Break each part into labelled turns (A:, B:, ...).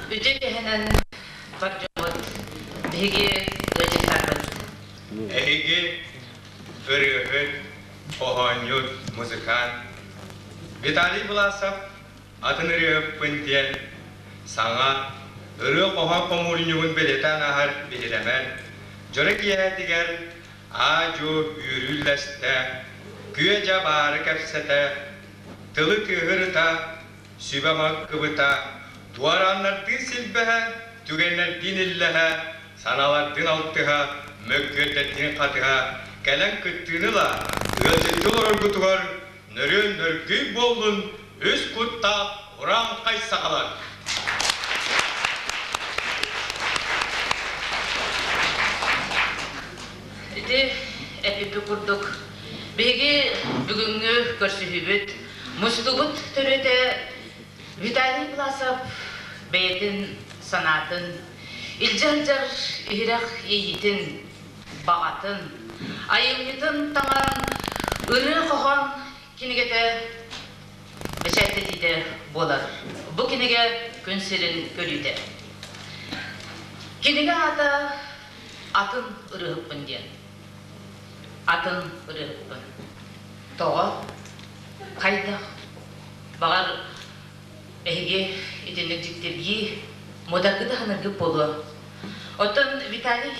A: Үтүө киэһэнэн бар дьоммут, биһиги ыалдьыттарбыт.
B: Эһиги ырыаһыт, хоһоонньут, музыкант Виталий Власов атын ырыаһыппын диэн саҥа ырыа-хоһоон хомуурунньугун бэлиэтээн ааһар биһирэмэр дьоро киэһэтигэр аа-дьуо үөрүү үллэстэ, күө-дьаа баары кэпсэтэ, тылы тыаһырыта, сүбэ-ама кыбыта, дуорааннардыын силбэһэ, түгэннэрдиин иллэһэ, санаалардыын алтыһа, мөккүөрдэрдиин хатыһа, кэлэн кыттыыны ыла, ыалдьыттыы олороргутугар нөрүөн нөргүй буоллун үс куттаах урааҥхай сахалар!
A: Ити эпиппит курдук, биһиги бүгүҥҥү көрсүһүүбүт мустубут төрүөтэ Виталий Власов бэйэтин санаатын, илдьэ сылдьар иһирэх иэйиитин, баҕатын, айымньытын таҥан ырыа-хоһоон кинигэтэ бэчээттэтиитэ буолар. Бу кинигэ күн сирин көрүүтэ. Кинигэ аата Атын ырыаһыппын диэн. Атын ырыаһыппын. Тоҕо? Хайдах? Баҕар, эһиги итинник дьиктиргии, муодаргы да саныыргыт буолуо. Оттон Виталий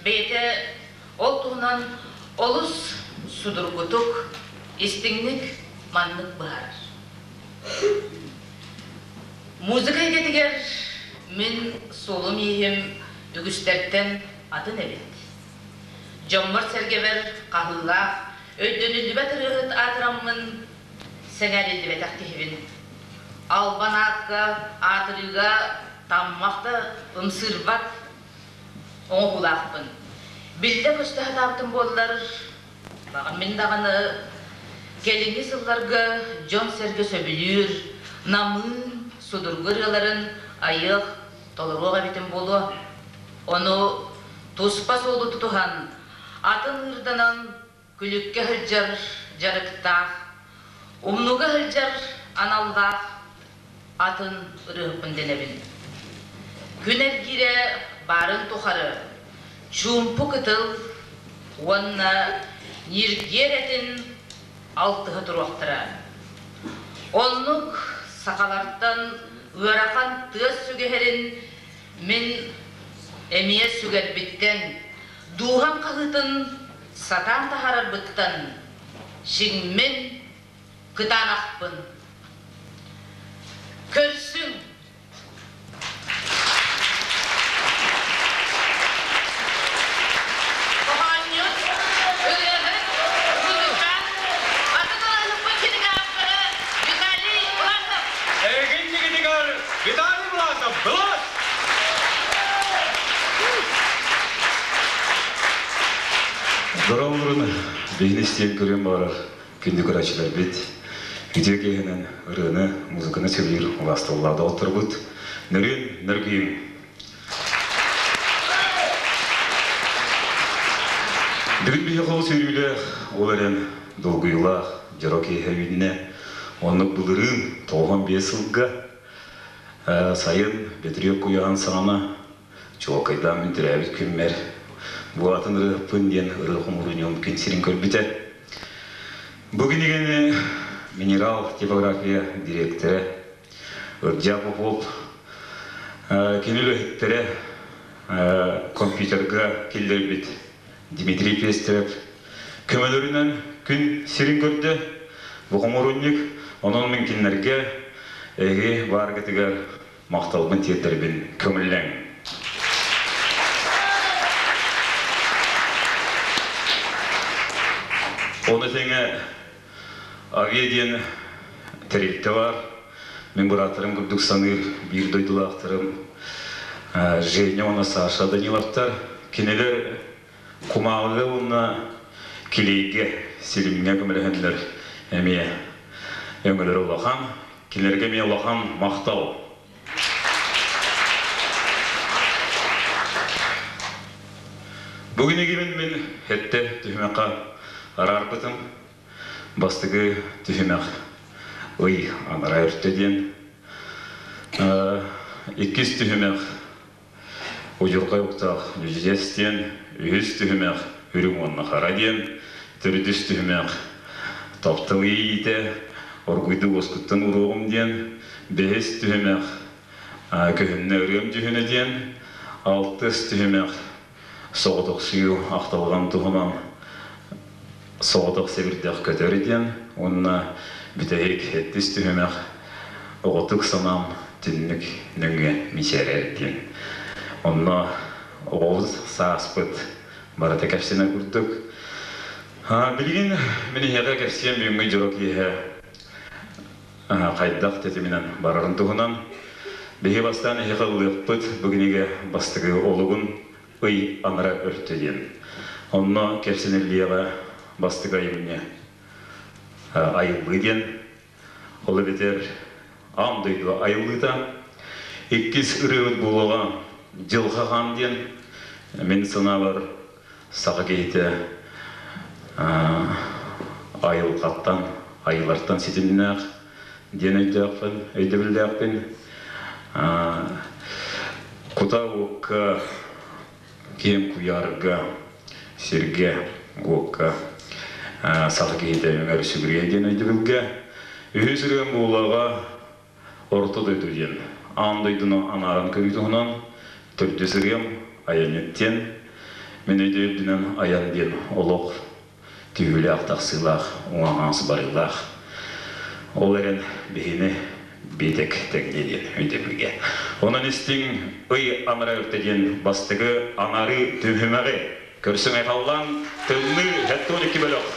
A: бэйэтэ ол туһунан олус судургутук, истиҥник маннык быһаарар. Музыка эйгэтигэр мин суолум-ииһим үгүстэртэн атын эбит. Дьоммор-сэргэбэр хаһыылаах, өйдөнүллүбэт ырыаһыт аатыраммын сэҥээриллибэтэх киһибин. Албан аакка, аатырыыга таммах да ымсыырбат оҥоһуулаахпын. Биллэ-көстө сатаабытым буоллар, Баҕар мин даҕаны кэлиҥҥи сылларга дьон-сэргэ сөбүлүүр, намыын, судургу ырыаларын айыах, толоруох эбитим буолуо. Ону туспа суолу тутуһан, атын ыырданан күлүккэ сылдьар дьарыктаах, умнууга сылдьар аналлаах атын ырыаһыппын дэнэбин. Күн эргиирэ баарын тухары чуумпу кытыл уонна ньиргиэр этин алтыһа туруохтара. Оннук сахалартан ыарахан тыас сүгэһэрин мин эмиэ сүгэрбиттэн, дууһам хаһыытын сатаан таһаарарбыттан сиҥмин кытаанахпын. Көрсүҥ! Хоһоонньут, ырыаһыт, музыкант, атын ылаһыппыт кинигэ ааптара Виталий Власов!
B: Эйигин Виталий Власов, былас!
C: Дорооболорун, биһини истиэн көрүөн баҕарар Күндү көрөөччүлэрбит, үтүө киэһэнэн ырыаны, музыканы сөбүлүүр убаастабыллаах доҕотторбут, нөрүөн нөргүйүҥ! Бүгүн биһиэхэ олус үөрүүлээх, ол эрэн долгуйуулаах дьоро киэһэ үүннэ. Оннук былырыын 95 сылга сайын Бөтүрүөп куйаҕын саҕана чуолкайдаан мин төрөөбүт күммэр бу атын ырыаһыппын диэн ырыа хомуурунньугум күн сирин көрбүтэ. Бу кинигэни Минерал типография дириэктэрэ Ырдьа Попов кини үлэһиттэрэ компьютерга киллэрбит Дмитрий Пестерев көмөлөрүнэн күн сирин көрдө. Бу хомуурунньук онон мин кинилэргэ эһиги бааргытыгар махталбын тиэрдэрбин көҥүллээҥ. Ону тэҥэ авиа диэн тэрилтэ баар. Мин бырааттарым курдук саныыр биир дойдулаахтарым Женя уонна Саша Даниловтар. Кинилэр кумааҕыга уонна килиэйгэ, силимҥэ көмөлөһөннөр эмиэ өҥөлөрө улахан. Кинилэргэ эмиэ улахан махтал. Бу кинигибин мин хэттэ түһүмэххэ араарбытым. Бастакы түһүмэх ый анараа өртө диэн. Иккис түһүмэх Удьурҕай уктаах Дьүдьэс диэн, үһүс түһүмэх Үрүҥ уонна хара диэн, төрдүс түһүмэх Таптал иэйиитэ, Оргуйдук уоскуттан уруоҕум диэн, бэһис түһүмэх Көһүннэ ырыам дьүһүнэ диэн, алтыс түһүмэх Соҕотохсуйуу ахтылҕан туһунан Соҕотох сэбирдэх көтөр диэн уонна бүтэһик сэттис түһүмэх Оҕотук санаам түннүк нөҥүө мичээрэр диэн. Онно оҕобут сааспыт барыта кэпсэнэр курдук. Билигин мин эһиэхэ кэпсиэм бүгүҥҥү дьоро киэһэ хайдах тэтиминэн барарын туһунан. Биһиги бастаан эһиэхэ ыллыахпыт бу кинигэ бастакы олугун ый анара өртө диэн. Онно кэпсэниллиэҕэ бастакы айымньы айыллыы диэн. Ол эбэтэр аан дойду айыллыыта. Иккис ырыабыт буолуоҕа Дьылҕа хаан диэн. Мин санаабар саха киһитэ айылҕаттан, айылартан ситимнээх диэн өйдөөхпүн, өйдөбүллээхпин. Кута уокка, киэҥ куйаарга, сиргэ, уокка саха киһитэ үҥэр сүгүрүйэ диэн өйдөбүлгэ. Үһүс ырыам буолуоҕа Орто дойду диэн. Аан дойдуну анааран көрүү туһунан төрдүс ырыам Айанньыт диэн. Мин өйдөбүлбүнэн айан диэн олох түһүүлээх-тахсыылаах, уҥа-хаҥас барыылаах. Ол эрэн биһини биэтэк тэҥниэ диэн өйдөбүлгэ. Онон истиҥ ый анара өртө диэн бастакы анарыы түһүмэҕи көрсүҥ айхаллаан тымныы 72 бөлөх.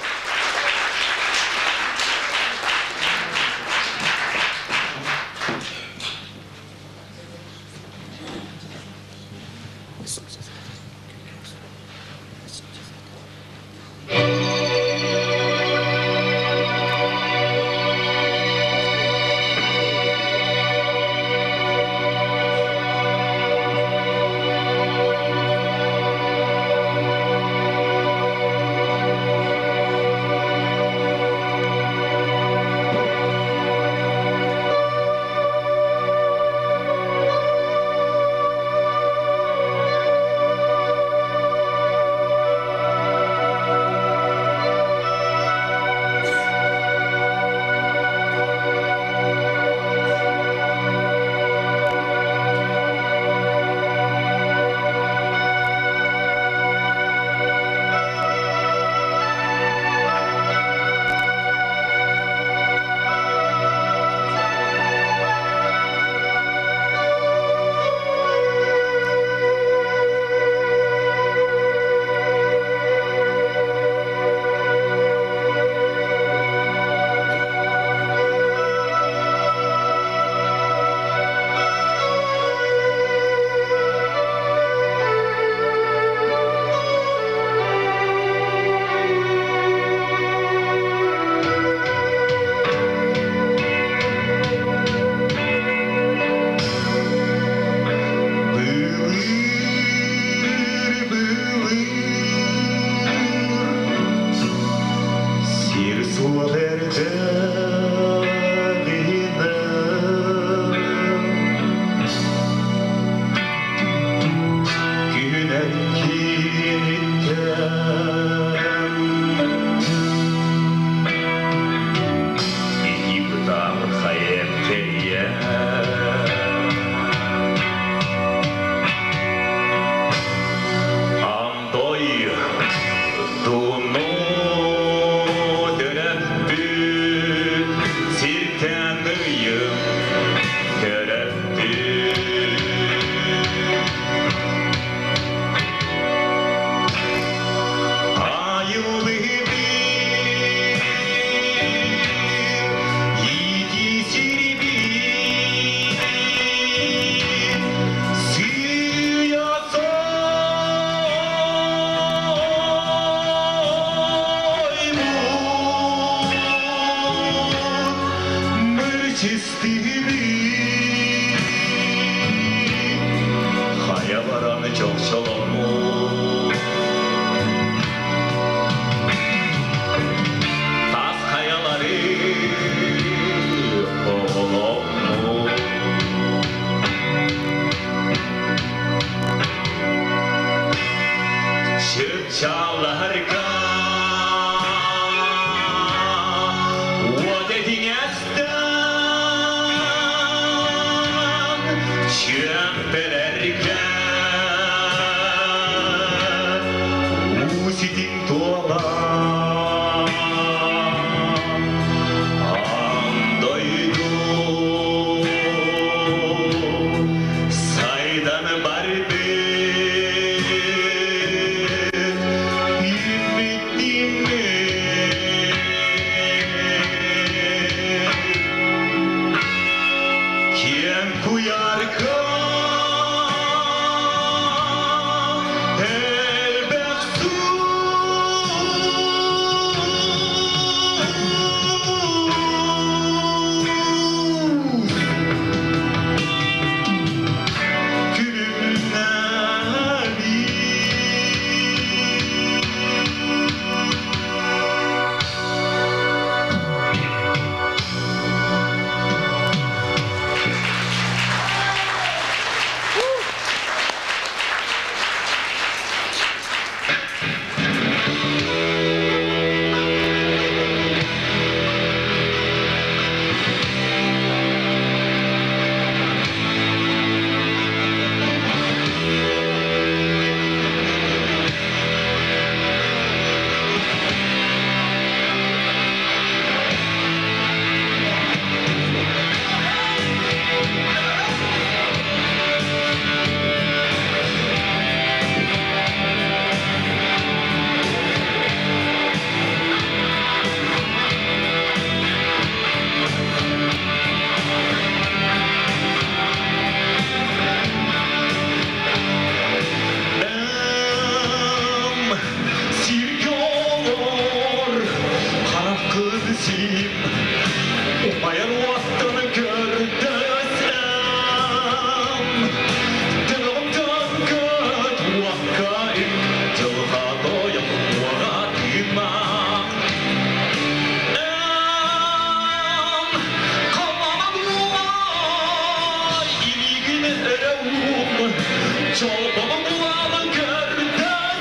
D: Чолбону булан көрдөсөм,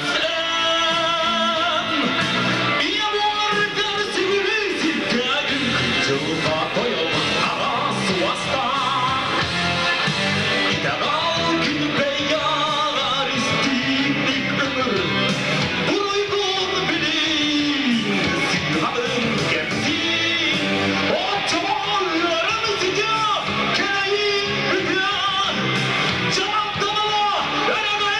D: Ийэм уоргар сүгүрүй сирдээбин, Дьылҕа тойон аҕа суостаах. Итэҕэл күн бэйгэр истиҥник ыҥыр, Буруйгун билин, сыыһабын кэпсиир. Оччоҕо ыарым ситиэ, кэрэйим бүтүө. Дьаһалталара өрөгөй.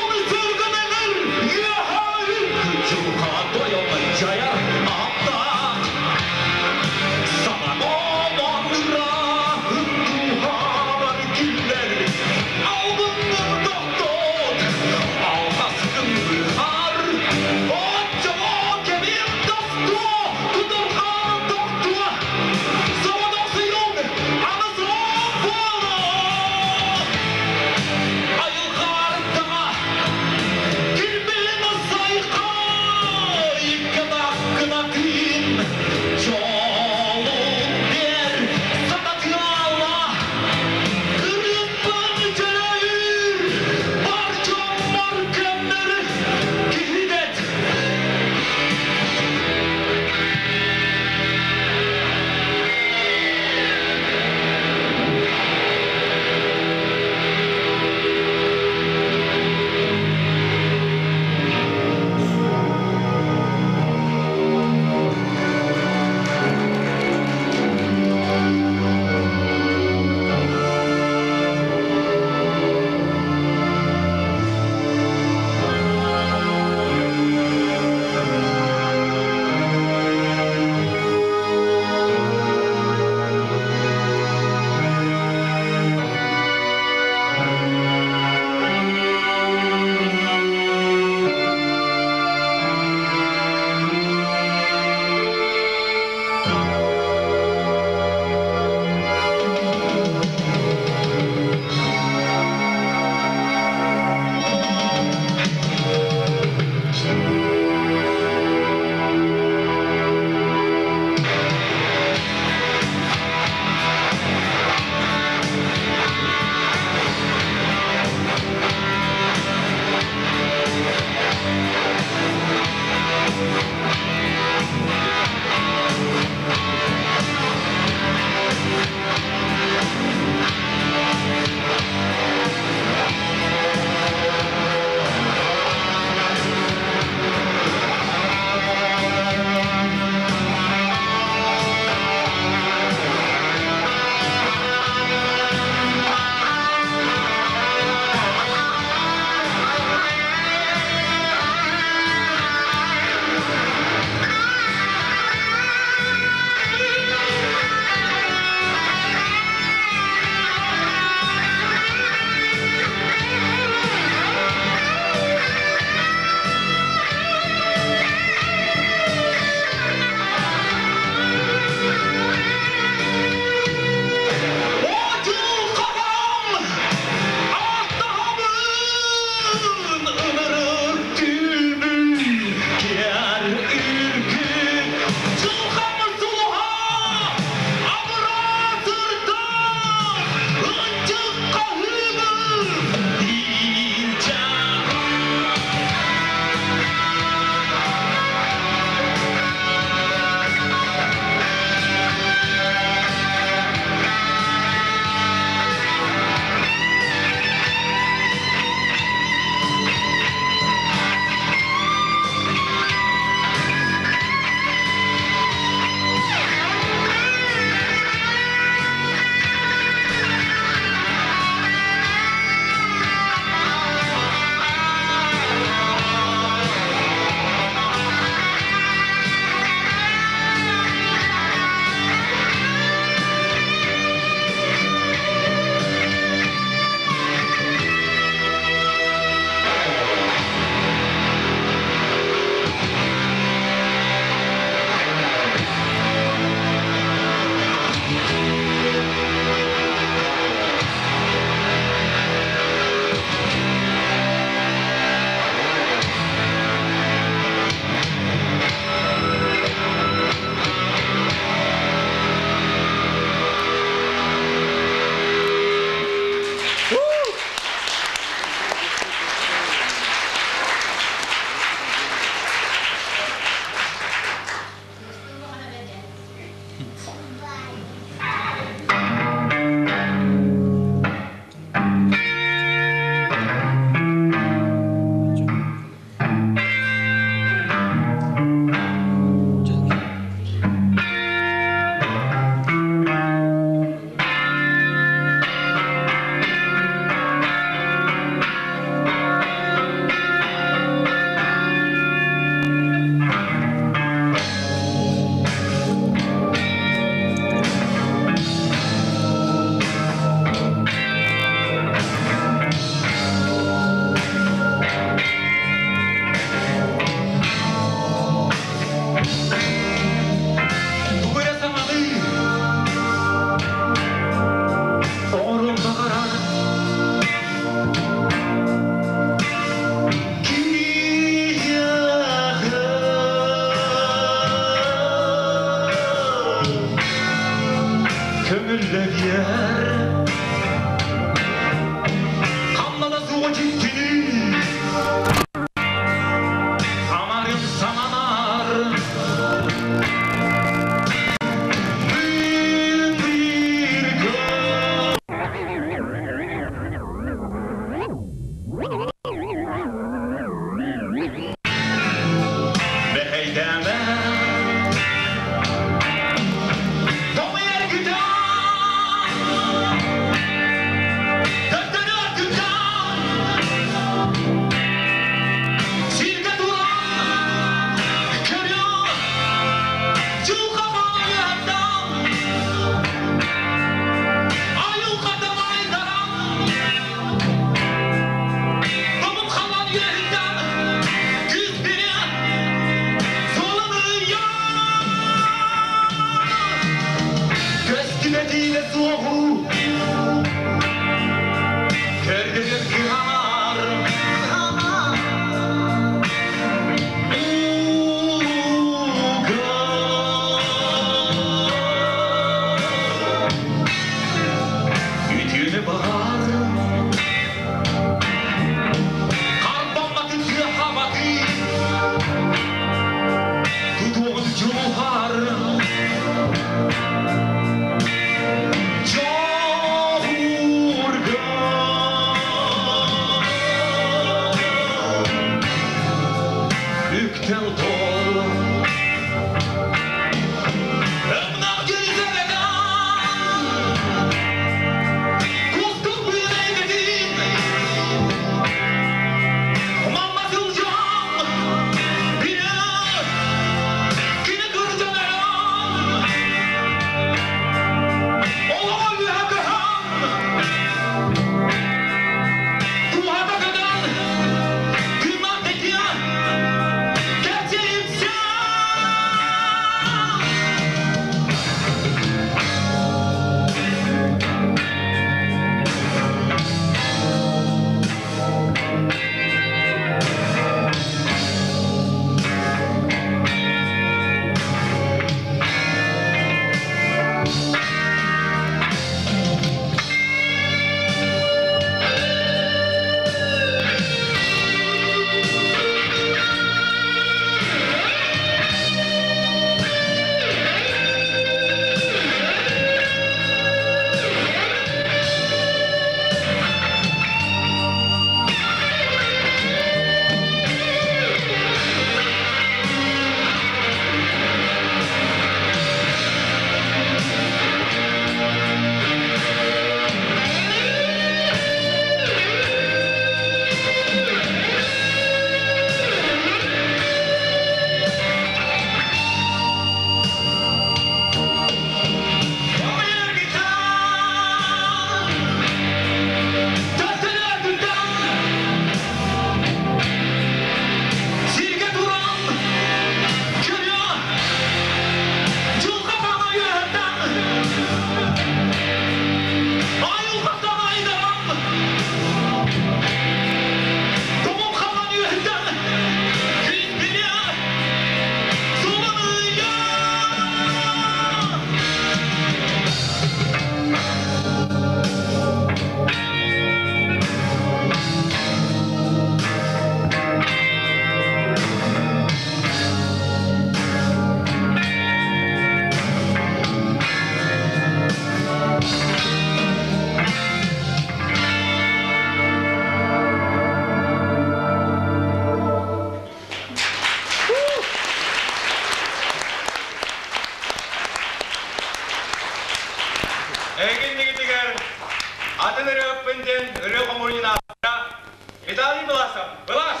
B: Виталий Власов, Влас!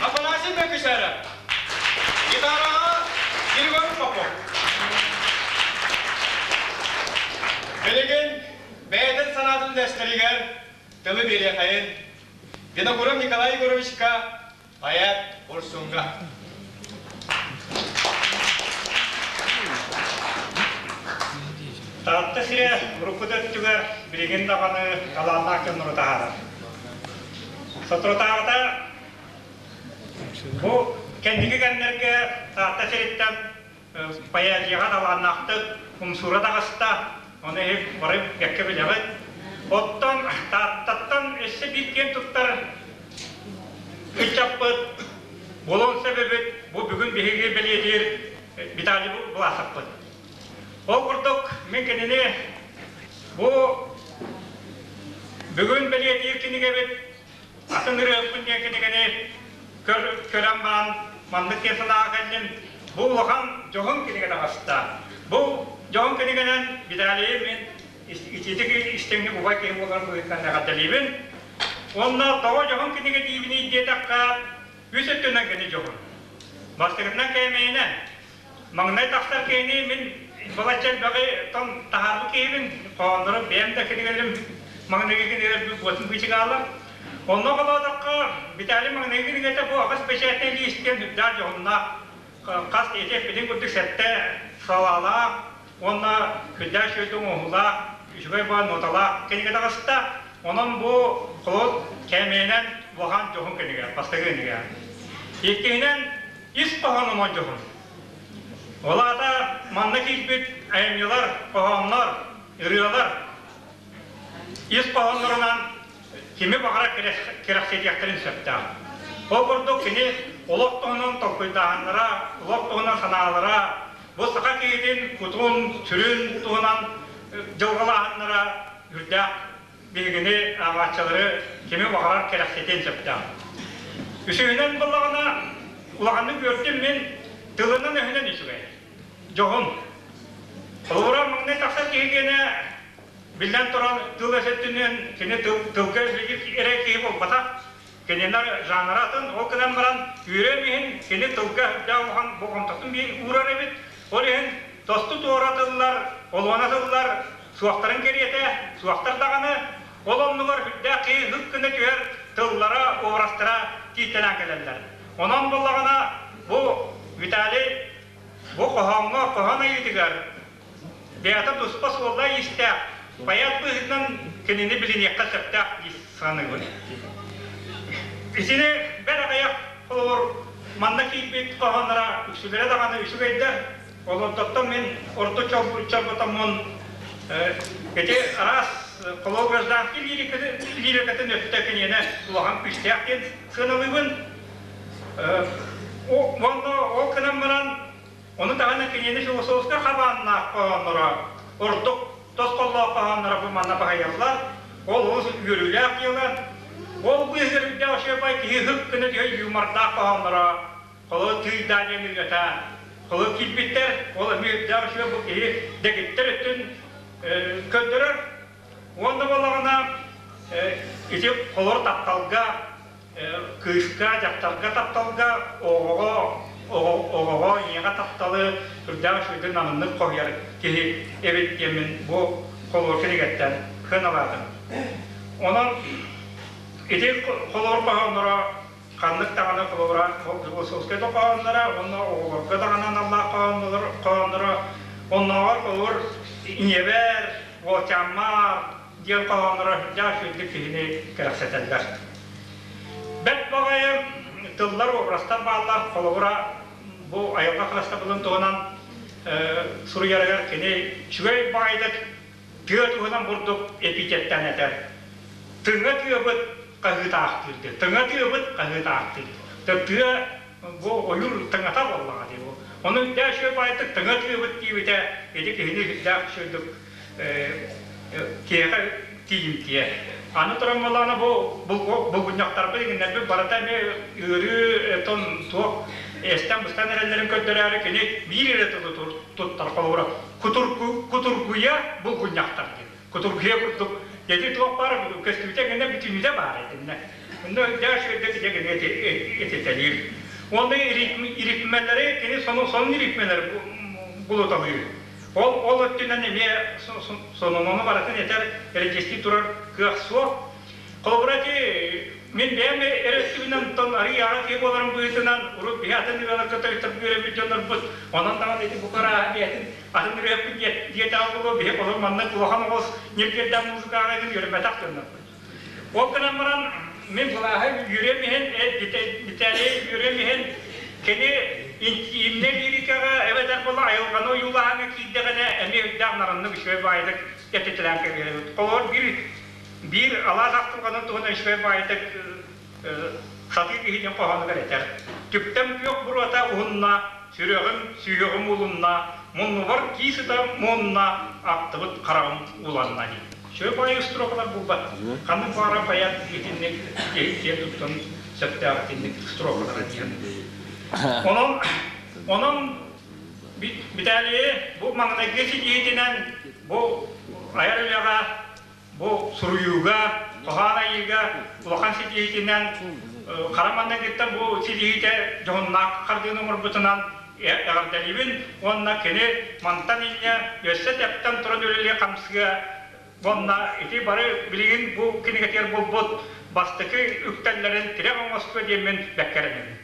B: Афанасий Мөкүсээрэ, гитараҕа Григорий Попов. Билигин бэйэтин санаатын үлэстэригэр тылы биэриэхэйин Винокуров Николай Егоровичка, поэт Урсунга.
E: Таатта сирэ урукку да өттүгэр билигин даҕаны талааннаах дьоннору таһаарар. Соторутааҕыта бу кэнники кэмнэргэ Таатта сириттэн поэзияҕа талааннаахтык умсуура таҕыста, ону иһин бары бэккэ билэҕит. Оттон Тааттаттан өссө биир киэн туттар ыччаппыт буолуон сөп эбит, бу бүгүн биһиги бэлиэтиир Виталий Власовпыт. Ол курдук мин кинини бу бүгүн бэлиэтиир кинигэбит атын ырыаппын диэн кинигэни көрөн баран маннык диэн санааҕа кэллим. Бу улахан дьоһун кинигэ таҕыста. Бу дьоһун кинигэнэн Виталийы мин итиитик истиҥник убай киһи буоларын быһыытынан эҕэрдэлиибин. Уонна тоҕо дьоһун кинигэ диибиний диэтэххэ, үс өттүнэн кини дьоһун. Бастакытынан кээмэйинэн Маҥнай тахсар киһини мин балачча элбэҕи тон таһаарбыт киһибин, хоһооннору бэйэм да кинигэлэрим маҥнайгы кинигэлэрбин буотун быычыгаалар. Онно холоотоххо, Виталий маҥнайгы кинигэтэ бу аҕыс бэчээтинэй лиис диэн үрдээх дьоһуннаах хас ити эппитин курдук сэттэ салаалаах уонна күрдээх үчүгэй оҥоһуулаах, үчүгэй баар ноталаах кинигэ таҕыста. Онон бу холод кээмэйинэн улахан дьоһун кинигэ, бастакы кинигэ. Иккиһинэн, ис хоһоонунан дьоһун. Ол аата манна киирбит айымньылар, хоһооннор, ырыалар ис хоһооннорунан кими баҕарар кэрэхсэтиэхтэрин сөптөөх. Ол курдук кини олох туһунан толкуйдааһыннара, олох туһунан санаалара, бу саха киһитин кутун, сүрүн туһунан дьылҕалааһыннара үрдээх биһигини ааҕааччылары кими баҕарар кэрэхсэтиэн сөптөөх. Үсүһүнэн буоллаҕына, улаханнык үөрдүм мин тылынан-өһүнэн үчүгэй, дьоһун. Холобура, маҥнай тахсар киһи диэнэ, биллэн туран, тыл өттүнэн кини тыл, тылга эрэ киһи буолбатах, кинилэр жанра атын, ол гынан баран үөрүөм иһин кини тылга үрдээх улахан болҕомтотун уурар эбит. Ол иһин тосту туора тыллар, олуона тыллар суохтарын кэриэтэ, суохтар даҕаны, ол оннугар үрдээх киһи һык гына түһэр тыллара, образтара тиийтэлээн кэлэллэр. Онон буоллаҕына, бу Виталий бу хоһооҥҥо, хоһоон айыытыгар бэйэтэ туспа суолла-иистээх, поэт быһыытынан кинини билиниэххэ сөптөөх дии саныыбын. Итини бэрт аҕыйах холобур манна киирбит хоһоонноро үксүлэрэ даҕаны үчүгэйдэр. Олордоттон мин ордук чорботоммун ити араас холобур гражданский лирикатын өттө киниэнэ улахан күүстээх диэн сыаналыыбын. Уонна ол гынан баран Ону таһынан кинини философскай хабааннаах хоһоонноро, ордук тосхоллоох хоһоонноро бу манна баһыйаллар. Ол олус үөрүүлээх дьыала. Ол быыһыгар үрдээх үчүгэй киһи һык гына түһэр юмордаах хоһоонноро, холобур тыыйдаа диэн ырыата, холобур киирбиттэр, ол эмиэ үрдээх үчүгэй бу киһи дэгиттэр өттүн көрдөрөр. Уонна буоллаҕына ити холор тапталга кыыска, дьахтарга тапталга, оҕоҕо, оҕоҕо, ийэҕэ тапталы үрдээх үчүгэйдик намыннык хоһуйар киһи эбит диэммин бу холобур кинигэттэн сыаналаатым. Онон ити холобур хоһоонноро ханнык даҕаны холобура философскай да хоһоонноро уонна оҕолорго даҕаны аналлаах хоһоонноро оннооҕор холобур ийэбэр, уолчааммар диэн хоһоонноро сүрдээх үчүгэйдик киһини кэрэхсэтэллэр. Бэрт баҕайы тыллар, образтар бааллар. Холобура, бу айылҕа харыстабылын туһунан суруйарыгар кини үчүгэй баҕайытык тыа туһунан бурдук эпитеттэн этэр. Тыҥа тыабыт хаһыытаахтыыр диэн. Тыҥа тыабыт хаһыытаахтыыр. Тыа бу ойуур тыҥата буоллаҕа дии бу. Ону үрдээх үчүгэй баҕайытык тыҥа тыабыт диэбитэ ити киһини үрдээх үчүгэйдик киһиэхэ тиийимтиэ. Аны туран буоллаҕына бу булгунньахтарбыт иҥиннэрбит барыта эмиэ ыарыы тон туох эстэн-быстан эрэллэрин көрдөрөөрү кини биир эрэ тылы туттар холобура кутургуйа булгунньахтар диэн. Кутургуйа курдук Ити туох баар көстүүтэ гына бүтүннүүтэ баар итиннэ. Онно дьэ үчүгэйдик дьэ гына этитэлиир. Уонна ритмэлэри кини сонун ритмэлэри булуталыыр. Ол ол өттүнэн эмиэ сонуну барытын этэр эридьиэстии турар кыах суох. Холобура ити мин бэйэм эрэ өттүбүнэн оттон арыый аҕа киһи буоларым быһыытынан урут биһи атын ырыаларга тойтарга үөрэммит дьоннорбут онон даҕаны ити бу арааһа бэйэтин атын ырыаһыппыт диэтэҕэ буолуо биһи олор маннык улахан оҕус ньиргиэрдээх музыкаҕа иһин үөрэммэтэх дьоннорбут. Ол гынан баран мин былааһы үөрүөм иһин, Виталий үөрүөм иһин кини интимнэй лирикаҕа эбэтэр буола айылҕаны ойуулааһыҥҥа киирдэҕинэ эмиэ үрдээх нараннык үчүгэй баайдык кэпсэтэлээн кэбиһэр. Холобур биир биир алаас ахтылҕанын туһунан үчүгэй баайдык сатыы киһи диэн хоһоонугар этэр. Түптэм күөх буруота уһунна, сүрэҕим сүһүөҕүм уулунна, муннубар кии сыта муунна, аттыбыт хараҕым ууланна дии. Үчүгэй баайы строкалар булбат. Ханнык баҕарар поэт итинник киһи киэн туттан сөптөөх итинник строкалара диэн. Онон онон Виталийы бу маҥнайгы ситиһиитинэн бу айар үлэҕэ Бу суруйууга, хоһоон айыыга улахан ситиһиитинэн хара маҥнайгыттан бу ситиһиитэ дьоһуннаах хардыыны оҥорбутунан эҕэрдэлиибин уонна кини мантан инньэ өссө тэптэн туран үлэлии хамсыа уонна ити бары билигин бу кинигэтигэр булбут бастакы үктэллэрин тирэх оҥостуо диэммин бэккэ эрэнэбин.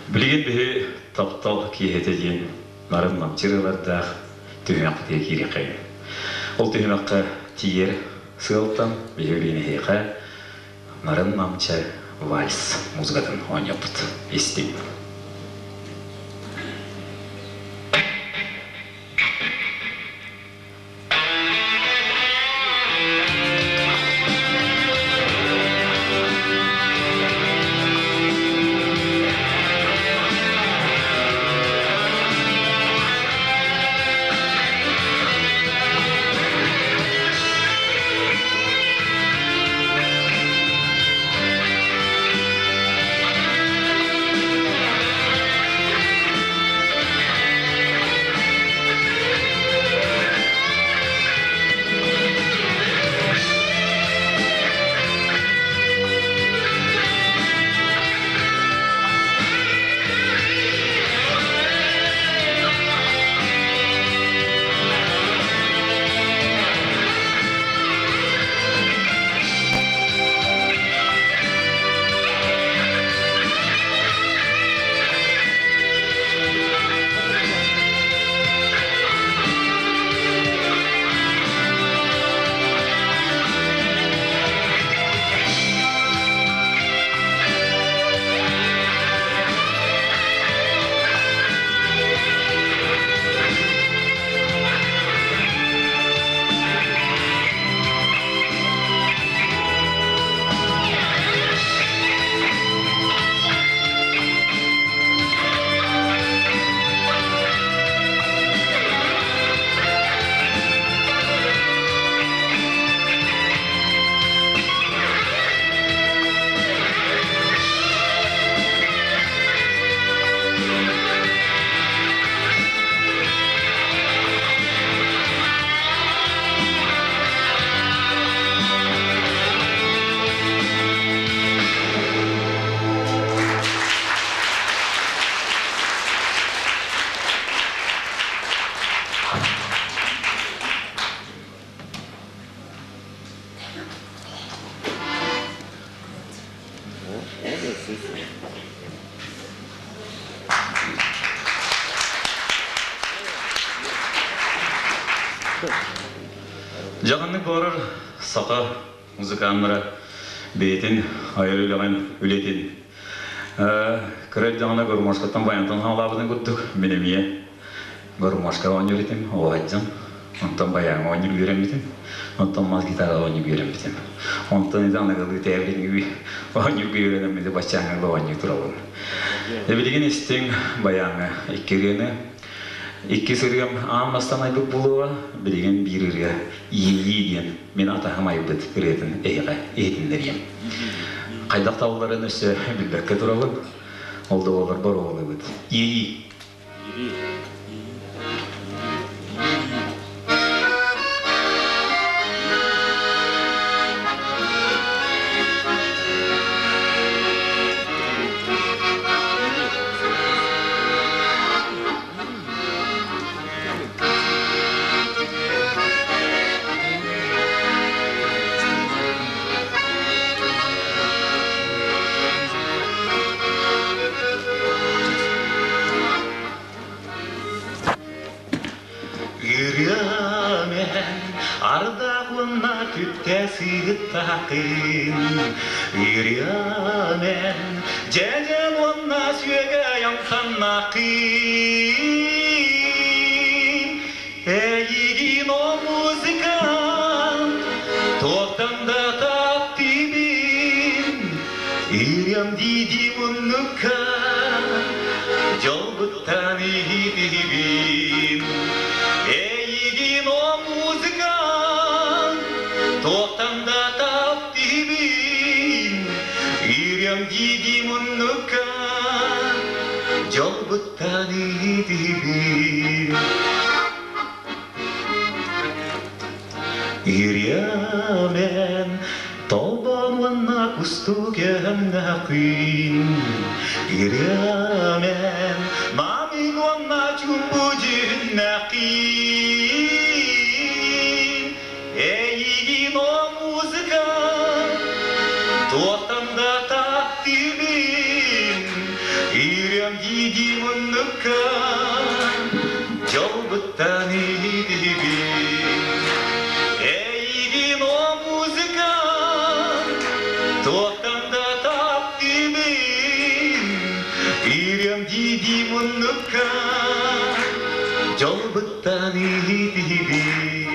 C: Билигин биһи таптал киэһэтэ диэн нарын намчырыылардаах түһүмэхпитигэр киириэххэйин. Ол түһүмэххэ тиийэр сыалтан биһи билигин эһиэхэ нарын намчы вальс музыкатын оонньоппут. Истиҥ. Дьаҕаннык буорар саха музыканнара бэйэтин айар үлэҕин үлэтин кыра эрдэҕинэ гармошкаттан баянтан хаалаабытын курдук мин эмиэ гармошка оонньуур этим оҕо онтон баяҥҥа оонньуур үөрэммитим онтон мас гитараҕа оонньуур үөрэммитим онтон ити аныгылыы тээбилиҥҥи оонньуурга үөрэнэммити баччааҥҥа оонньуу турабын билигин истиҥ баяҥҥа икки ырыаны икки ырыам аан бастаан айбыт буолуоҕа билигин биир ырыа иэйии диэн мин атаһым айбыт ырыатын эһиэхэ иһитиннэриэм. Хайдах талларын өссө билбэккэ турабын. Ол да буоллар боруобалыыбыт. Иэйии. Ырыамен ардах уонна түптэ сыыттаахын Ырыамен дьэдьэн уонна сүөгэй амтаннаахын Эйигин о музыкант туохтан да таптыыбын Ырыам дии муннукка дьолбуттан иһитибин Эйигин о музыкант туохтан да таптыыбын Ырыам дии муннукка дьолбуттан иһитибин Ириамен толбон уонна кустук өһөмнөкүн Ириамен мамин уонна чумпу дьүһүннэхин Эйигин о музыка туохтан да таптыыбын Ириам дии муннукка дьолбуттан иһитибин Эйигин о музыка туохтан да таптыыбын Ириам дии муннукка дьолбуттан иһитибин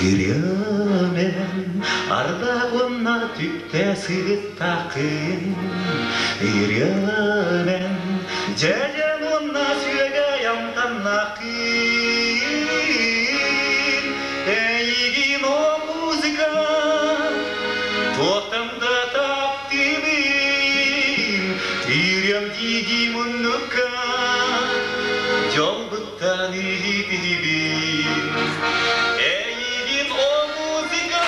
C: Ырыамен ардах уонна түптэ сыттахын Ырыамен дьэдьэн уонна сүөгэй амтаннахын Эйигин о музыка туохтан да таптыыбын Ырыам дии муннукка дьолбуттан иһитибин Эйигин о музыка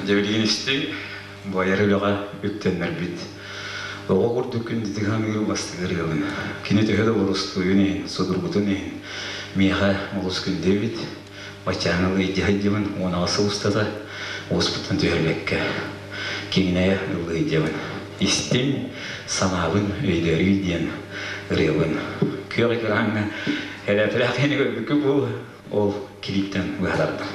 C: Дьэ билигин истиҥ, бу айар үлэҕэ үктэннэрбит. Оҕо курдук күндүтүк саныыр бастыҥ ырыабын. Кини төһө да боростуойун иһин, судургутун иһин, миэхэ олус күндү эбит. Баччааҥы ылыы сылдьабын, 16 сыл устата уоспуттан түһэрбэккэ киҥинэйэ ыллыы сылдьабын. Истиҥ, санаабын өйдөөрүй диэн ырыабын. Күөх экраҥҥа элэпилээх киһини көрбүккүт буолуо, ол клиптэн быһалардым.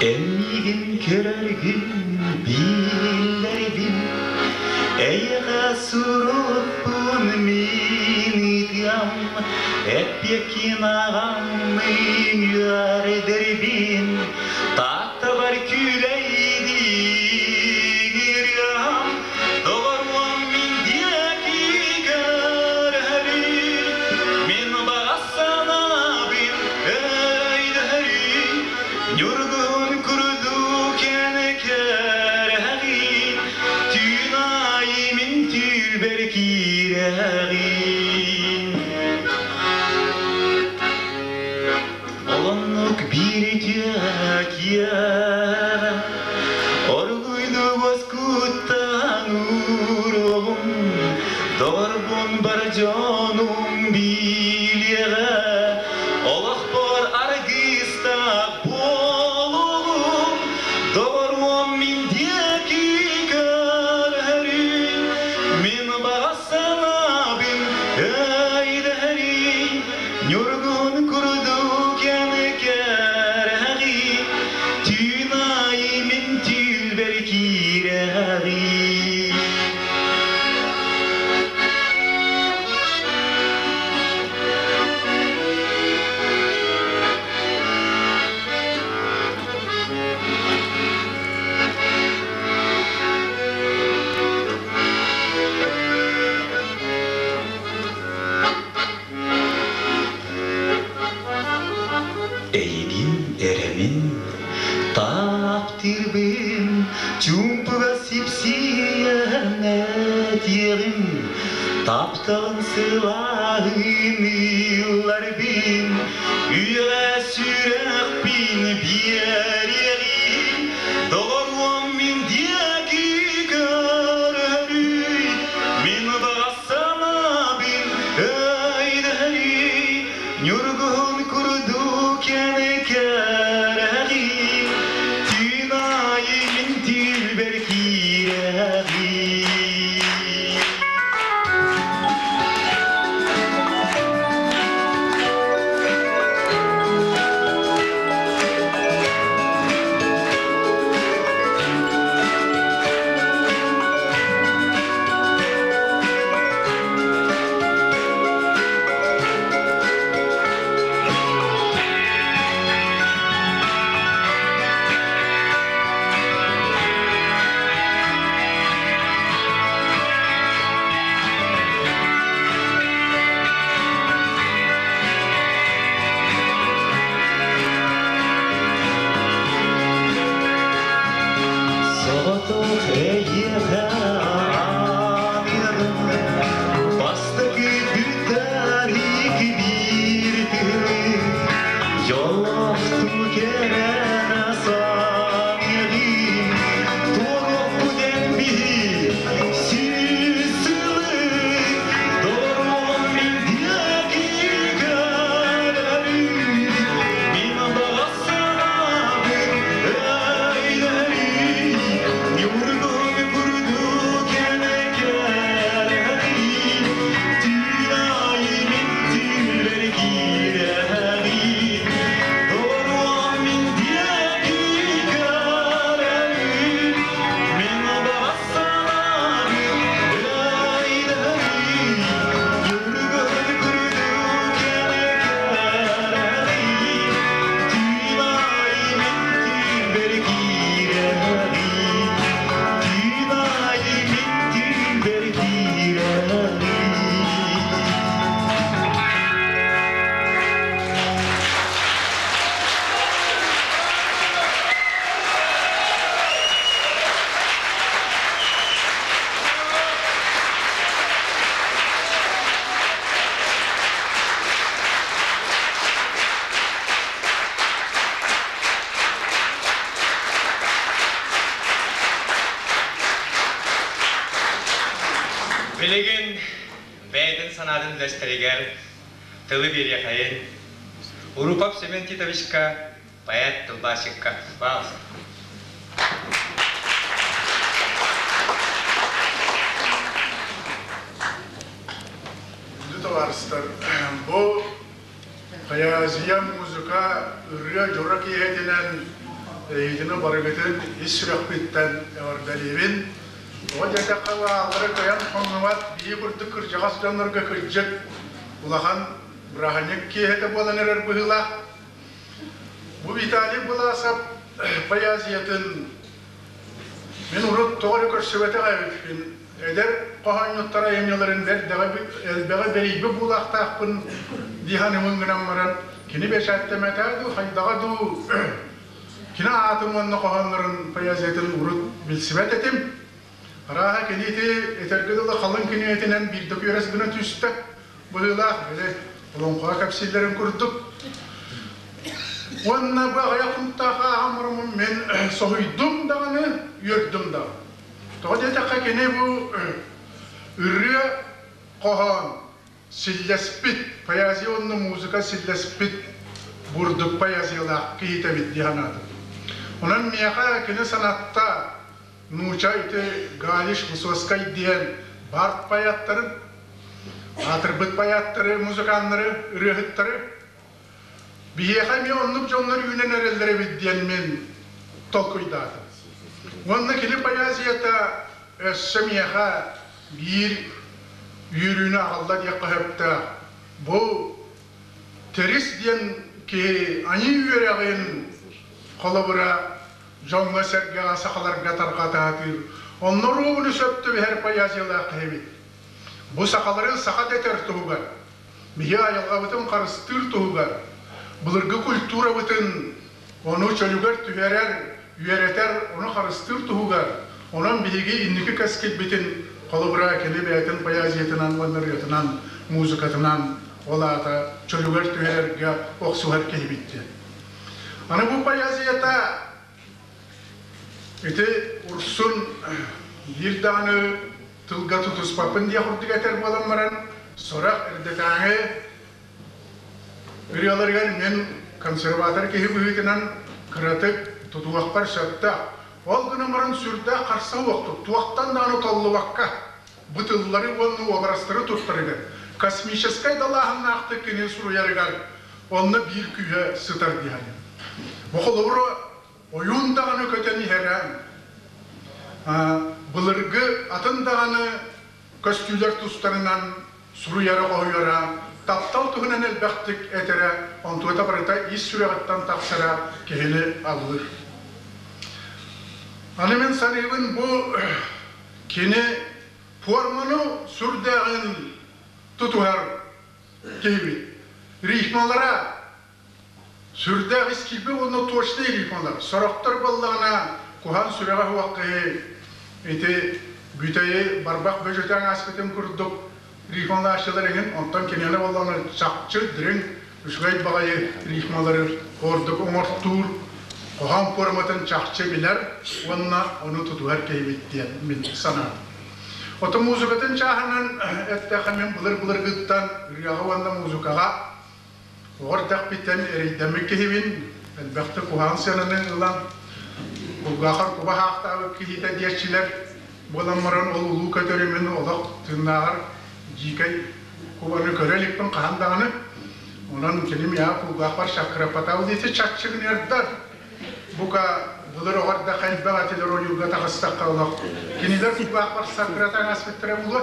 C: Эн миигин көрөргүн биллэрбин, Эйиэхэ суруппун мин ыытыам, Эппиэккин аҕаммын үөрдэрбин, Тааттабар күүлэйдиир Доҕоруом мин диэки көрөбүн, Мин баҕа санаабын өйдөһөрүн, Ньургун курдук эн кэрэҕин, Түүн аайы мин түүлбэр киирэҕин.
D: Оннук биир үтүө киэһэ Оргуйдук уоскуттан ууруоҕум, Доҕорбун бар дьонум билиэҕэ, Олохпор аргыстаах буолуоҕум, Доҕоруом мин диэки көрөрүй, Мин баҕа санаабын өйдөһөрүй, Ньургун курдук эн кэрэҕий, Түүн аайы мин түүлбэр киирэҕий. Эйигин эрэмин таптыырбын чуумпуга сипсийэн этиэҕим тапталын сылааһын ылларбын үйэҕэ сүрэхпин биэриэҕим доҕоруом мин диэки көрөрүй мин баҕа санаабын өйдөһөрүй Ньургуһун курдук эн кэрэҕин, Түүн аайы мин түүлбэр киирэҕин. Соҕотох эйиэхэ аныырым Бастакы бүтэрик биир тыһы Дьоллоохтуу кэрэн саныаҕым Туоруохпут эн биһи сүүс сылы Доруом мин диэки көрөрүй Мин баҕа санаабын өйдөрүй Ньургун курдук кэрэҕин Түүн аайы мин түүлбэр киирэҕин Доруом мин диэки көрөрүй Мин баҕа санаабын өйдөрүй Ньургун курдук кэрэҕин Түүн аайы мин түүлбэр киирэҕин Түүн аайы мин түүлбэр киирэҕин
B: Билигин бэйэтин санаатын үлэстэригэр тылы биэриэхэйин Урупап Семен Титовичка поэт тылбаасчыкка пожалуйста.
F: Күндү табаарыстар, бу Поэзия, музыка, ырыа дьоро киэһэтинэн эйигини барыгытын ис сүрэхпиттэн эҕэрдэлиибин. Тоҕо диэтэххэ, бааллары кыайан хоҥнубат биһи курдук кырдьаҕас дьоннорго кырдьык улахан бырааһынньык киэһэтэ буолан эрэр быһыылаах. Бу Виталий Быласов поэзиятын мин урут тоҕо эрэ көрсүбэтэх эбиппин. Эдэр хоһоонньуттар айымньыларын элбэҕи бэрийбит буолуохтаахпын дии саныыбын гынан баран, кини бэчээттэмэтэ дуу, хайдаҕа дуу, кини аатын уонна хоһооннорун поэзиятын урут билсибэт этим. Арааһа кини ити этэргэ дылы халыҥ кинигэтинэн биирдэ күөрэс гына түстэ быһыылаах, били олоҥхоҕо кэпсииллэрин курдук. Уонна бу аҕыйах хонуктаах ааҕан бараммын мин соһуйдум даҕаны, үөрдүм даҕаны. Тоҕо диэтэххэ кини бу ырыа хоһоон силлэспит, поэзия уонна музыка силлэспит бурдук поэзиялаах киһитэ эбит дии санаатым. Онон миэхэ кини санатта нууча ити Галиш Высоцкай диэн бард поэттарын, аатырбыт поэттары, музыканнары, ырыаһыттары Биһиэхэ эмиэ оннук дьоннор үүнэн эрэллэр эбит диэн мин толкуйдаатым. Уонна кини поэзията өссө миэхэ биир үөрүүнү аҕалла диэххэ сөптөөх. Бу Тэрис диэн киһи аньыы үөрэҕин холобура дьоҥҥо-сэргэҕэ сахаларга тарҕатаатыыр, онно оруобуну сөп түбэһэр поэзиялаах киһи эбит. Бу сахалары саха дэтэр туһугар Биһи айылҕабытын харыстыыр туһугар, былыргы культурабытын ону чөлүгэр түһэрэр, үөрэтэр, ону харыстыыр туһугар, онон биһиги инники кэскилбитин холобура кини бэйэтин поэзиятынан уонна ырыатынан, музыкатынан, ол аата чөлүгэр түһэрэргэ охсуһар киһибит диэн. Аны бу поэзията ити Урсун биир даҕаны тылга тутуспаппын диэх курдук этэр буолан баран, сорох эрдэтээҥи ырыаларыгар мин консерватор киһи быһыытынан кыратык тутуохпар сөптөөх. Ол гынан баран сүрдээх харса уохтук, туохтан даҕаны толлубакка, бу тыллары уонна уобарастары туттарыгар, космическай далааһыннаахтык кини суруйарыгар онно биир күүһэ сытар дии саныыбын. Бу холобура ойуун даҕаны көтөн иһэрэ, былыргы атын даҕаны көстүүлэр тустарынан суруйара-хоһуйара, таптал туһунан элбэхтик этэрэ, онтуота барыта ис сүрэҕиттэн тахсара киһини аллыыр. Аны мин саныыбын бу кини форманы сүрдээҕин тутуһар киһибит. Рифмалара сүрдээх ис киирбит уонна точнай рифмалар. Сорохтор буоллаҕына куһаҕан сүрэҕэ суох киһи ити бүтэйи барбах бөдьөтөөн ааспытын курдук рифмалааччылар иһин, онтон киниэнэ буоллаҕына чахчы дириҥ үчүгэй баҕайы рифмалары ордук оҥортуур, хоһоон форматын чахчы билэр уонна ону тутуһар киһибит диэн мин санаам. Оттон музыкатын чааһынан эттэххэ мин былыр-былыргыттан ырыаҕа уонна музыкаҕа оҕо эрдэхпиттэн эрэйдэммит киһибин, элбэхтик куһаҕан сыананы ылан кулгаахар куба хаахтаабыт киһитэ диэччилэр буолан баран ол улуу көтөрү мин олох тыыннааҕар дьиикэй кубаны көрө иликпин хаһан даҕаны. Онон кини миэхэ кулгаахпар шаккыраппатаҕа диэти чаччыгыныардар. Бука былыр оҕо эрдэххэ элбэх этилэр ойуурга таҕыстахха олох. Кинилэр кулгаахпар саккыратан ааспыттара буолуо.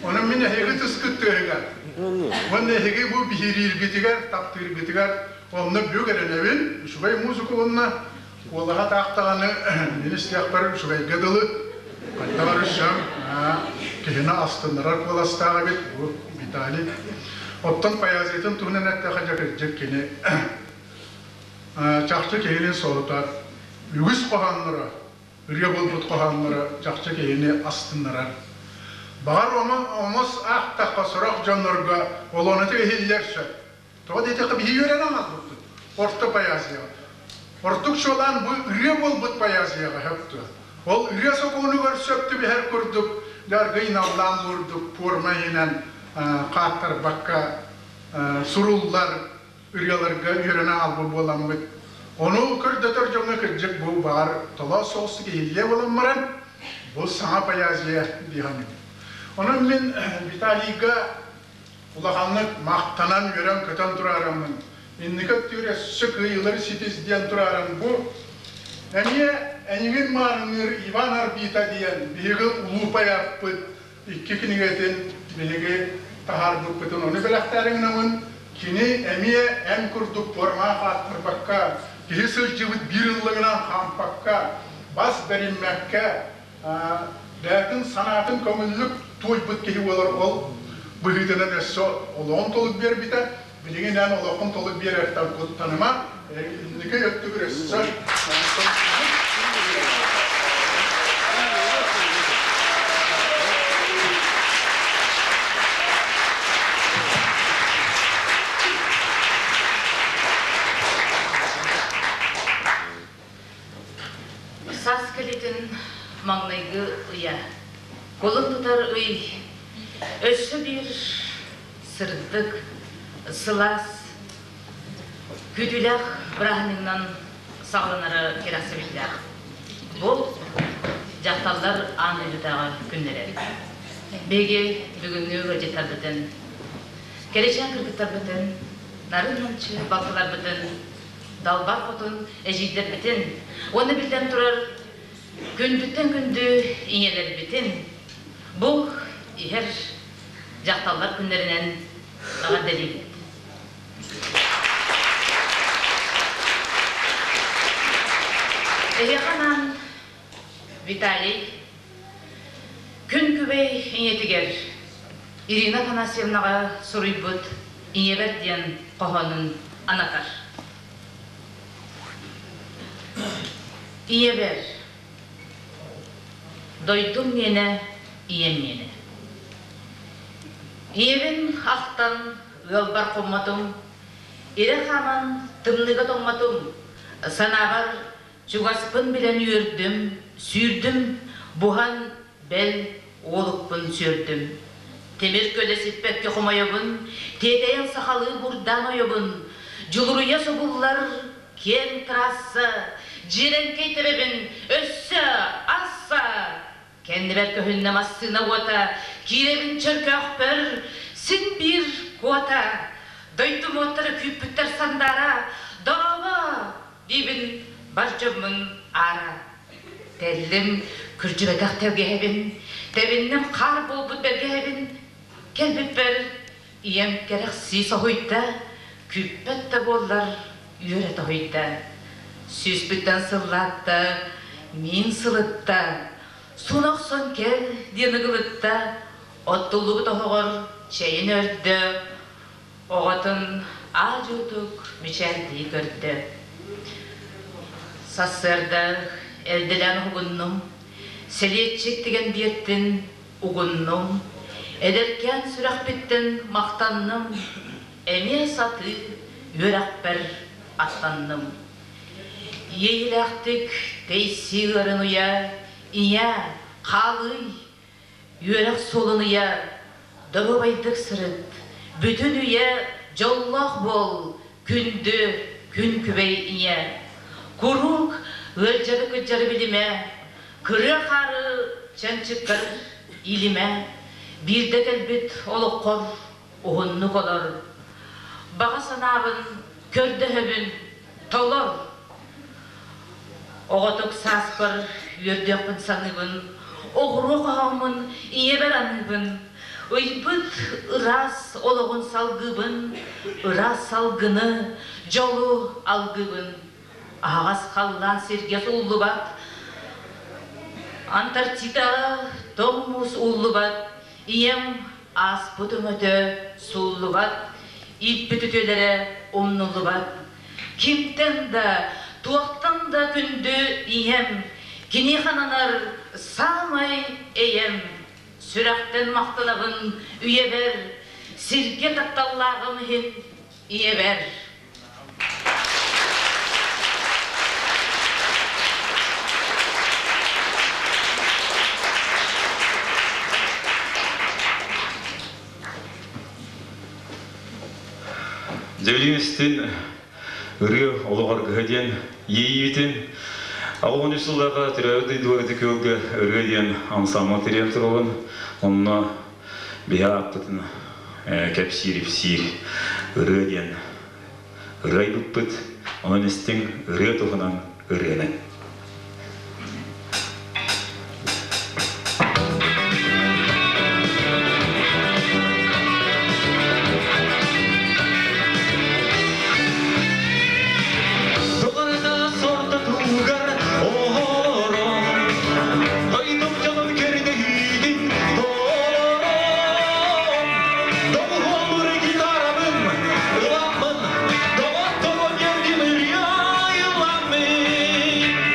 F: Онон мин эһиги тыскыт тыаһыгар уонна эһиги бу биһирииргитигэр, таптыыргытыгар онно бүк эрэнэбин. Үчүгэй музыка уонна куолаһа таах даҕаны мин истиэхпэр үчүгэйгэ дылы. Хайдах эрэ сөм киһини астыннарар куоластаах эбит бу Виталий. Оттон поэзиятын туһунан эттэххэ дьэ кырдьык кини чахчы киһини соһутар үгүс хоһоонноро, ырыа буолбут хоһоонноро чахчы киһини астыннарар. Баҕар омос аахтахха сорох дьоннорго олоонотук иһиллэр сөп. Тоҕо диэтэххэ биһи үөрэнэн аҕалбыппыт орто поэзияҕа. Ордук чуолаан бу ырыа буолбут поэзияҕа сөп дуо? Ол ырыа сокуонугар сөп түбэһэр курдук аргый наллаан бурдук пуорма иһинэн хааттарбакка суруллар ырыаларга үөрэнэ хаалбыт буоламмыт, ону көрдөтөр дьоҥҥо кырдьык бу баҕар толоос соҕустук иһиллиэ буолан баран, бу саҥа поэзия дии саныыбын. Онон мин Виталийга улаханнык махтанан үөрэн-көтөн тураараммын, инники өттүгэр өссө кыайыылары ситис диэн турааран бу эмиэ эйигин маарынныыр Иван Арбита диэн биһиги улуу поэппыт икки кинигэтин биһиги таһаарбыппытын ону бэлэхтээри гынабын. Кини эмиэ эн курдук формаах ааттарбакка, киһи сылдьыбыт биир ыллыгынан хаампакка, бас бэриммэккэ, бэйэтин санаатын көҥүллүк туойбут киһи буолар ол быһыытынан өссө олоҕун толук биэрбитэ. Билигин эн олоххун толук биэрэртэн куттаныма, инники өттүгэр өссө
A: Саас кэлитин маҥнайгы ыйа. Кулун тутар ый өссө биир сырдык, сылаас, күүтүүлээх бырааһынньыгынан саҕаланара кэрэхсэбиллээх. Бу дьахталлар аан дойдутааҕы күннэрэ. Биһиги бүгүҥҥү ыалдьыттарбытын, кэрэчээн кыргыттарбытын, нарын-намчы балтыларбытын далбар хотун эдьиийдэрбитин уонна биллэн турар күндүттэн күндү ийэлэрбитин бу иһэр дьахталлар күннэринэн эҕэрдэлиибит. Эһиэхэ анаан Виталий күн күбэй ийэтигэр Ирина Афанасьевнаҕа суруйбут «Ийэбэр» диэн хоһоонун анатар. Ийэбэр Дойдум миэнэ, ийэм миэнэ. Ийэбин ахтан ыалбар хоммотум, ирэ хааман тымныыга тоҥмотум, санаабар чугаспын билэн үөрдүм, сүүрдүм, буһан бэл уолукпун сүөрдүм. Тимир көлө сиппэккэ хомойобун, тиэтэйэн сахалыы бурдаан ойобун, дьулуруйа субуллар киэҥ трасса, дьиэрэҥкэй тэбэбин өссө асса! Кэннибэр көһүннэ массыына уота, киирэбин чөркөөхпөр, син биир куота. Дойдум уоттара күүппүттэр сандаара, дорообо! диибин бар дьоммун аара. Тэллим күрдьүбэтэх тэлгэһэбин, тэбинним хаар буолбут бэргэһэбин. Кэлбиппэр ийэм кэрэхсии соһуйда, күүппэт да буоллар үөрэ тоһуйда. Сүүспүттэн сыллаатта, миин сылытта, суун охсон кэл диэн ыгылытта, оттуллубут оһоҕор чэйин өрдө, оҕотун аа-дьуутук мичээрдии көрдө. Сарсыарда эрдэлээн уһугуннум, сэлиэччик тигэн биэртин угуннум, эдэркээн сүрэхпиттэн махтанным, эмиэ сатыы үөрэхпэр аттанным. Иэйиилээхтик тэйсии ыарын уйа, ийэ, хаалый, Үөрэх суолун ыйа, доруобайдык сырыт, бүтүн үйэ дьоллоох буол, күндү күн күбэй ийэ. Куруук ыалдьары-кыдьары билимэ, кырыа хаары чанчыккар иилимэ, биирдэ кэлбит олоххор уһуннук олор. Баҕа санаабын көрдөһөбүн, толор. Оҕотук сааспар үөрдүөхпүн саныыбын, оҕуруо хоһооммун ийэбэр аныыбын, ыйбыт ыраас олоҕун салгыыбын, ыраас салгыны, дьолу алгыыбын. Аһаҕас халлаан сиргэ сууллубат, Антарктидаҕа тоҥ муус ууллубат, ийэм ааспыт өҥөтө сууллубат, ииппит үтүөлэрэ умнуллубат. Кимтэн да, туохтан да күндү ийэм, киниэхэ ананар саамай эйэм. Сүрэхтэн махтанабын үйэбэр, сиргэ тапталлааҕым иһин ийэбэр.
C: Дьэбилиин истин ырыа олох аргыһа диэн иэйиибитин 83 сыллааҕы төрөөбүт дойдуга ытык ыалга ырыа диэн ансамбыл тэрийэн турабын. Онно биһи ааппытын кэпсиир-ипсиир ырыа диэн ырыа айбыппыт. Онон истиҥ ырыа туһунан ырыаны.
D: Доҕорда сордотугар оһорон, Дойдум дьонун көрдөһүүтүн толорон, Доҕуһуоллуур гитарабын ыламмын, Доҕотторум эргин ырыа ылламмын.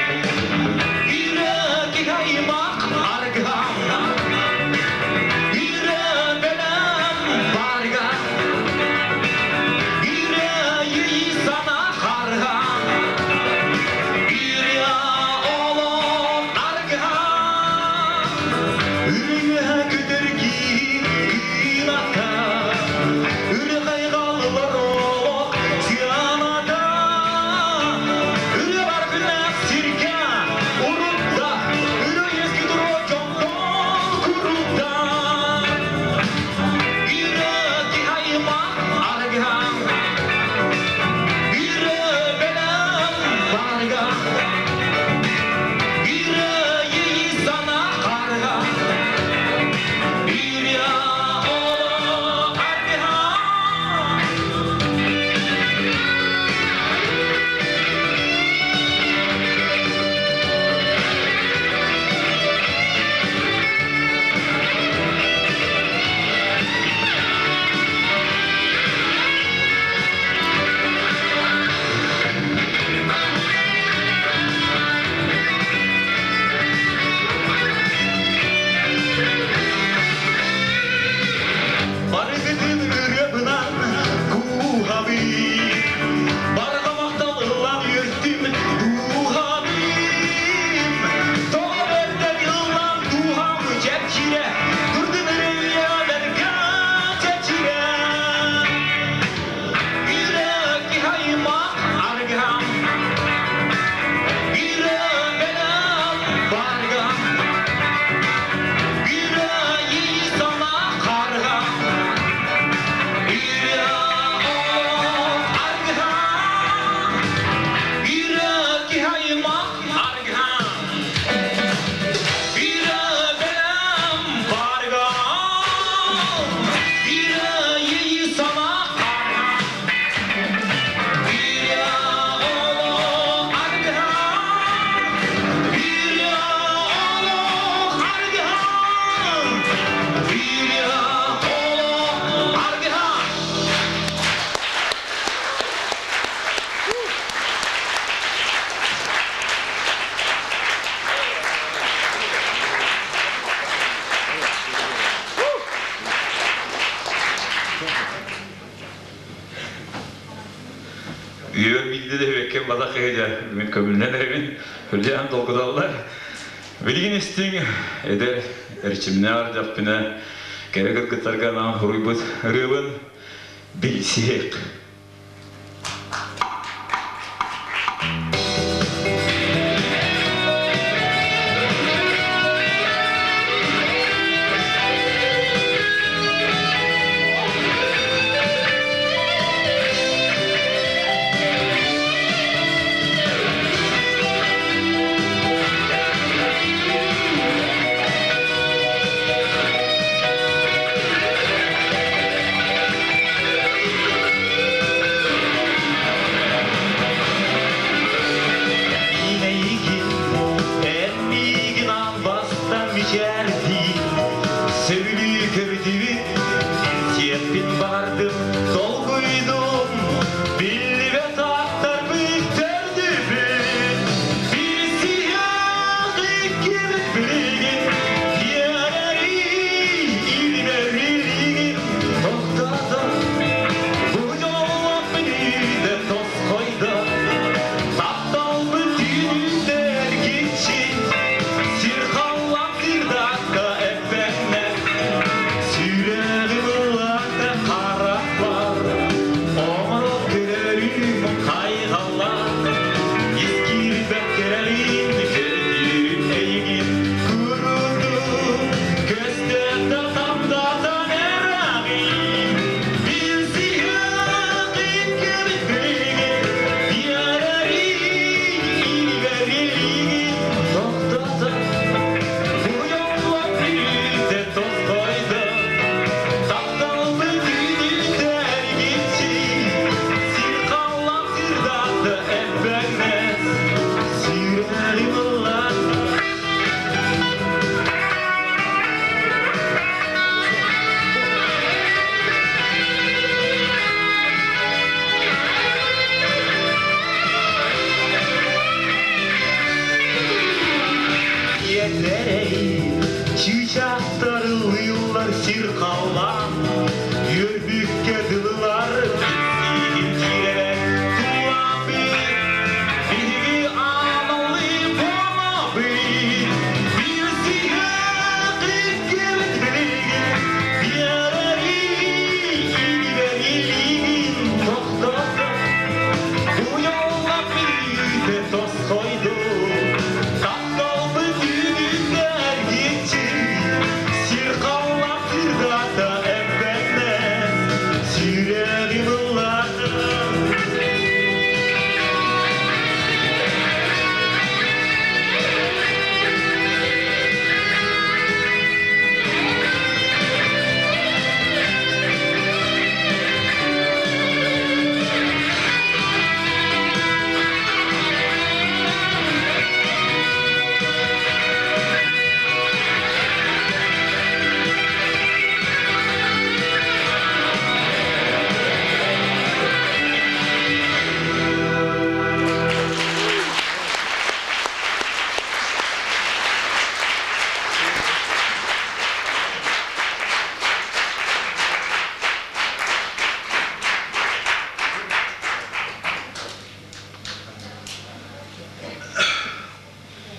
C: Биир эккен бадах киһи мин көмүллэн эрэбин. Хүллээн толкудаллар. Билигин истиҥ эдэр эрчимнээх эрдэхпинэ кэрэ кыргыттарга анаан суруйбут ырыабын билсиэх.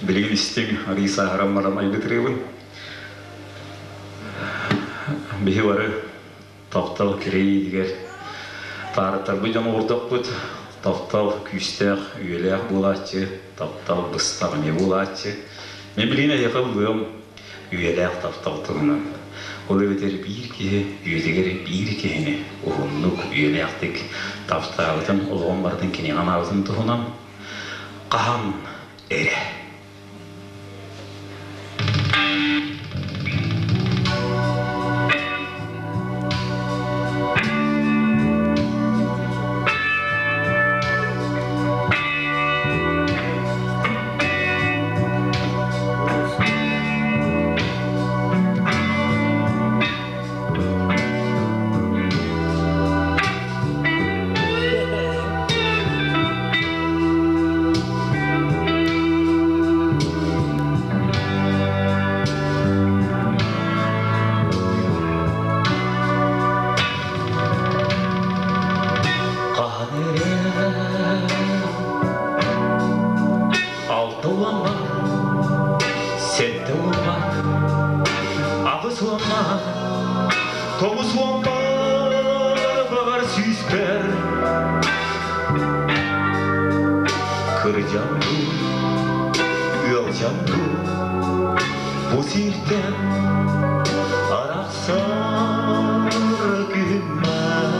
C: Билигин истиҥ арыы сааһыран баран айбыт ырыабын. Биһи бары таптал кирэйигэр таарыттарбыт дьон олордохпут. Таптал күүстээх, үйэлээх буолааччы, таптал быстах эмиэ буолааччы. Мин билигин эһиэхэ ыллыам үйэлээх таптал туһунан. Ол эбэтэр биир киһи үйэтигэр биир киһини уһуннук, үйэлээхтик таптаабытын, олоҕун барытын киниэхэ анаабытын туһунан хаһан эрэ.
D: Уоммар, сэттэ уоммар, аҕыс уоммар, тоҕус уоммар, баҕар сүүспэр. Кырдьан дуу, ыалдьан дуу, бу сиртэн арахсар күһүммэр.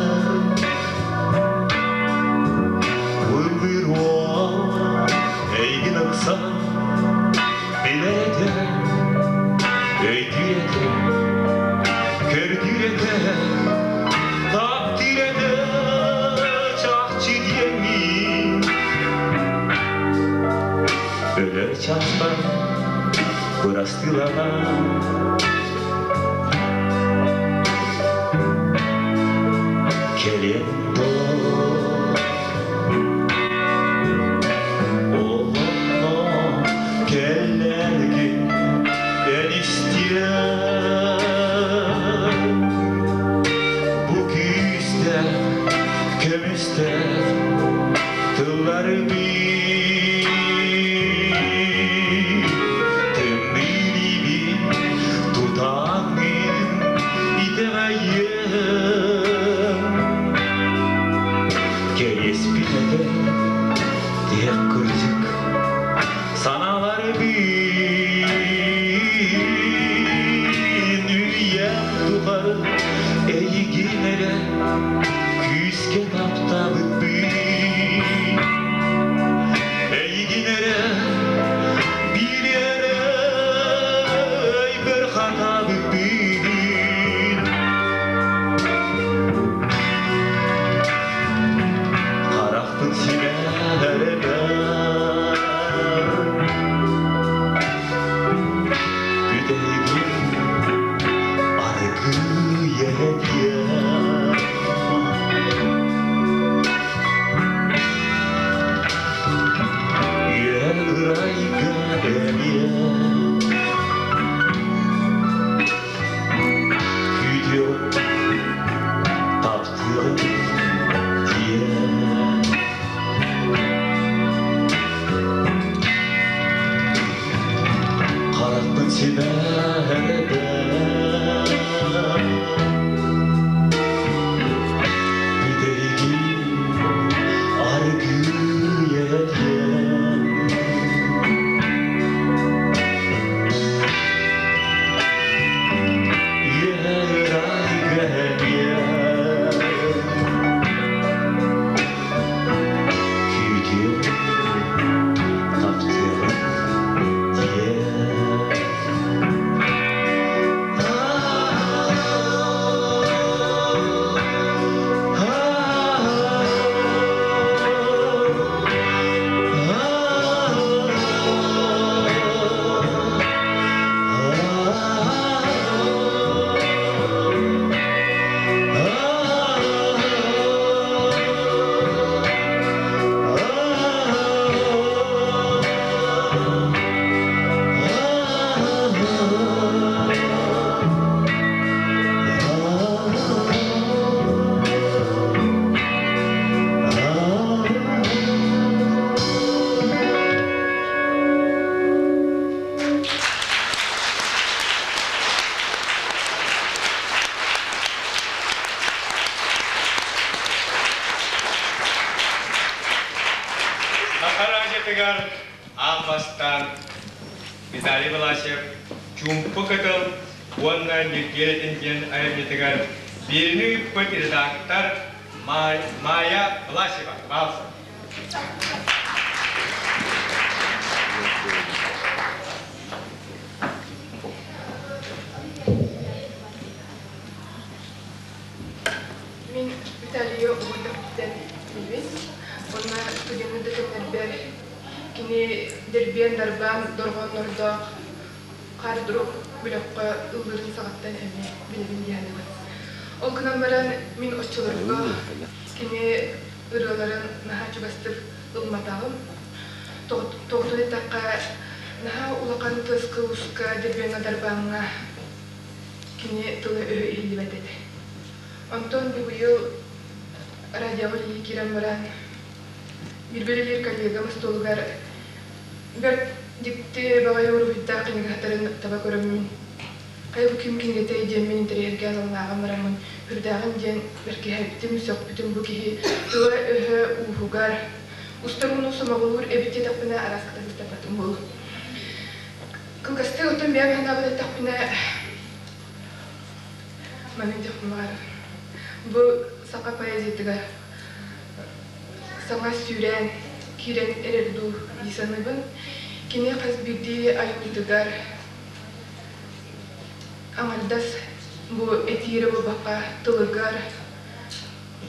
D: Ыллыыр уол эйигин ыкса билэр этэ, өйдүүр этэ, көрдүүр этэ, таптыыр этэ чахчы диэммин. Өлөр чааспар бырастыылана кэлэн Олонно кэллэргин эн истиэм Бу күүстээх көмүстээх тыллары Тымныыбын тутаҥҥын итэҕэйиэм Кэриэспин этэ тиһэх кырдьык санааларбын үйэм тухары эйигин эрэ күүскэ таптаабыппын Эйигин эрэ биир эрэ өйбөр хатаабыппын Харахпын симээрбэр Бүтэһигин аргыый этиэм Үөл ырайга эмиэ Күүтүөҕүм, таптыаҕым диэн Харахпын симээрбэр Бүтэһигин аргыый этиэм Үөрайга эмиэ Күүтүөм, таптыаҕым диэн
B: Саха радиотыгар аан бастаан Виталий Власьев Чуумпу кытыл уонна Ньиргиэрэтин диэн айымньытыгар биэриини ыыппыт редактор Майя Власьева. Пожалуйста.
G: Мин Виталийы угуйдахпыттан билбит. Уонна студенты да кэмнэрбэр кини дэрбиэн дарбаан дорҕооннордоох хаар-дурук бөлөххө ыллыырын саҕаттан эмиэ билэбин диэхэнэбин. Ол гынан баран мин оччолорго кини ырыаларын наһаа чугастык ылматаҕым. Тоҕотун эттэххэ, наһаа улахан тыаска-ууска, дэрбиэҥҥэ дарбааҥҥа кини тыла-өһө иһиллибэт этэ. Онтон бу быйыл радиоҕа үлэлии киирэн баран, бииргэ үлэлиир коллегам остуолугар бэрт. Дьикти баҕайы уруһуйдаах кинигэһиттэрин таба көрөммүн, хайа бу ким кинигэтэй диэммин интэриэһиргээн ылынааҕым бараммын, үрдээҕин диэн бэркиһээбитим, сөхпүтүм бу киһи тыла-өһө ууһугар, устар ууну сомоҕолуур эбит диэтэхпинэ арааската быстаппатым буолуо. Кылгастык оттон бэйэм санаабын эттэхпинэ, маннык диэхпин баҕарабын. Бу саха поэзиятыгар саҥа сүүрээн киирэн эрэр дуу дии саныыбын. Кини хас биирдии айымньытыгар аҥардас бу этиирэ буолбакка тылыгар,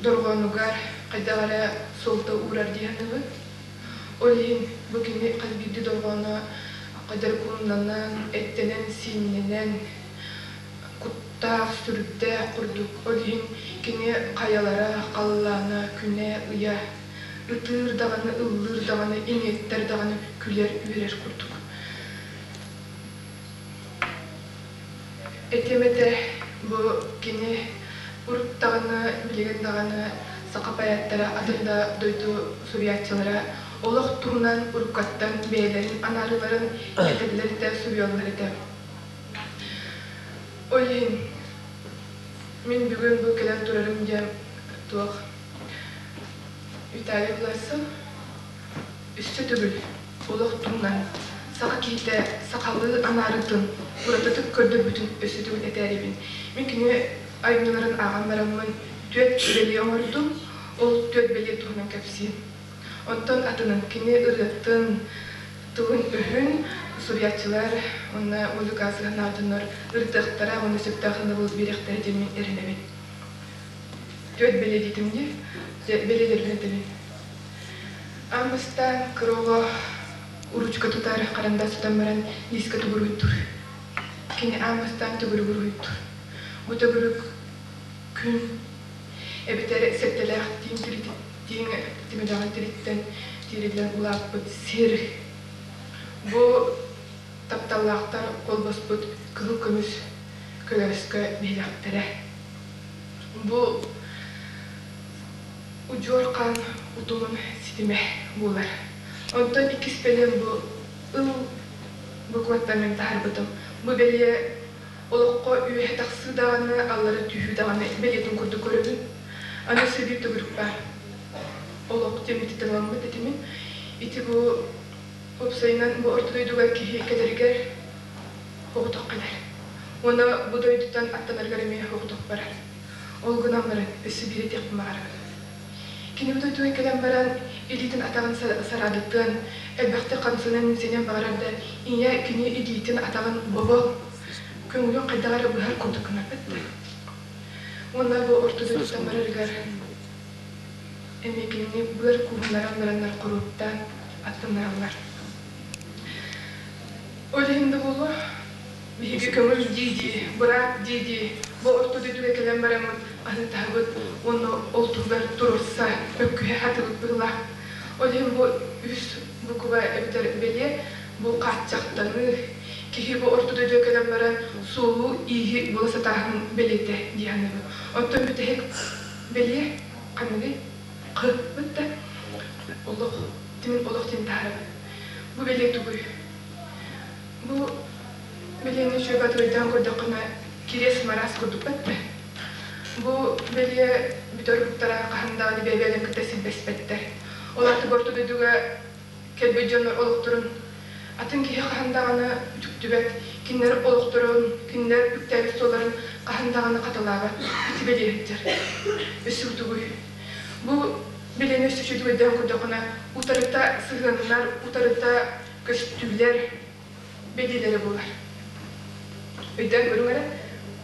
G: дорҕоонугар хайдах эрэ суолта уурар дии саныыбын. Ол иһин бу кини хас биирдии дорҕооно хайдах куҥнанан, эттэнэн-сииннэнэн куттаах, сүрдээх курдук. Ол иһин кини хайалара, халлаана, күнэ, ыйа ытыыр даҕаны, ыллыыр даҕаны, иҥиэттэр даҕаны күлэр-үөрэр курдук. Этиэм этэ, бу кини урут даҕаны, билигин даҕаны саха поэттара, атын да дойду суруйааччылара олох туһунан уруккаттан бэйэлэрин анаарыыларын этэллэр этэ, суруйаллар этэ. Ол иһин мин бүгүн бу кэлэн турарым диэн туох Виталий Власов өссө төгүл олох туһунан саха киһитэ сахалыы анаарыытын уратытык көрдөрбүтүн өссө төгүл этээрибин. Мин кини айымньыларын ааҕан бараммын түөрт бэлиэ оҥордум, ол түөрт бэлиэ туһунан кэпсиим. Онтон атынын кини ырыатын, тылын-өһүн суруйааччылар уонна музыка сыһыаннаах дьоннор ырытыахтара уонна сөптөөх сыанабыл биэриэхтэрэ диэн мин эрэнэбин. Түөрт бэлиэ диэтим дии, бэлиэлэрбин этэбин. Аан бастаан кыра оҕо уручка тутар, харандаас тутан баран лиискэ тугуруйдуур. Кини аан бастаан төгүрүк уруһуйдуур. Бу төгүрүк күн эбэтэр сэттэлээх тииҥ тииҥ тимирэҕин тириттэн тиэриллэн улааппыт сир. Бу тапталлаахтар холбоспут кыһыл көмүс көлөөскө биһилэхтэрэ. Бу удьуор хаан утумун ситимэ буолар. Онтон иккис бэлиэм бу ыл букваттан мин таһаарбытым. Бу бэлиэ олоххо үөһэ тахсыы даҕаны, аллара түһүү даҕаны бэлиэтин курдук көрөбүн. Аны сөбүү төгүрүк баар. Олох диэммититтэн этимин. Ити бу уопсайынан бу орто дойдуга киһи кэлэригэр оҕотох кэлэр. Уонна бу дойдуттан аттанарыгар эмиэ оҕотох барар. Ол гынан баран өссө биир этиэхпин баҕарабын. Кини бу дойдуга кэлэн баран илиитин атаҕын сараадыттыан, элбэхтик хамсанан-имсэнэн баҕарар да, ийэ кини илиитин атаҕын бобо көҥүлүн хайдах эрэ быһар курдук гынарбыт да. Уонна бу орто дойдуттан барарыгар эмиэ кинини быар кууһуннаран бараннар хоруоптаан аттыннараллар. Ол иһин да буолуо, биһиги көҥүл дии-дии, быраап дии-дии бу орто дойдуга кэлэн бараммыт хаһыытаһабыт уонна ол туһугар туруорса, мөккүһэ сатыыбыт быһыылаах. Ол иһин бу үс букуба эбэтэр бэлиэ бу хааччахтаныы, киһи бу орто дойдуга кэлэн баран суолу-ииһи була сатааһын бэлиэтэ дии саныыбын. Оттон бүтэһик бэлиэ ханныгый? Кы да олох тимин олох диэн таһаарабын. Бу бэлиэ тугуй? Бу бэлиэни үчүгэй батырайдаан көрдөххүнэ кириэс мараас курдук баттэ. Бу бэлиэ бүтэр уһуктара хаһан даҕаны бэйэ-бэйэлэрин кытта силбэспэттэр. Ол аата бу орто дойдуга кэлбит дьоннор олохторун атын киһи хаһан даҕаны үтүктүбэт, кинилэр олохторун, кинилэр үктээбит суолларын хаһан даҕаны хатылаабат ити бэлиэ сылдьар. Өссө тугуй? Бу бэлиэни өссө үчүгэйдик өйдөөн көрдөххүнэ, утарыта сыһыаннар, утарыта көстүүлэр бэлиэлэрэ буолар. Өйдөөн көрүҥ эрэ,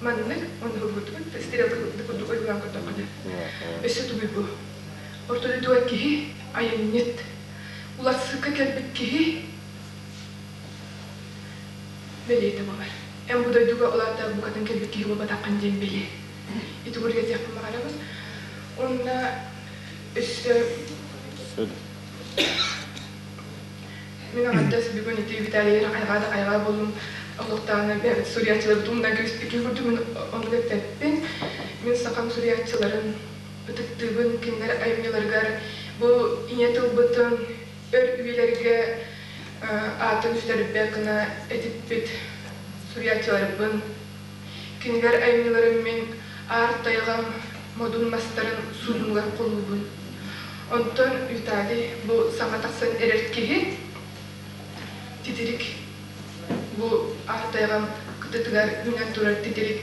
G: маннык уонна курдук стрелка курдук ойуулаан көрдөххүнэ. Өссө тугуй бу? Орто дойдуга киһи айанньыт. Уларсыкка кэлбит киһи бэлиэтэ буолар. Эн бу дойдуга ол аата букатын кэлбит киһи буолбатаххын диэн бэлиэ. Ити курдук этиэхпин баҕарабын. Уонна өссө мин аҥардас бүгүн ити Виталийы хайҕаа да хайҕаа буоллум олохтоон бэйэбит суруйааччыларбыт умнан кэбиспиккин курдук мин оннук эппэппин. Мин сахам суруйааччыларын ытыктыыбын, кинилэр айымньыларыгар бу ийэ тылбытын өр үйэлэргэ Аатын сүтэрбэт гына этиппит суруйааччыларбын, кинилэр айымньыларын мин аар тайҕам модун мастарын суунугар холуубун. Онтон Виталий бу саҥа тахсан эрэр киһи титирик бу аар тайҕам кытытыгар үүнэн турар титирик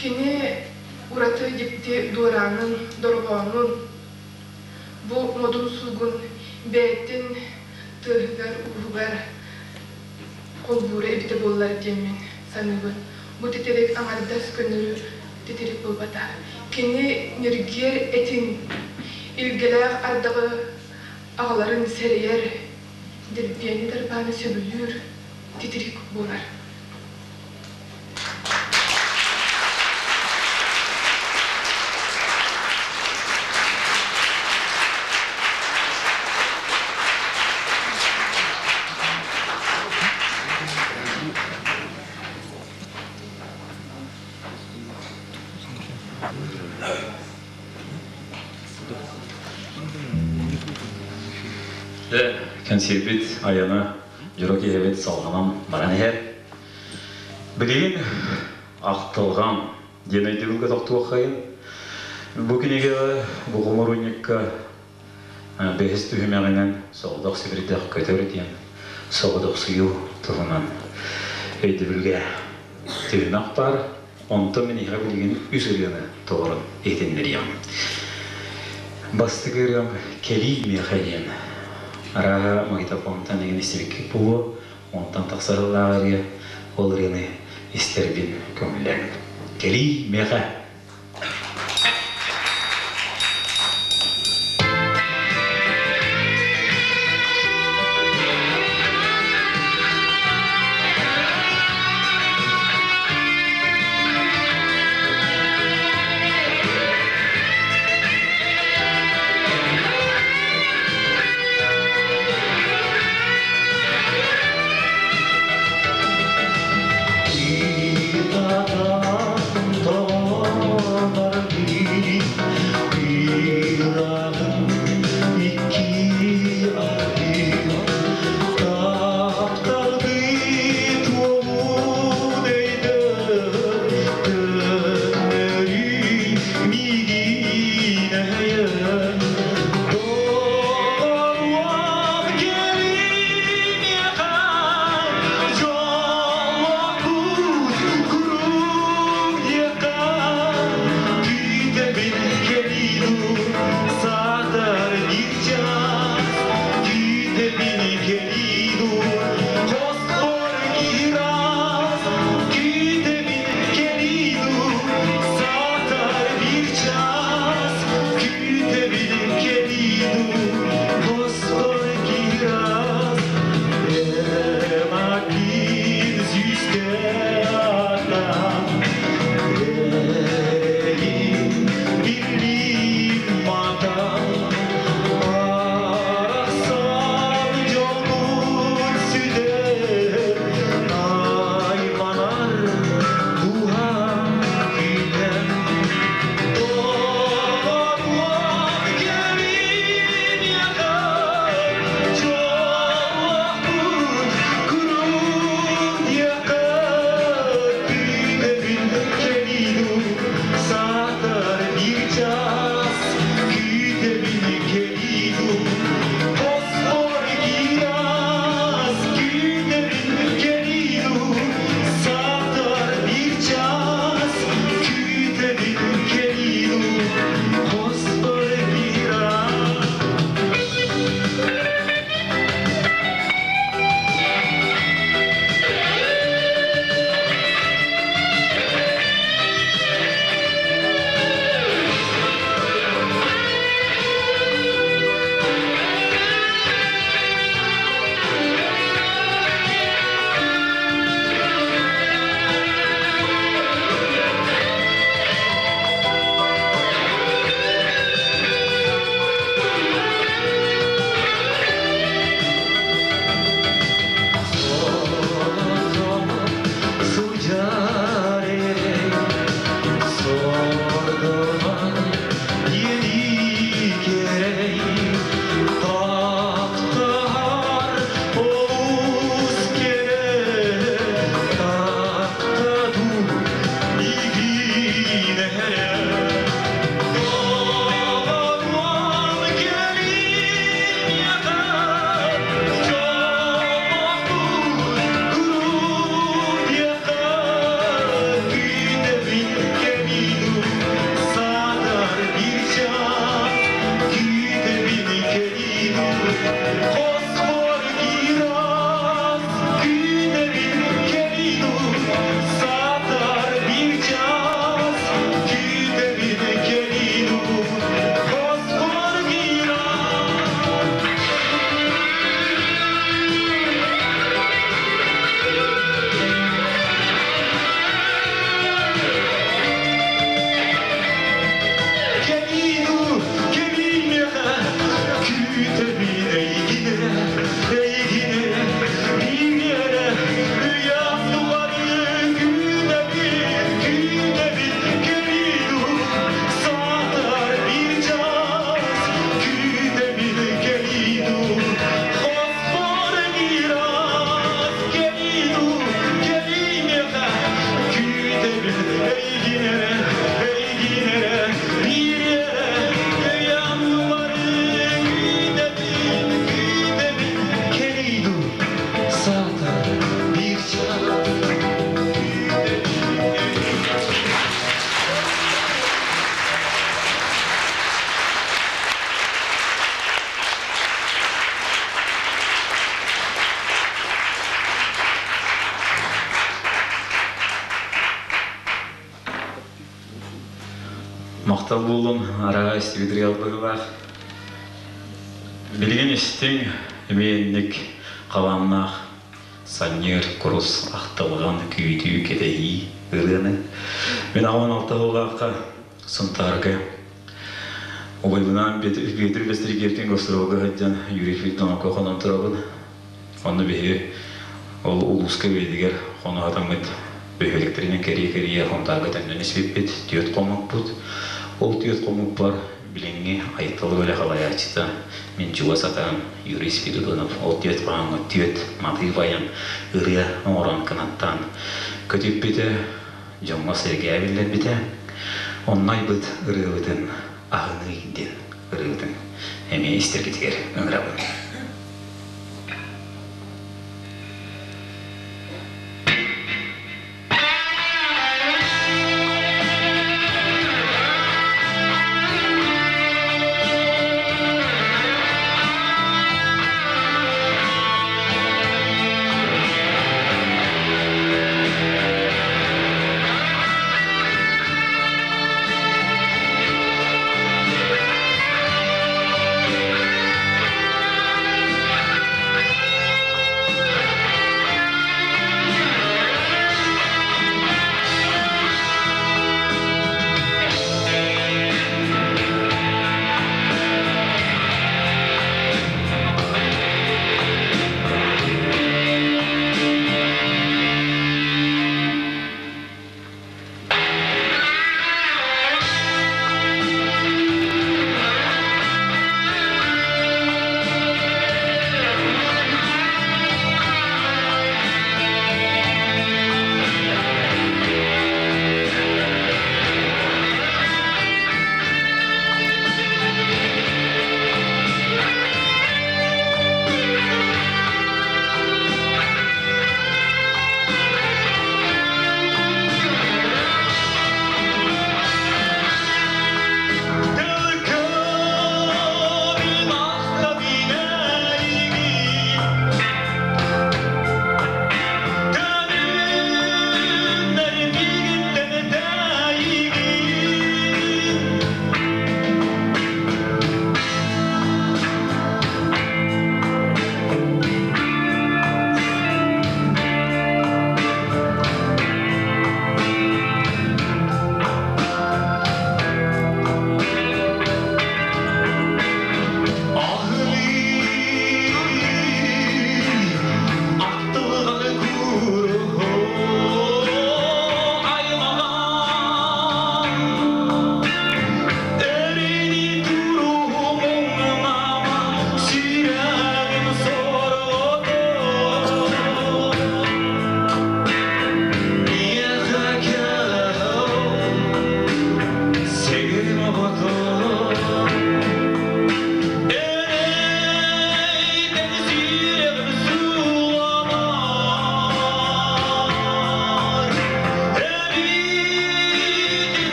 G: кини ураты дьикти дуораанын, дорҕоонун бу модун суугун бэйэтин тыаһыгар-ууһугар холбуура эбитэ буоллар диэммин саныыбын. Бу титирик аҥардас көннөрү титирик буолбатах. Кини ньиргиэр этин, илгэлээх ардаҕы аҕаларын сэрэйэр, дирбиэни дарбааны сөбүлүүр титирик буолар.
C: Кэнсиэрбит айана дьоро киһибит салҕанан баран иһэр. Билигин ахтылҕан диэн өйдөбүлгэ тохтуоххайын. Бу кинигэҕэ бу хомуруунньукка бэһис түһүмэҕинэн соҕотох сибирдэх көтөр диэн соҕотохсуйуу туһунан өйдөбүлгэ түһүмэх баар. Онтон мин эһиэхэ билигин үс ырыаны толорон иһитиннэриэм. Бастакы ырыам «Кэлии миэхэ» диэн. Арааһа магнитофонтан эҥин истибиккит буолуо. Онтон тахсар ыллаах ырыа, ол ырыаны истэрбин көҥүллээн. Кэлии миэхэ! Махтал буоллун, араа истибит ырыалбыгылаах. Билигин истиҥ, эмиэ инник халааннаах санньыар курус ахтылҕан күүтүү кэтэһии ырыаны. Мин 16 сыллаахха Сунтаарга убайбынаан Петр Бестригевтин гастролга сылдьан Юрий Филитоновка хонон турабын. Онно биһиги ол улууска бэйэтигэр хоно сатаммыт бөһүөлэктэринэн кэрийэ-кэрийэ Хонтаарга төннөн испиппит, түөрт хоммуппут. Ол түөрт хоммуппар билиҥҥи Айталы бөлөх халайааччыта мин чугас атаҕым Юрий Спиридонов ол түөрт хоһооҥҥо түөрт матыып айан ырыа оҥорон кынаттаан көтүппүтэ, дьоҥҥо сэргээ биллэрбитэ. Онно айбыт ырыабытын Аһыныы диэн ырыабытын эмиэ истэргитигэр ыҥырабын.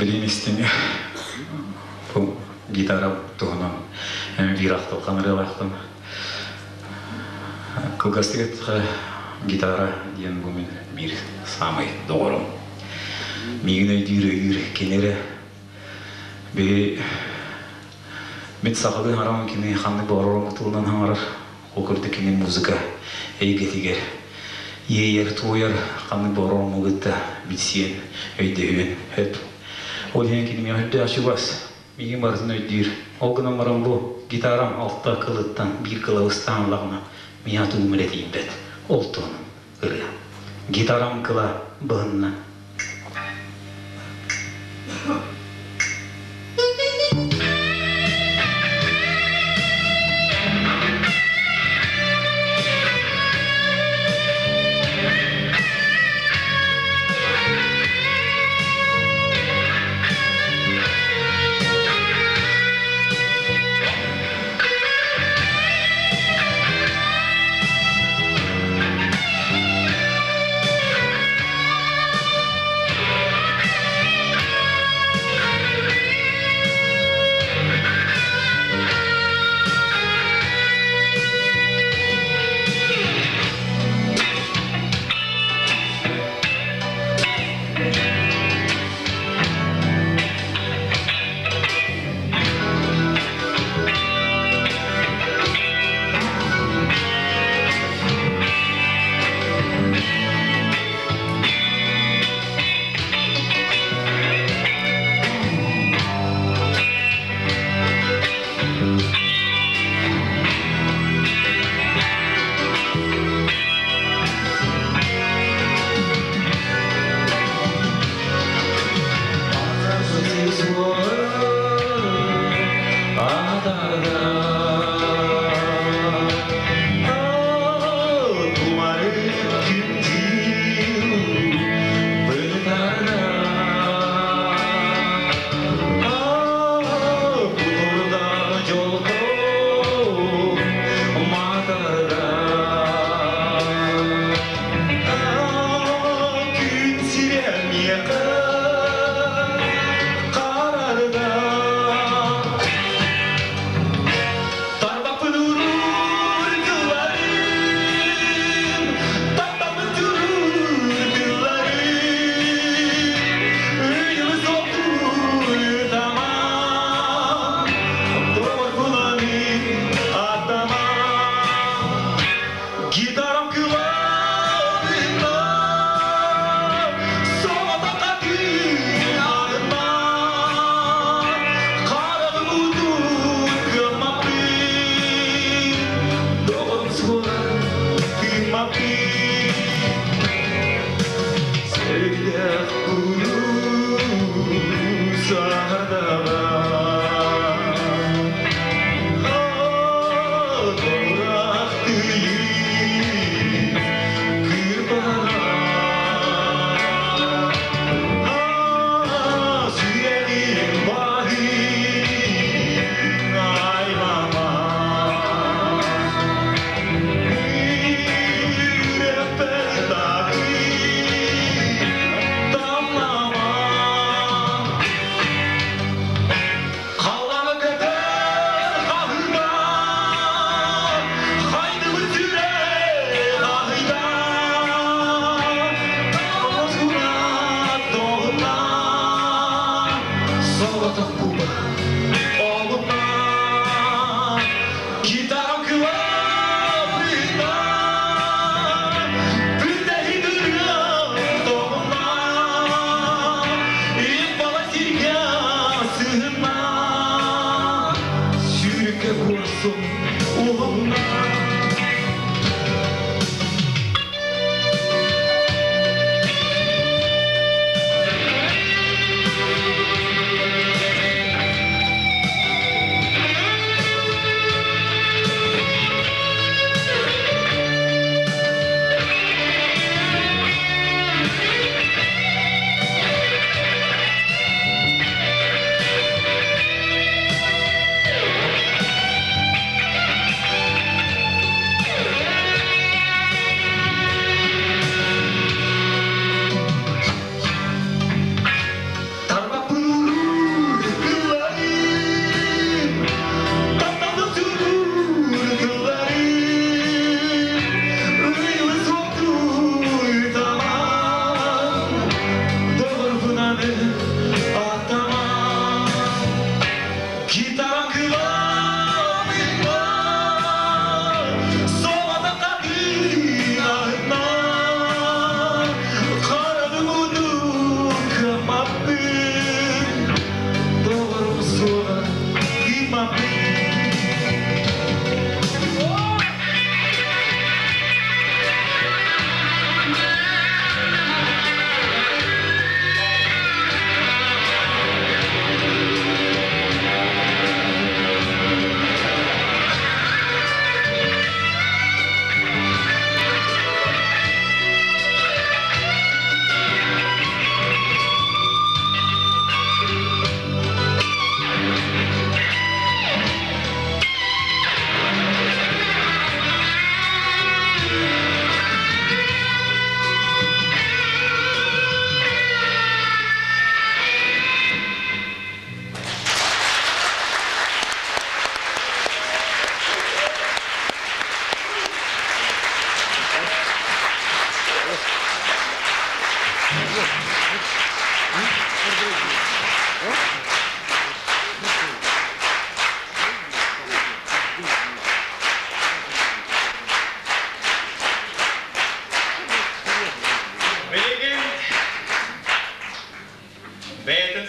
C: Билин истиҥ бу гитара туһунан биир ахтылҕан ырыалаахтым. Кылгастык эттэххэ, гитара диэн бу мин биир саамай доҕорум. Миигин өйдүүр өйүүр кини эрэ. Биһи мин сахалыы хараҕым кини ханнык баҕарар тылынан хаҥарар. Ол курдук кини музыка эйгэтигэр иэйэр-туойар ханнык баҕарар омугу кытта билсиэн, өйдөһүөн сөп. Ол иһин кини миэхэ үрдээх чугас, миигин барытын өйдүүр. Ол гынан баран бу гитарам алта кылыттан биир кыла ыстаан ыллаҕына, миэхэ тугум эрэ тиийбэт. Ол туһунан ырыа. Гитарам кыла быһынна.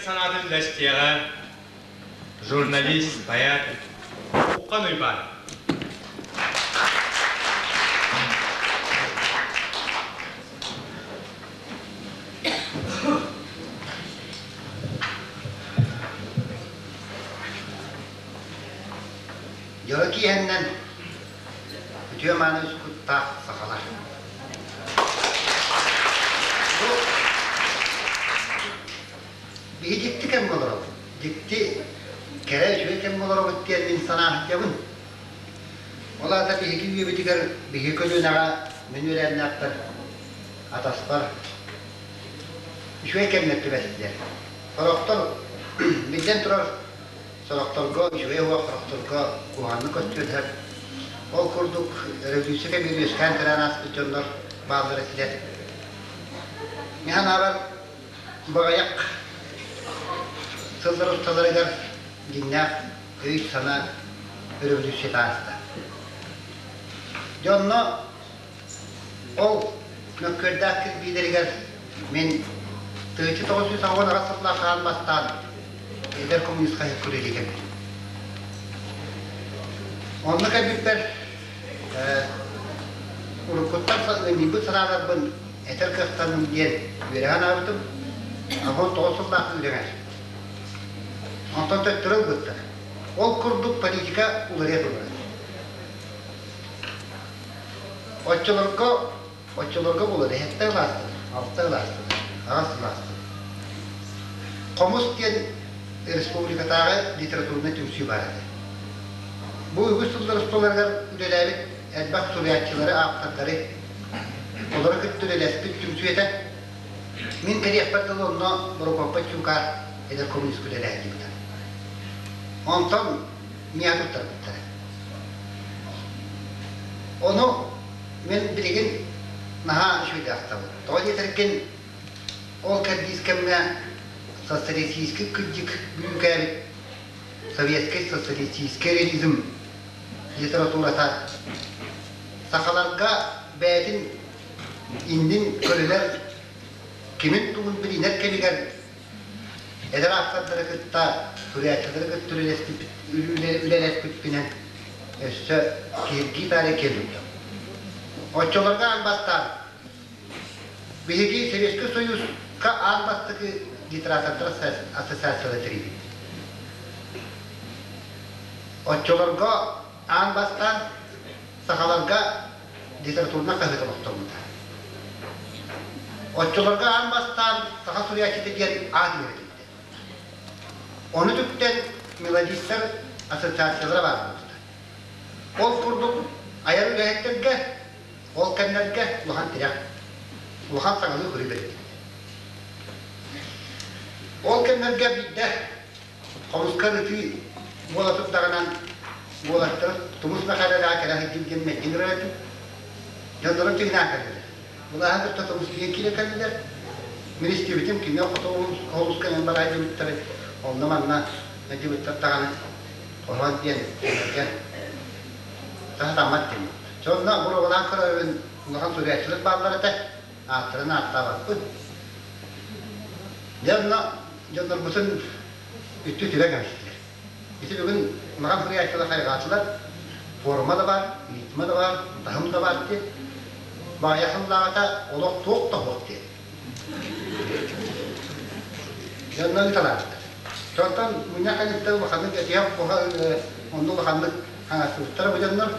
B: санаатын үллэстиэҕэ журналист, поэт Уххан Уйбаан.
H: Дьоро киэһэннэн үтүө мааны куттаах сахалар. Бу биһи дьикти кэмҥэ олоробут. Дьикти кэрэ үчүгэй кэмҥэ олоробут диэн мин санаахтыйабын. Ол аата биһиги үйэбитигэр биһиги көлүөнэҕэ мин үөрэннээхпэр атаспар үчүгэй кэмнэр түбэстилэр. Сорохтор биллэн турар сорохторго үчүгэй уох, сорохторго куһаҕаннык көстүөллэр. Ол курдук революция кэмигэр үөскээн кэлэн ааспыт дьоннор бааллар этилэр. Мин санаабар, баҕайах сыллар усталарыгар дьиҥнээх өй-санаа революцията ааста. Дьэ онно ол мөккүөрдээх кирбиилэригэр мин 1998 сыллаах хаан бастаан эдэр коммунист хаһыакка үлэлии кэлбитим. Онно кэлбиппэр уруккуттан ыанньыйбыт санааларбын этэр кыахтанным диэн үөрэҕи анаабытым. 19 сыллаах үөрэҕэр. Онтон төттөрү ылбыттар. Ол курдук политика уларыйа турар. Оччолорго, оччолорго буолар эһэттэ ылаастылар, алта ылаастылар, аҕыс ылаастылар. Хомус диэн республикатааҕы литературнай түмсүү баар этэ. Бу үгүс сыллар усталарыгар үлэлээбит элбэх суруйааччылары, ааптардары, олору кытта үлэлэспит түмсүү этэ. Мин кэлиэхпэр дылы онно Борокуоппай Чуукаар эдэр коммунист үлэлээһин Онтон миэхэ туттарбыттара. Ону мин билигин наһаа үчүгэйдик ахтабын. Тоҕо диэтэргин, ол кэрдиис кэмҥэ социалистическай кырдьык бүрүүкээбит советскай социалистическай реализм литературата сахаларга бэйэтин иннин көрүнэр кимин-тугун билинэр кэмигэр Эдэр ааптардары кытта, суруйааччылары кытта үлэлэспиппинэн өссө киһиргии таарыйа киэн Оччолорго аан бастаан биһиги Советский Союзка аан бастакы литератордар ассоциациялара тэрийбит. Оччолорго аан бастаан сахаларга литературнай хаһыат олохтоммута. Оччолорго аан бастаан саха суруйааччыта диэн аат үөрэтилбитэ. Ону түптэн мелодистар ассоциациялара баар буолбута. Ол курдук айар үлэһиттэргэ ол кэмнэргэ улахан тирэх, улахан саҥалыы көрүү бэриллибитэ. Ол кэмнэргэ биирдэ Хомуска ытыы буола турдаҕына уолаттар Тумус Мэхээлэлээх кэлэ сылдьын диэн мэлдьи ыҥырар этим. Дьоннорум чыгынаан кэллилэр. Былааһы кытта Тумус тиийэн киирэн кэллилэр. Мин истибитим, кинилэр хоту олуска эн бараа диэбиттэр, онно-манна диэбиттэр даҕаны хоһоон диэн кинилэргэ сатаммат диэн. Сонно боруобалаан көрөрүн улахан суруйааччылар бааллар этэ, ааттарын ааттаабаппын. Дьэ онно дьоннорбутун үттү-түбэ кэбистилэр. Ити бүгүн улахан суруйааччылар хайҕаатылар, форма да баар, ритмэ да баар, таһым да баар диэн. Баайа сыллааҕыта олох туох да суох диэн. Дьоннор ыыталаабыттар. Онтон мунньах кэнниттэн улаханнык этиһэ онно улаханнык хаҥастыбыттара бу дьоннор.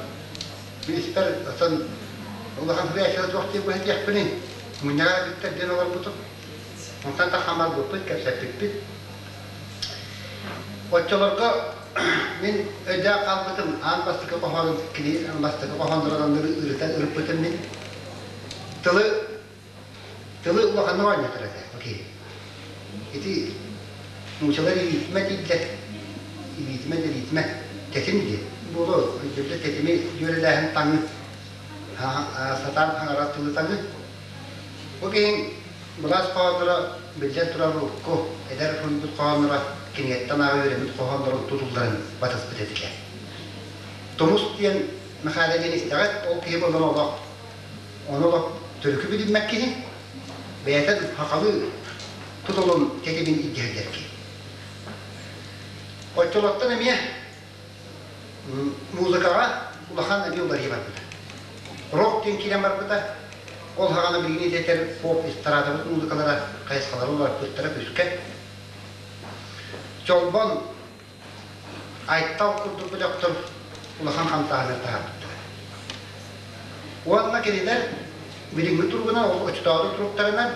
H: Министр оттон улахан суруйааччылар туох диэн быһа мунньаҕа бүттэр диэн олорбутум. Онтон тахамарбыппыт, кэпсэппиппит. Оччолорго мин өйдөөх хаалбытым аан бастакы хоһоонун кини бастакы хоһооннорун ырытан ырыппытым мин тылы тылы улаханнык оонньотор этэ окей ити нуучалар ритмэ дииллэр ритмэ да ритмэ тэтим диэн буолуо өйдөбүлэ тэтими дьүөрэлээһин таҥы сатаан хаҥарар тылы таҥы Бу киһи былаас хоһоонноро биллэн турар урукку эдэр суруйбут хоһоонноро кинигэттэн ааҕа үөрэммит хоһооннорун тутулларын батыспыт этилэр. Тумус диэн Михаил диэн истэҕит, ол киһи буолан олох ону олох төрүкү билиммэт киһи, бэйэтин сахалыы тутулун тэтимин илдьэ сылдьар киһи. Оччолортон эмиэ музыкаҕа улахан эмиэ уларыйыы барбыта. Рок диэн киирэн барбыта. Ол саҕана билигин этэр поп эстрадабыт музыкалара хайысхалара уларыппыттара күүскэ. Чолбон Айтал курдук бөлөхтөр улахан хамсааһыны таһаарбыттара. Уонна кинилэр билиҥҥи туругунан, ол оччотооҕу туруктарынан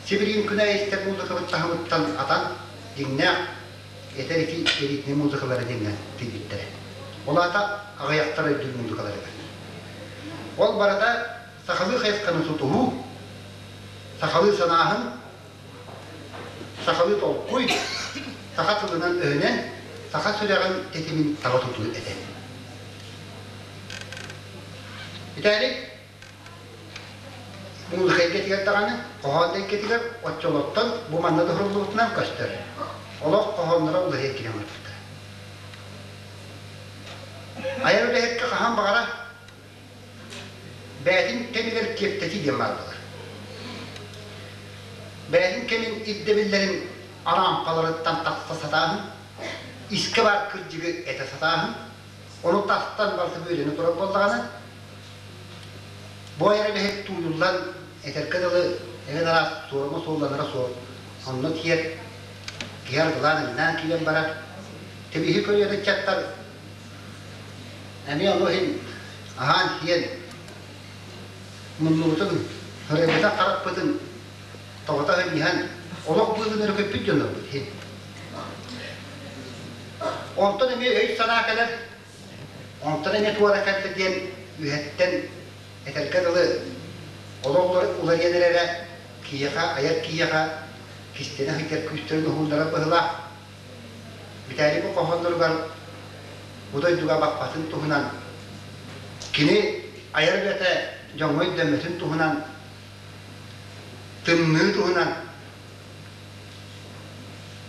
H: Сибириин күнэ истэр музыкабыт таһымыттан атан дьиҥнээх этэр ити элитнэй музыкалара диэҥҥэ тиийбиттэрэ. Ол аата аҕыйахтар өйдүүр музыкаларыгар. Ол барыта сахалыы хайысханы тутуһуу, сахалыы санааһын, сахалыы толкуй, саха тылынан өһүнэн, саха сүрэҕин тэтимин таба тутуу этэ. Виталий, музыка эйгэтигэр даҕаны, хоһоон да эйгэтигэр оччолортон бу манна да суруллубутунан көстөр. Олох хоһоонноро уларыйа киирэн барбыттара. Айар үлэһиккэ хаһан баҕара Бэйэтин кэмигэр киэптэтии диэн баар буолар. Бэйэтин кэмин ирдэбиллэрин араампаларыттан тахса сатааһын, искэ баар кырдьыгы этэ сатааһын, ону тастан барыта бүөлэнэ турар буоллаҕына, бу айар үлэһит тууйуллан этэргэ дылы эҥин араас суорума суолланара суох, онно тиийэр киһи аргылаан-ыҥнаан киирэн барар, тэбиһи көрүөн ыччаттар Эмиэ ону иһин аһаан-сиэн муннубутун, ырыабытын харахпытын тоҕута сынньыһан олох быылын өрүкүппүт дьоннорбут иһин. Онтон эмиэ өй-санаа кэлэр, онтон эмиэ туора кэллэ диэн үөһэттэн этэргэ дылы олох уларыйан эрэрэ киһиэхэ, айар киһиэхэ кистэнэ сылдьар күүстэрин уһууннарар быһыылаах. Виталий бу хоһоонноругар бу дойдуга баппатын туһунан, кини айар үлэтэ дьоҥҥо өйдөммөтүн туһунан, тымныы туһунан.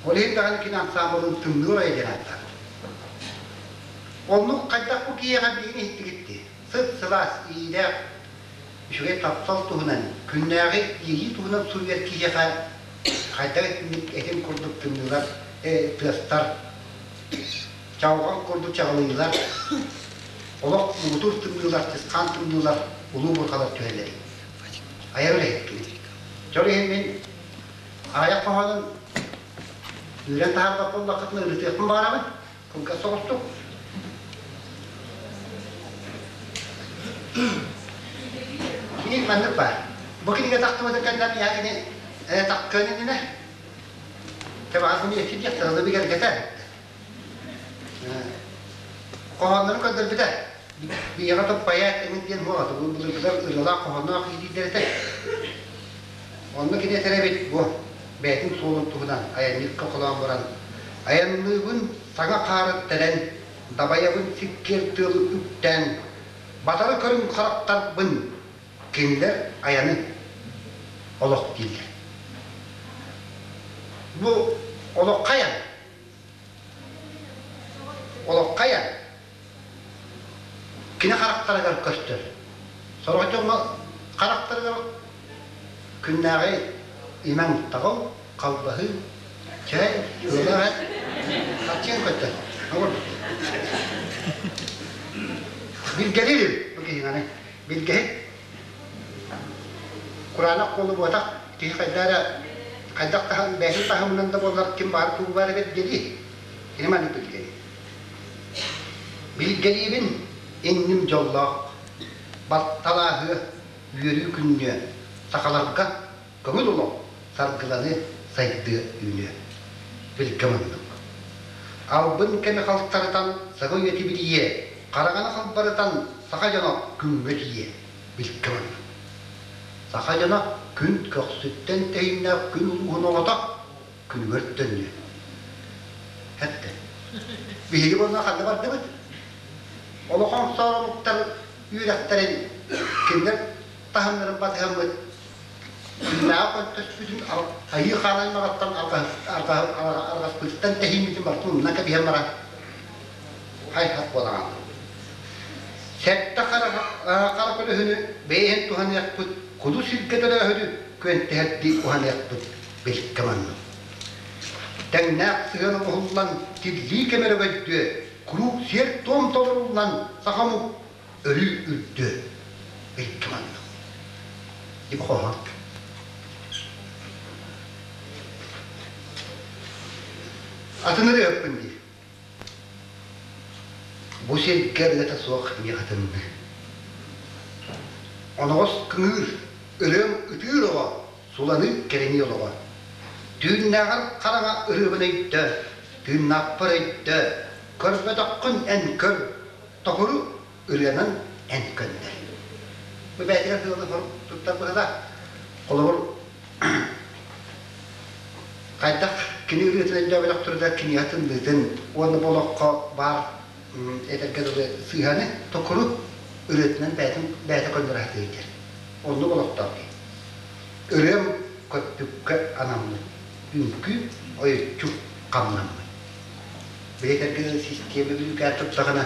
H: Ол иһин даҕаны кини ансаамбылын Тымныы оройо диэн ааттаабыт. Оннук хайдах бу киһиэхэ билигин иһиттигит дии. Сып-сылаас, иилээх, үчүгэй таптал туһунан, күннээҕи иэйии туһунан суруйар киһиэхэ хайдах итинник этин курдук тымныылар, тыастар, чалҕан курдук чаҕылыйыылар, олох муҥутуур тымныылар, чысхаан тымныылар, улуу бурҕалар түһэллэрий. Айар үлэһит кини. Дьол иһин мин аҕыйах хоһоонун үүрэн таһаарбат буоллаххытына ырытыахпын баҕарабын. Кылгас соҕустук. Кини маннык баар. Бу кинигэ тахтыбытын кэннэ миэхэ кини тахтыан иннинэ Тэбаҕас мин эти диэх тылы бигэргэтэ. Хоһооннорун көрдөрбүтэ. Биһиэхэ топпайаат эҥин диэн буолла. Былыргылар ырыалаах хоһоонноох иитиилэр этэ. Онно кини этэр эбит бу бэйэтин суолун туһунан айанньыкка холоон баран айанныыбын саҥа хаары тэлэн, дабайабын сиккиэр тыалы үктээн, батары көрүҥ харахтарбын кинилэр айаны олох дииллэр. Бу олоххо айан, олоххо айан кини харахтарыгар көстөр. Сорох дьоҥҥо харахтарыгар күннээҕи имэҥ-таҕыл, халбаһыы, чэй, ыала хаччыан көттөр. Билгэлиир бу киһи билгэһит кураанах куолу буотах киһи хайда эрэ хайдах таһым бэйэтин таһымынан да буоллар ким баар тугу баар эбит диэри кини маннык билгэлиир. Билгэлиибин инним дьоллоох, балталааһыа, үөрүү күннүө, сахаларга көҥүл олох саргыланы сайдыа үүнүө. Билгэ маннык. Албын кэми халтарытан саҥа үйэти билиэ, хараҥаны халбарытан саха дьоно күҥҥэ тиийиэ. Билгэ маннык. Саха дьоно күн көхсүттэн тэһииннээх күн улууһун оҕото күнүгэр төннүө. Хэттэ. Биһиги буолла ханна бардыбыт? Олохон соромуктар үөрэхтэрин кинилэр таһымнарын батыһаммыт күннээҕи көнтөспүтүн айыы хаан аймаҕыттан арҕаспытыттан тэһииммитин барытын умнан кэбиһэн баран хай-хат буолаҕын. Сэттэ хара көлөһүнү бэйэһин туһаныахпыт, куду сиргэ төлөөһүнү күөнтэһэрдии уһаныахпыт билкэ маннык. Тэҥнээх сыһыан оҥоһуллан, тиллии кэмэ өрөгөйдүө, куруук сиэр-туом толоруллан, саха омук өрүү үрдүө. Ыйытым аннык. Дип хоһоон. Атын ырыаһыппын дии. Бу сиргэ ырыата суох миэхэ тымныы. Оноҕос кыҥыыр, ырыам ытыыр оҕо, суланыы кэрэний олоҕо. Түүннээҕэр хараҥа ырыабын өйдөө, тыыннаахпар өйдөө, көрбөтөххүн эн көр, токуру ырыанан эн көннөр. Бу бэйэтигэр тылы туттар быһыла. Холобур, хайдах кини ырыатын өйдөөбөтөх турда кинигэ тыллыытын уонна бу олоххо баар этэргэ дылы сыыһаны токуру ырыатынан бэйэтин бэйэтэ көннөрө сатыыр диэн. Оннук олохтоох киһи. Ырыам көппүккэ анаммыт, үҥкүү ойуччу хамнаммыт. Били этэргэ дылы систиэмэ бүрүүкээн турдаҕына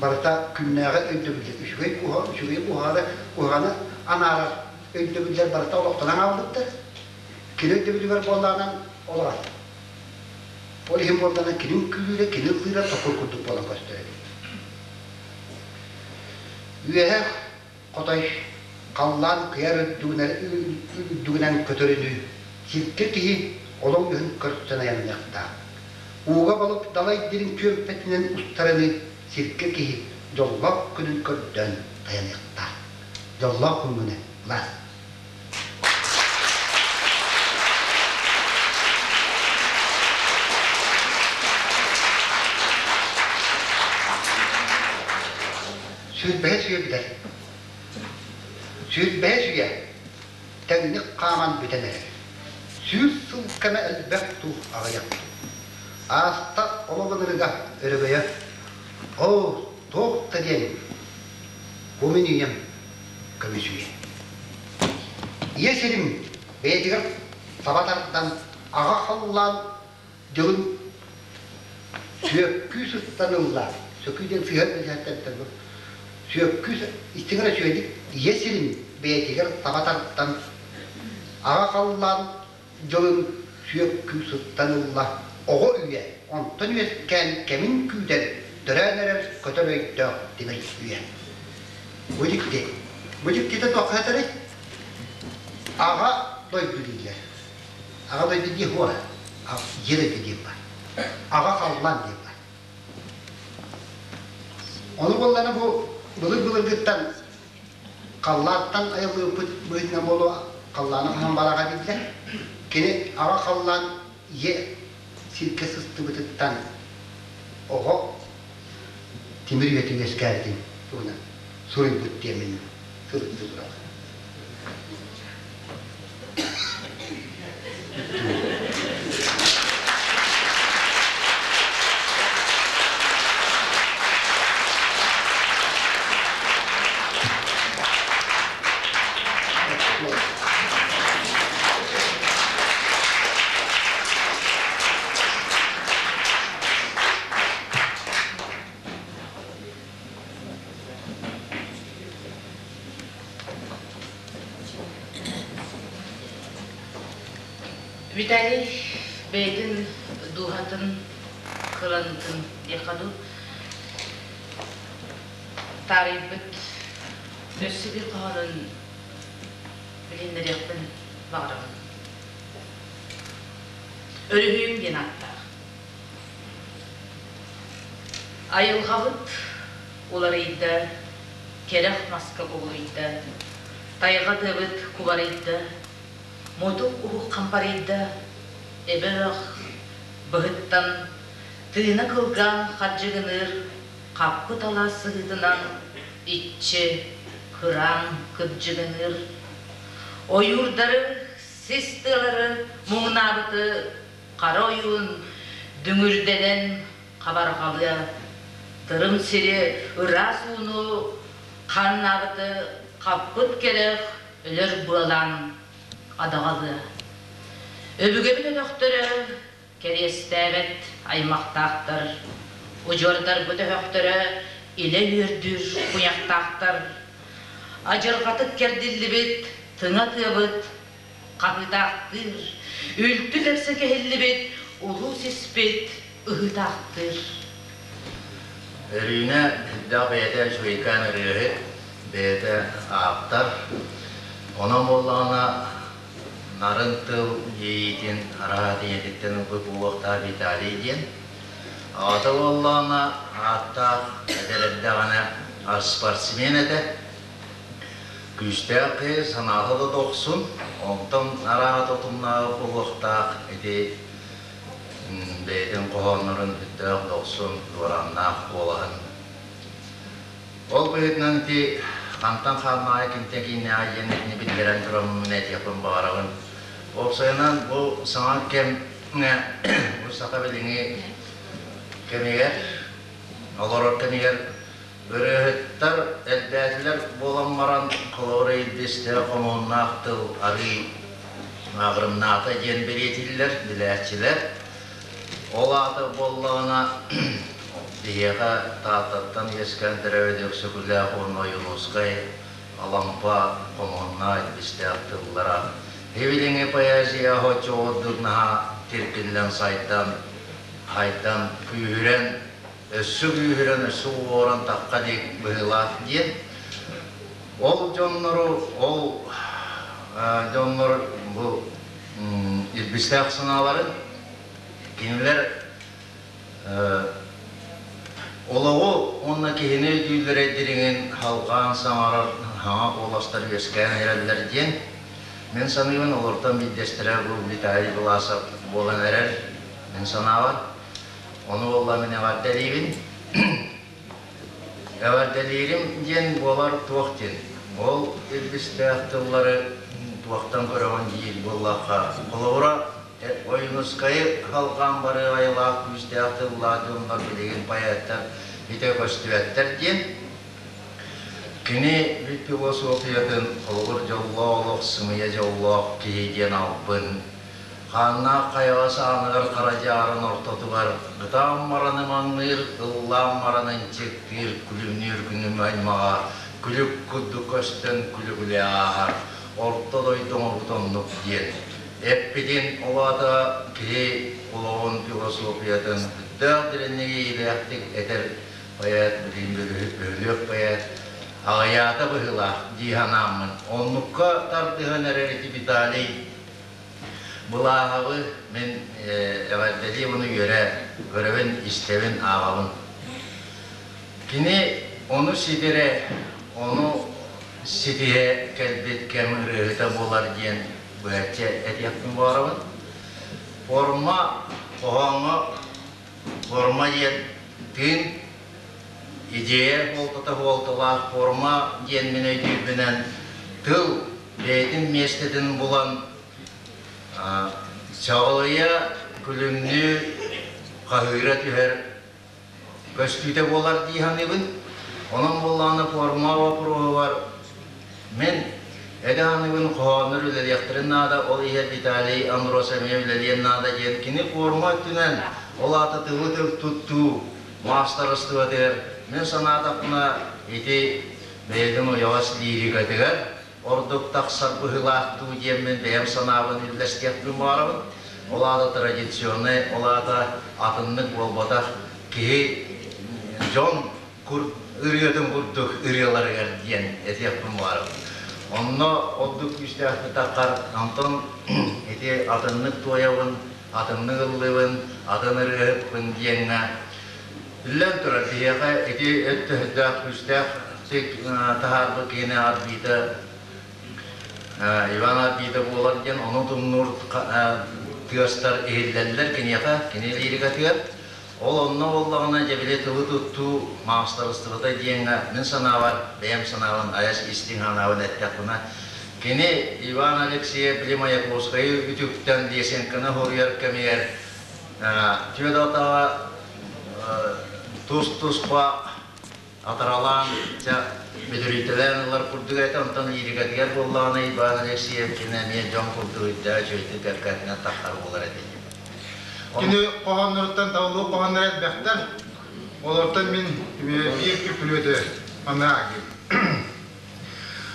H: барыта күннээҕи өйдөбүллэр үчүгэй куһа үчүгэй куһаҕаны куһаҕаны анаарар өйдөбүллэр барыта олохтонон хаалбыттар. Кини өйдөбүлүгэр буоллаҕынан олорор. Ол иһин буоллаҕына кини үҥкүүлүүрэ, кини ыллыыра токур курдук буолан көстөр эбит. Үөһэ хотой халлаан кыйар үрдүгүнэн, үрдүгүнэн көтөрүнүү сиргэ киһи олоҥ үһүн көрсөн айанныахтаах. Ууга балык далай дириҥ түөмпэтинэн устарыныы сиргэ киһи дьоллоох күнүн көрдөөн тайаныахтаах. Дьоллоох күҥҥүнэ былаас. Сүүрбэһис үйэ бүтэр. Сүүрбэһис үйэ тэҥник хааман бүтэн эрэр. Сүүс сыл кэмэ элбэх дуу, аҕыйах дуу. Ааста олох ынырыга, өрөгөйө. Оо, туох да диэн, бу мин ийэм көмүс үйэ. Ийэ сирим бэйэтигэр саба тардан, аҕа халлаан дьылын сүөккүү сыстан ылла. Сөкүү диэн сыһыан бэчээттэртэн сүөккүү истиҥ эрэ үчүгэйдик ийэ сирин бэйэтигэр таба тартан аҕа халлаан дьылын сүөккүү сыттан ылла. Оҕо үйэ онтон үөскээн кэмин күүтэн төрөөн эрэр көтөр өйдөөх тимир үйэ. Бу дьикти. Бу дьиктитэ туохха этэрий? Аҕа дойду дииллэр. Аҕа дойду диэн хуа, дьиэ дойду диэн бар. Аҕа халлаан диэн бар. Ону буоллаҕына бу былыр-былыргыттан халлаантан айыллыбыппыт быһыытынан буолуо халлааны хаһан бараҕа дииллэр. Кини аҕа халлаан ийэ сиргэ сыстыбытыттан оҕо тимир үйэтин үөскээбитин туһунан суруйбут диэммин сырытты турабын.
A: Виталий бэйэтин дууһатын кыланытын диэххэ дуу таарыйбыт өссө биир хоһоонун билиһиннэриэхпин баҕарабын. Өрүһүйүҥ диэн ааттаах. Айылҕабыт уларыйда, кэрэх маска кубулуйда, тайҕа тыабыт кубарыйда, мутук уһук хампарыйда, эбэ өөх быһыттан тыына кылгаан хардьыгыныыр хаппыт алаас сыһыытынан иччи кыраан кырдьыгыныыр, ойуурдары, сис тыалары муҥнаабыты Хара ойуун дүҥүрдэнэн хабарҕалыа, тырым сири ыраас ууну ханнаабыты хаппыт кэрэх өлөр быалаан адаҕалыа. Өбүгэбит өтөхтөрө кэриэстээбэт аймахтаахтар, удьуордарбыт өһөхтөрө илэ үөрдүүр куйахтаахтар, адьырҕатык кэрдиллибит тыҥа тыабыт хаһыытаахтыыр, үлтү тэпсэ кэһиллибит Улуу сиспит ыһыытаахтыыр.
I: Өрүүнэ элбэх бэйэтэ үчүгэйкээн ырыаһыт, бэйэтэ ааптар. Онон буоллаҕына нарын тыл иэйиитин араһа ийэтиттэн ылбыт буолуохтаах Виталий диэн. Аҕата буоллаҕына ааттаах эдэр эрдэҕинэ спортсмен этэ. Күүстээх киһи санаата да дохсун, онтон арааһа тутумнааҕы буолуохтаах ити бэйэтин хоһооннорун үрдээх дохсун дуорааннаах куолаһын. Ол быһыытынан ити хантан хаалмаҕай кимтэн кииннээҕэй диэн итини биллэрэн тураммын этиэхпин баҕарабын. Уопсайынан бу саҥа кэмҥэ бу саха билиҥҥи кэмигэр олорор кэмигэр Ырыаһыттар элбээтилэр буолан баран, холобур илбистээх хомуһуннаах тыл арыый ааҕырымнаата диэн бэлиэтииллэр, билээччилэр. Ол аата буоллаҕына, биһиэхэ Тааттаттан үөскээн төрөөбүт Өксөкүлээх уонна Ойуунускай Алампа хомуһуннаах илбистээх тыллара Һибилиҥи поэзия оччоҕурдук наһаа тиргиллэн сайдан, хайдан, күүһүрэн өссө күүһүрэн, өссө уоран тахха диэк быһыылаах диэн. Ол дьоннору, ол дьоннор бу илбистээх санааларын кинилэр олоҕу уонна киһини өйдүүллэрэ дириҥин халҕаан саҥарар хаҥа куоластар үөскээн эрэллэр диэн мин саныыбын олортон биирдэстэрэ бу Виталий Власов буолан эрэр мин санаабар Ону буолла мин эҕэрдэлиибин. Эҕэрдэлиирим диэн буолар туох диэн. Ол илбистээх тыллары туохтан көрөҕүн диир буоллахха, холобура, Ойуунускайы халҕаан барыы айылаах күүстээх тыллаах дьоннор билигин поэттар итэ көстүбэттэр диэн. Кини бүт философиятын холобур дьоллоох олох сымыйа дьоллоох киһи диэн албын Хааннаах хайаҕас ааныгар хара дьаарын ортотугар ытаан мараны маҥныыр, ыллаан мараны ынчыктыыр күлүмнүүр күнүм аймаҕа күлүк курдук көстөн күлүгүлэ ааһар орто дойду оҥорбут оннук диэн эппитин ол аата киһи олоҕун философиятын үрдээх дириҥник иилээхтик этэр поэт билигин бөһүлүөк поэт аҕыйаата быһыылаах дии санааммын оннукка тардыһан эрэр ити Виталий Былааһабы мин эҕэрдэлии уну үөрэ көрөбүн, истэбин, ааҕабын. Кини ону ситэрэ, ону ситиһэ кэлбит кэм ырыаһыта буолар диэн быһаччы этиэхпин баҕарабын. Форма хоһооҥҥо форма диэн тыын, идея буолтата буолталаах форма диэн мин өйдүүрбүнэн тыл бэйэтин миэстэтин булан чаҕылыйа күлүмнүү хаһыыра түһэр көстүүтэ буолар дии саныыбын. Онон буоллаҕына форма боппуруоһугар мин этэ саныыбын хоһооннор үлэлиэхтэрин наада, ол иһэр Виталий Амброс эмиэ үлэлиэн наада диэн кини форма өттүнэн ол аата тылы тыл туттуу маастарыстыбатыгар мин санаатахпына ити бэйэтин уйаҕас лирикатыгар ордук тахсар быһыылаах дуу диэммин бэйэм санаабын үллэстиэхпин баҕарабын. Ол аата традиционнай, ол аата атыннык буолбатах киһи дьон ырыатын курдук ырыаларыгар диэн этиэхпин баҕарабын. Онно ордук күүстээхтик таххар, онтон ити атыннык туойабын, атыннык ыллыыбын, атын ырыаһыппын диэҥҥэ Биллэн турар, биһиэхэ ити өттөһүллээх күүстээх таһаарбыт киһини Арбита Иван Арбита буолар диэн ону тумнуур тыастар иһиллэллэр киниэхэ, кини лирикатыгар. Ол онно буоллаҕына дьэ били тылы туттуу маастарыстыбата диэҥҥэ мин санаабар, бэйэм санаабын айас истиҥ санаабын эттэхпинэ, кини Иван Алексеев били Маяковскайы үтүктэн Лесенканы хоруйар кэмигэр Федотова тус-туспа атаралаан дьэ мүдүрүйтэлээн ылар курдук этэ, онтон лирикатыгар буоллаҕына Иван Алексеев кини эмиэ дьон курдук өйдөөх үчүгэйдик кэккэтинэн таххар буолар этэ.
J: Кини хоһоонноруттан табыллыбыт хоһооннор элбэхтэр. Олортон мин биир күпүлүөтү манна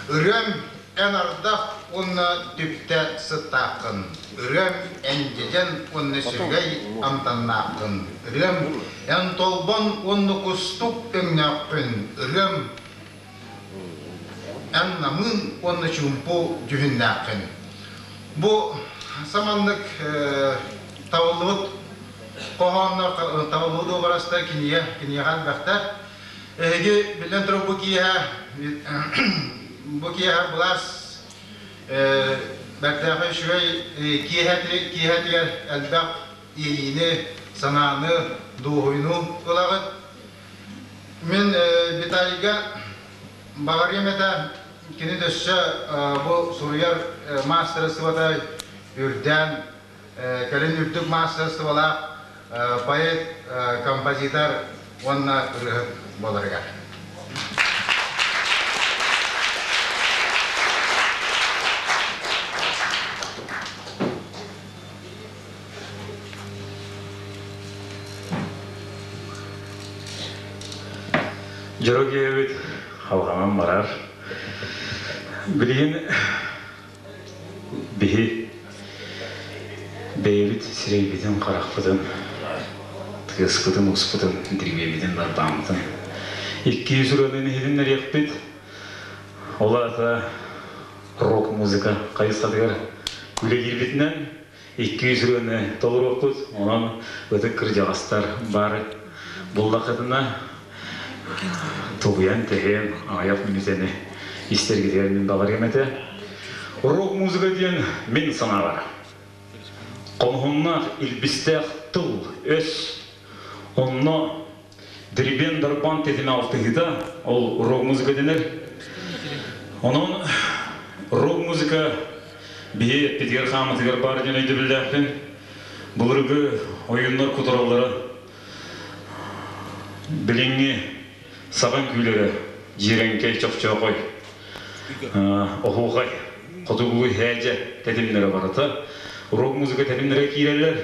J: ырыам. эн ардах уонна түптэ сыттааххын, ырыам эн дьэдьэн уонна сүөгэй амтаннааххын, ырыам эн толбон уонна кустук өҥнөөххүн, ырыам эн намыын уонна чуумпу дьүһүннээххин. Бу саманнык табыллыбыт хоһооннор, табыллыбыт уобарастар кинигэ, кинигэҕэ элбэхтэр. Эһиги биллэн турар бу киэһэ бу киэһэ былаас бэртээхэй үчүгэй киэһэтигэр элбэх иэйиини, санааны, дуоһуйну ылаҕыт. Мин Виталийга баҕарыам этэ кини өссө бу суруйар маастарыстыбата үрдээн кэлин үрдүк маастарыстыбалаах поэт, композитор уонна ырыаһыт буоларыгар.
C: Дьоро киһибит халҕанан барар. Билигин биһи бэйэбит сирэйбитин-харахпытын, тыаспытын-ууспутун, дирбиэбитин, дарбааммытын 200 ырыаны иһитиннэриэхпит. Ол аата рок-музыка хайысхатыгар үлэлиирбитинэн 200 ырыаны толоруохпут. Онон ытык кырдьаҕастар баар буллаххытына тулуйан тэһиэн аҕыйах мүнүүтэни истэргитигэр мин баҕарыам этэ. Рок-музыка диэн мин санаабар. Хомуһуннаах, илбистээх тыл, өс. Онно Дрибен Дарбан тэтимэ алтыһыыта, ол рок-музыка дэнэр. Онон рок-музыка биһи эппитигэр хаамытыгар баар диэн өйдөбүллээхпин. Былыргы ойууннар кутураллара билиҥҥи саҕан күүлэрэ дьиэрэҥкэй чохчоохой оһуохай хотугулуу һээдьэ тэтимнэрэ барыта рок-музыка тэтимнэрэ киирэллэр.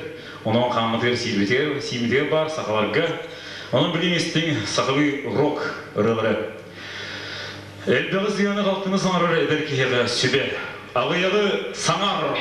C: Онон хааммытыгар сиирбитигэр сииммитигэр баар сахаларга. Онон билиҥ истиҥ сахалыы рок ырыалары. Элбэҕи сыаны халтыны саҥарар эдэр киһиэхэ сүбэ. Аҕыйаҕы саҥар!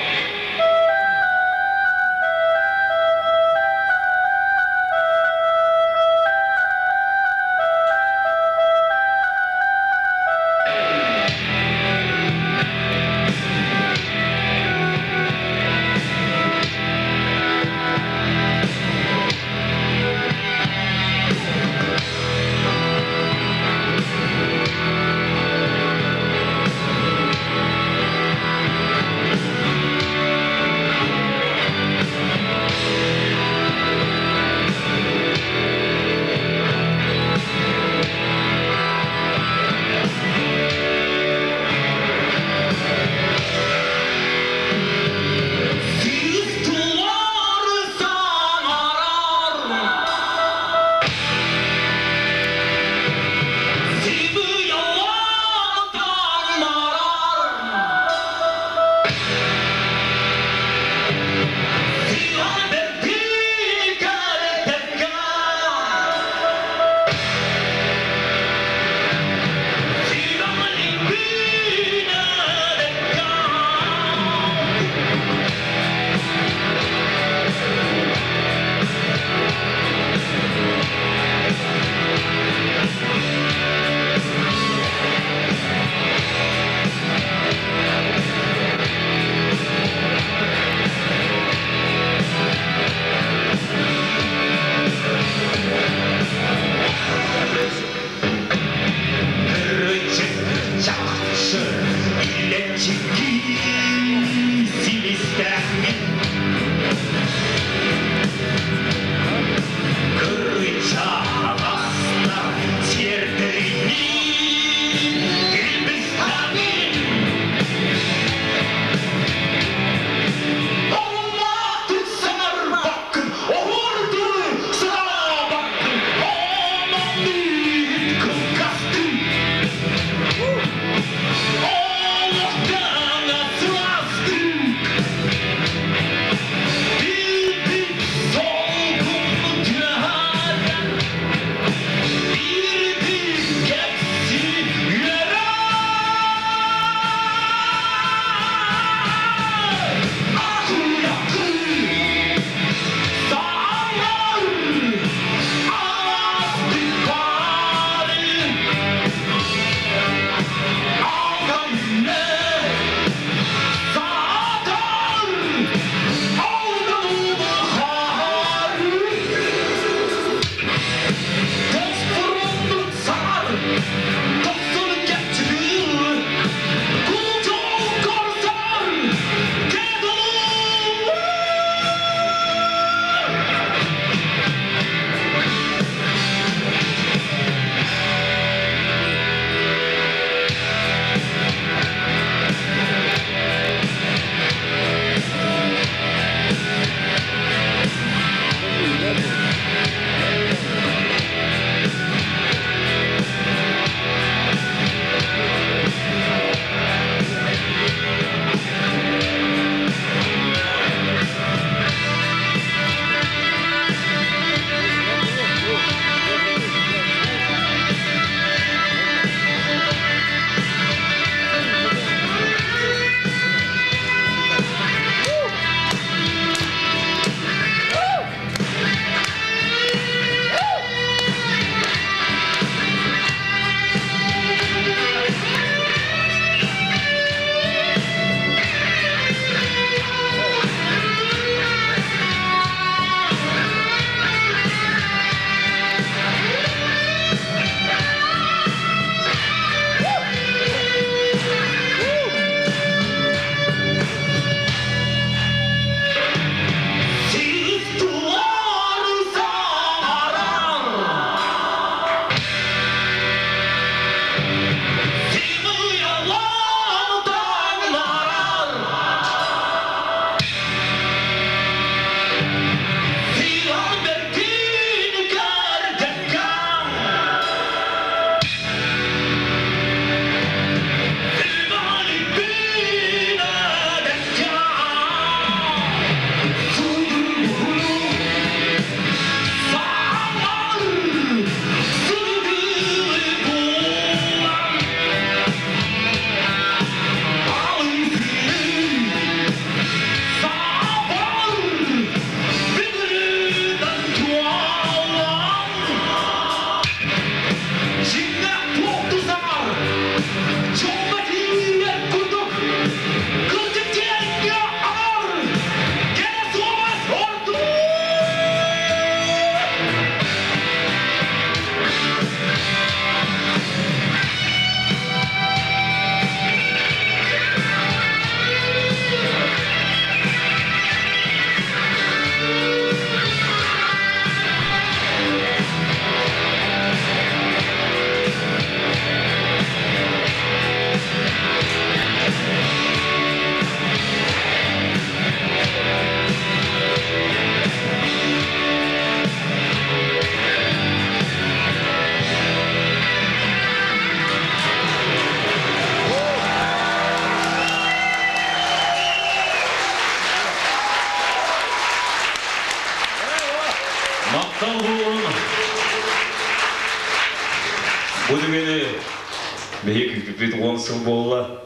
C: Биһиги күүппүппүт 10 сыл буолла.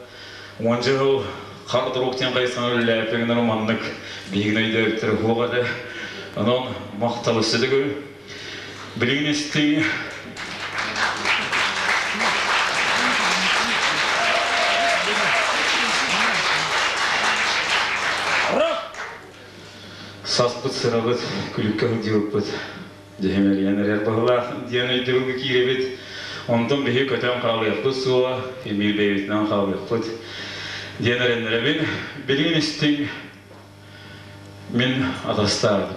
C: 10 жыл хард рок диэн хайысханы үлэлээппигинэр маннык биһигини өйдөөбүттэрэ суох этэ. Онон махтал өссө төгүл. Билигин истиҥ Саспыт сырабыт, күлүккэ сылдьыбыппыт. Дьэһимэлийэн эрэр быһыылаах диэн өйдөбүлгэ киирэбит. Онтон биһиги көтөн хаалыахпыт суоҕа, эмиэ бэйэбитинэн хаалыахпыт диэн эрэннэрэбин. Билигин истиҥ, мин атастаабытым.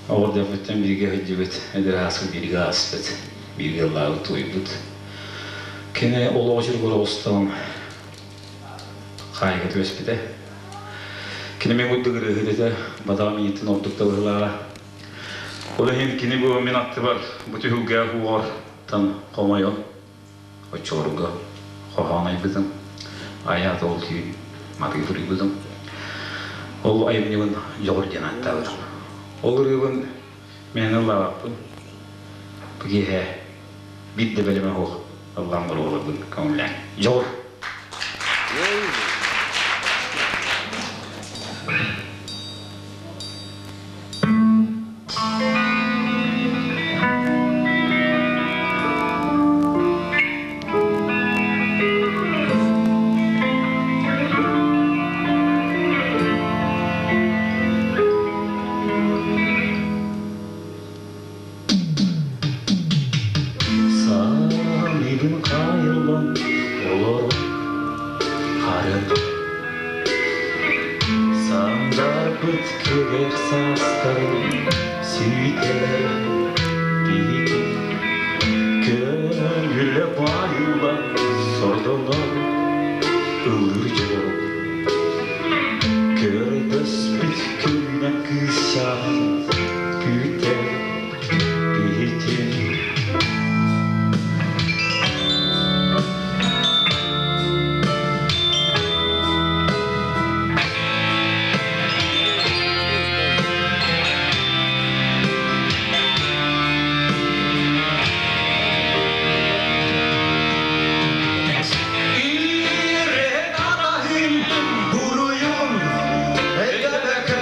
C: Оҕо эрдэхпиттэн бииргэ сылдьыбыт, эдэр ааспыт бииргэ ааспыт, бииргэ ыллаабыт, туойбут. Кини олоҕу чургур оҕустан хаайга түбэспитэ. Кини мин курдук ырыаһыт этэ, бадаҕа миигиттэн ордук да быһыылааҕа. Ол иһин кини бу мин аттыбар бу түһүлгэ уоҕартан хомойон, оччолорго хоһоон айбытым, айаат ол түүн матыы суруйбутум. Ол айымньыбын Дьоҕур диэн ааттаабытым. Ол ырыабын мээнэ ыллаабаппын. Бу киэһэ биир да бэлэмэ суох ыллаан боруобаларбын көҥүллээн. Дьоҕур! Саамигин хаайыллан олорон харын Сандарбыт кэлэр саастарын сүүтэр биһиги Көҥүлэ баайыллан сордонон ылыр дьол Көрдөспүт күннэ кыысчаан күүтэр биһитин.
D: Буруйун өйдөбөккө.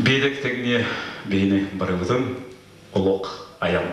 C: Биэдэк тэҥниэ биһини барыбытын олох айан.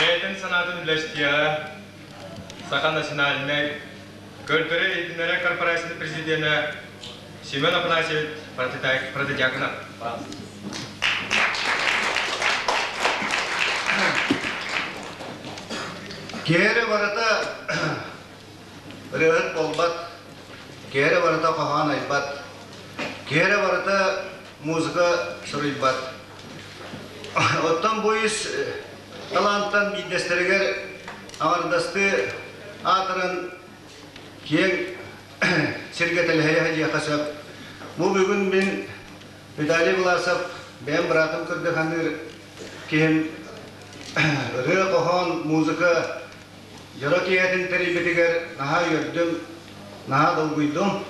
B: Бэйэтин санаатын үллэстиэҕэ Саха национальнай көрдөрөр-иһитиннэрэр корпорациятын президенэ Семен Афанасьевич Протодьяконов.
K: Киһи барыта ырыаһыт буолбат, киһи барыта хоһоон айбат, киһи барыта музыка суруйбат. Оттон бу үс талаантан биирдэстэригэр аҥардастыы аатыран киэҥ сиргэ тэлэһийэ сылдьыахха сөп. Бу бүгүн мин Виталий Власов бэйэм быраатым курдук саныыр киһим ырыа-хоһоон, музыка дьоро киэһэтин тэрийбитигэр наһаа үөрдүм, наһаа долгуйдум.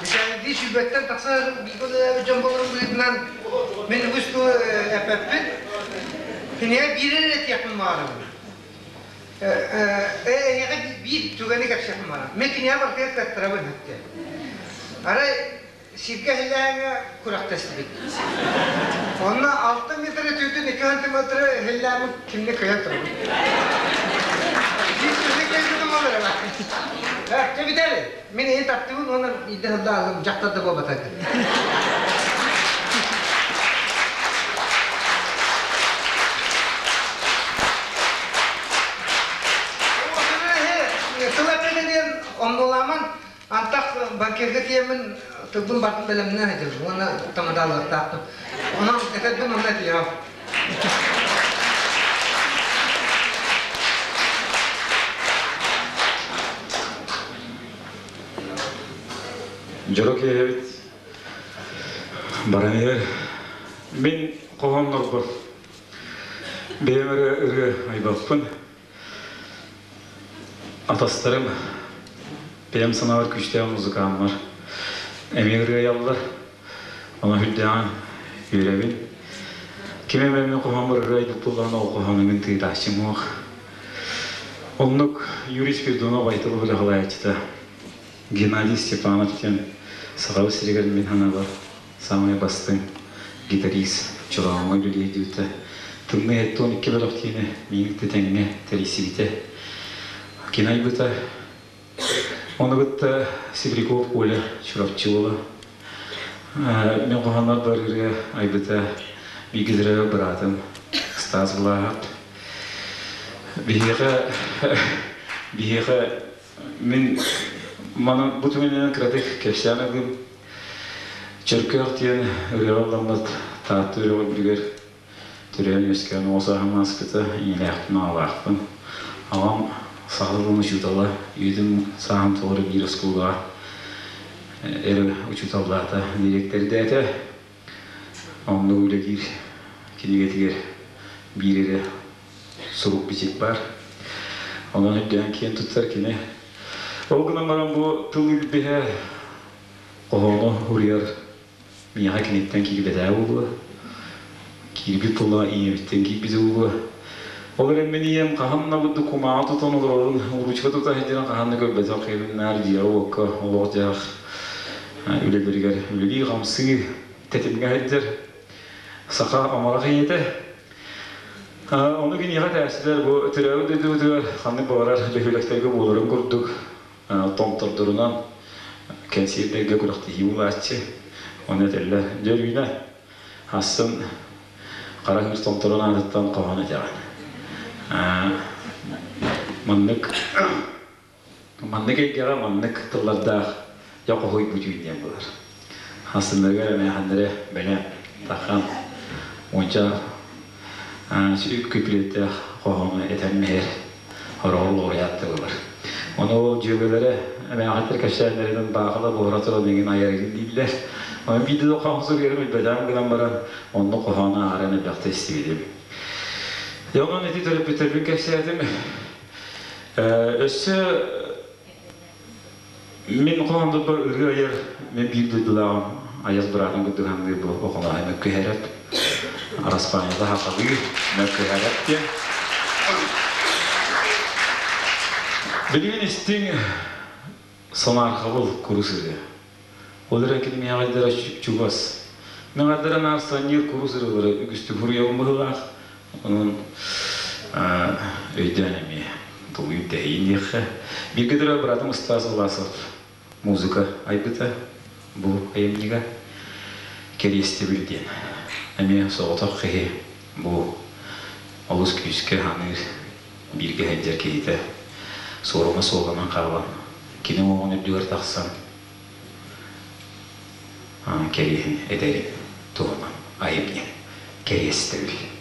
H: Бишээдии сүүрбэттэн тахса бииргэ үлэлээбит дьон буоларын быһыытынан мин үгүс тылы эппэппин. Кинигэ биир эрэ этиэхпин баҕарабын. Эйиэхэ биир түгэни кэпсиэхпин баҕарабын. Мин кинигэ барытыгар кыаттарабын эттэ. Арай сиргэ иһиллээҥҥэ күрэхтэстибит. Онно 6 метр түүтүн 2 сантиметры иһиллээммит кимни кыайан турбут. Биир түһүк кэлбитим ол эрэ. Чэ бүтэр. Мин иһин таптыыбын уонна биирдэ сылдаалым дьахтар да буолбата. Тыл эппитэ диэн омнулааман антах банкирга тиийэммин тылбын бартын бэлэмнээн этим уонна тамадаалыахтаахпын. Онон этэрбин онно этиэҕим.
C: Дьоро киэһэбит баран иһэр. Мин хоһооннорбор бэйэм эрэ ырыа айбаппын. Атастарым бэйэм санаабар күүстээх музыкааммар эмиэ ырыа айаллар. Ону үрдээҕин үөрэбин. Ким эмэ мин хоһооммор ырыа айбыт буоллаҕына ол хоһоону мин тыытааччым суох. Оннук Юрий Спиридонов Айтал бөлөҕүлээччитэ Геннадий Степанов диэн Сахабыт сиригэр мин санаабар саамай бастыҥ гитарист Чорооҥҥо үлэлиир Тымныы 72 бөлөх диэни миигин тэҥҥэ тэрийсибитэ. Кини айбыта. Ону кытта Сибиряков Коля Чурапчы уола. Мин хоһооннор барыырга айбыта бииргэ быраатым Стас Влахов. Биһиэхэ биһиэхэ мин маны бу түгэнинэн кыратык кэпсээн ылыым. Чөркөөх диэн ырыаҕа ылламмыт Таатта үрэҕэ үрдүгэр төрөөн-үөскээн оҕо сааһым ааспыта, ийэлээхпин, аҕалаахпын. Аҕам саха тылын учуутала, үйэтин сааһын толору биир оскуолаҕа эрэ учууталлаата, дириэктэрдээтэ. Онно үлэлиир кинигэтигэр биир эрэ сурук-бичик баар. Онон үрдээн киэн туттар кини. Ол гынан баран бу тыл илбиһэ хоһоону уруйар миэхэ киниттэн киирбэтээ буолуо. Киирбит тыла ийэбиттэн киирбитэ буолуо. Ол эрэн мин ийэм хаһан да бурдук кумааҕы тутан олорорун, уруучка тута сылдьарын хаһан да көрбөтөх киһибин наар дьиэҕэ-уокка олох-дьаһах үлэлэригэр үлэлии-хамсыы тэтимҥэ сылдьар саха амарах ийэтэ. Ону киниэхэ этээччилэр бу төрөөбүт дойдубутугар ханнык баҕарар бөһүөлэктэргэ буоларын курдук томтордорунан кэнсиэрдэргэ күрэхтэһии буолааччы. Ону этэллэр, дьэ Өрүүнэ, ахсын хара хыыс томторун аатыттан хоһоон этэҕин. Маннык маннык эйгэҕэ маннык тыллардаах дьэ хоһуйбут үүн диэн буолар. Хасыннарыгар эмээхиннэрэ бэлэм тахан уонча сүрүк күпүлүөттээх хоһоону этэн иһэр хороҕор лауреат тылылар. Ону ол дьүөгэлэрэ эмээхиттэр кэпсээннэринэн баахыла буһара туран эҥин айар игин дииллэр. Онон биирдэ да хоһоон суруйарым билбэтэҕим гынан баран онно хоһоону ааран элбэхтэ истибитим. Дьэ онон ити төрөппүттэрбин кэпсээтим. Өссө мин хоһооннорбор ырыа айар мен биир дойдулааҕым айас быраатым курдук саныыр бу Охоноһой Мөккүһэрэп Араспаанньата сахалыы Мөккүһэрэп диэн. Билигин истиҥ санаарҕабыл курус ырыа. Ол эрэн кини миэхэ чугас. Миэхэ наар санньыыр курус ырыалары үгүстүк суруйабын быһыылаах. Онон өйдөөн эмиэ. Тулуйун тэһийин диэххэ. Бииргэ төрөөбүт быраатым Стас Власов музыка айбыта бу айымньыга кэриэстэбил диэн. Эмиэ соҕотох киһи бу олус күүскэ ханыыр бииргэ сылдьар киһитэ суорума суолланан хаалан кини уҥуоҕун үрдүгэр тахсан кэриэһин этэрин туһунан айымньы кэриэстэбил.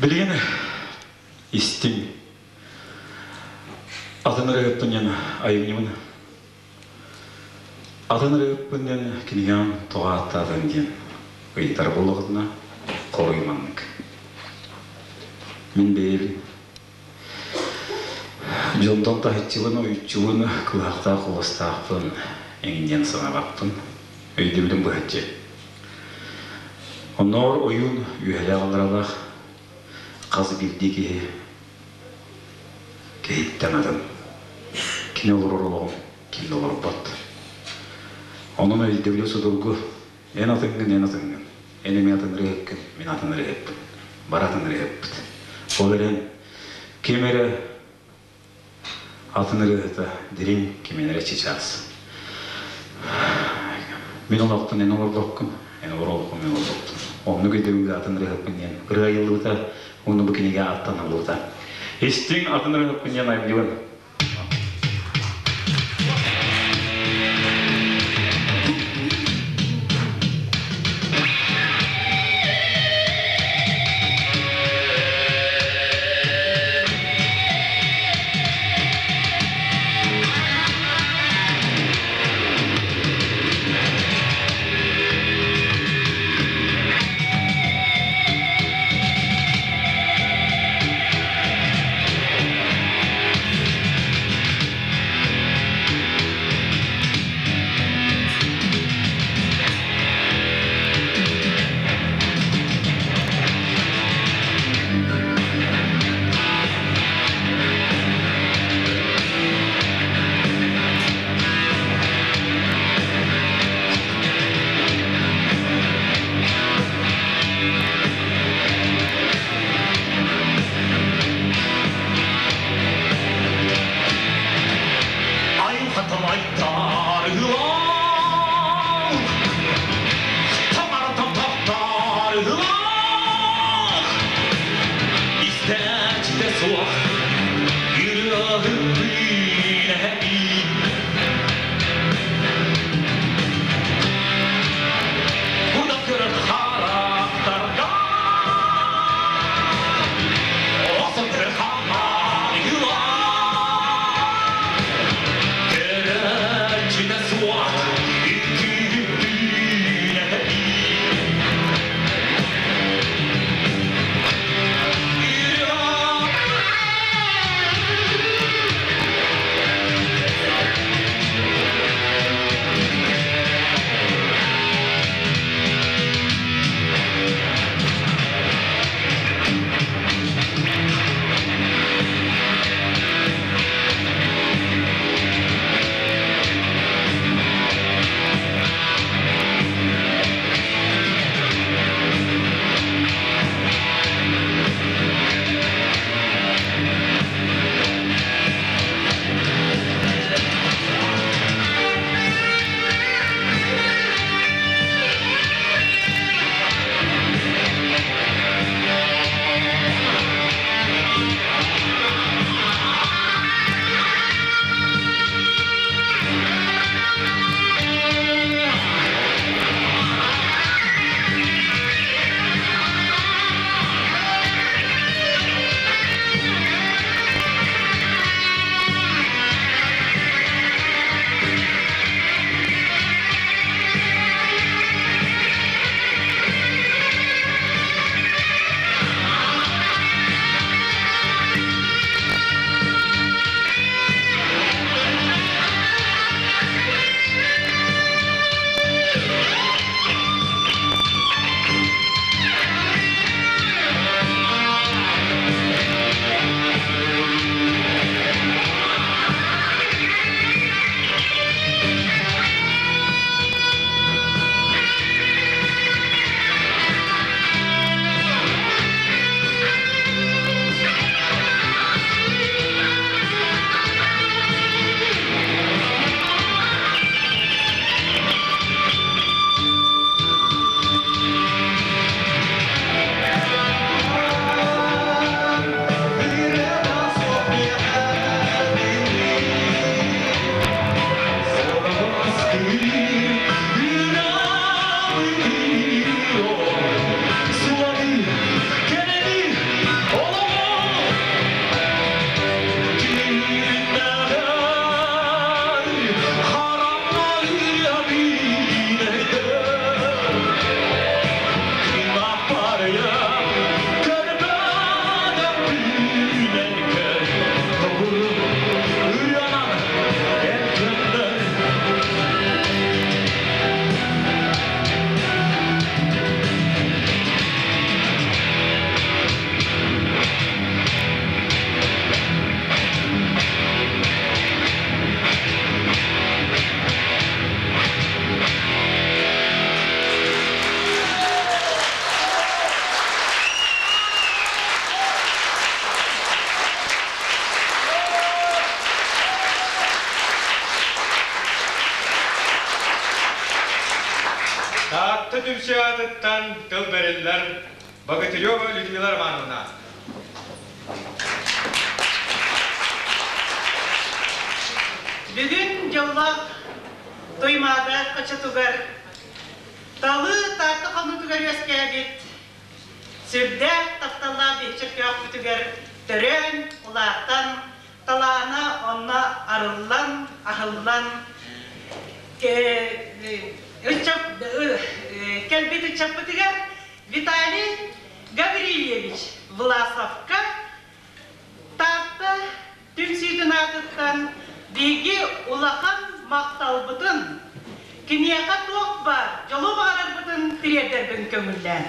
C: Билигин истиҥ атын ырыаһыппын диэн айымньыбын атын ырыаһыппын диэн кинигэм тоҕо ааттаатыҥ диэн ыйытар буоллаҕытына хоруй маннык. Мин бэйэбин дьонтон таһыччыбын, ойуччубун, кылыһахтаах куоластаахпын эҥин диэн санаабаппын. Өйдөбүлүм быһаччы. Оннооҕор ойуун үөһэлээх алларалаах хас биирдии киһи киһиттэн атын. Кини олорор олоҕун ким да олорбот. Онон өйдөбүлэ судургу. Эн атыҥҥын, эн атыҥҥын. Эн эмиэ атын ырыаһыккын, мин атын ырыаһыппын. Бары атын ырыаһыппыт. Ол эрэн ким эрэ атын ырыаһыта дириҥ, кимин эрэ чычаас. Мин олохпун эн олорбоккун, эн олор олоххун мин олорбоппун. Оннук өйдөбүлгэ атын ырыаһыппын диэн ырыа айыллыбыта, уонна бу кинигэ ааттаныллыбыта. Истиҥ атын ырыаһыппын диэн айымньыбын.
B: Таатта түмсүү аатыттан тыл бэриллэр Богатырева Людмила Романовна.
L: Бүгүн дьоллоох Туймаада хочотугар Талыы Таатта хонуутугар үөскээбит сүрдээх тапталлаах биһичэр көөхпүтүгэр төрөөн, улаатан, талаана онно арыллан, аһыллан кэлбит ыччаппытыгар Виталий Гаврильевич Власовка Таатта түмсүүтүн аатыттан биһиги улахан махталбытын, киниэхэ туох баар дьолу баҕарарбытын тириэрдэрбин көҥүллээн.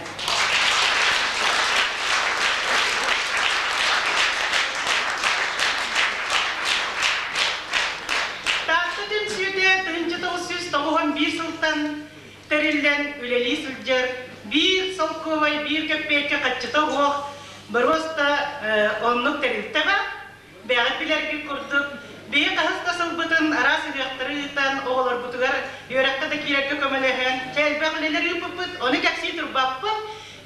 L: Таатта түмсүүтэ 1991 сылтан тэриллэн үлэлии сылдьар биир солкуобай биир кэппиэйкэ хаччыта суох боруоста оннук тэрилтэ баар. Бэйэҕит билэргит курдук, биһи хаһыс да сылбытын араас ыһыахтары ыытан, оҕолорбутугар үөрэххэ да киирэргэ көмөлөһөн, чэ элбэх үлэлэри ыыппыппыт, ону кэпсии турбаппын.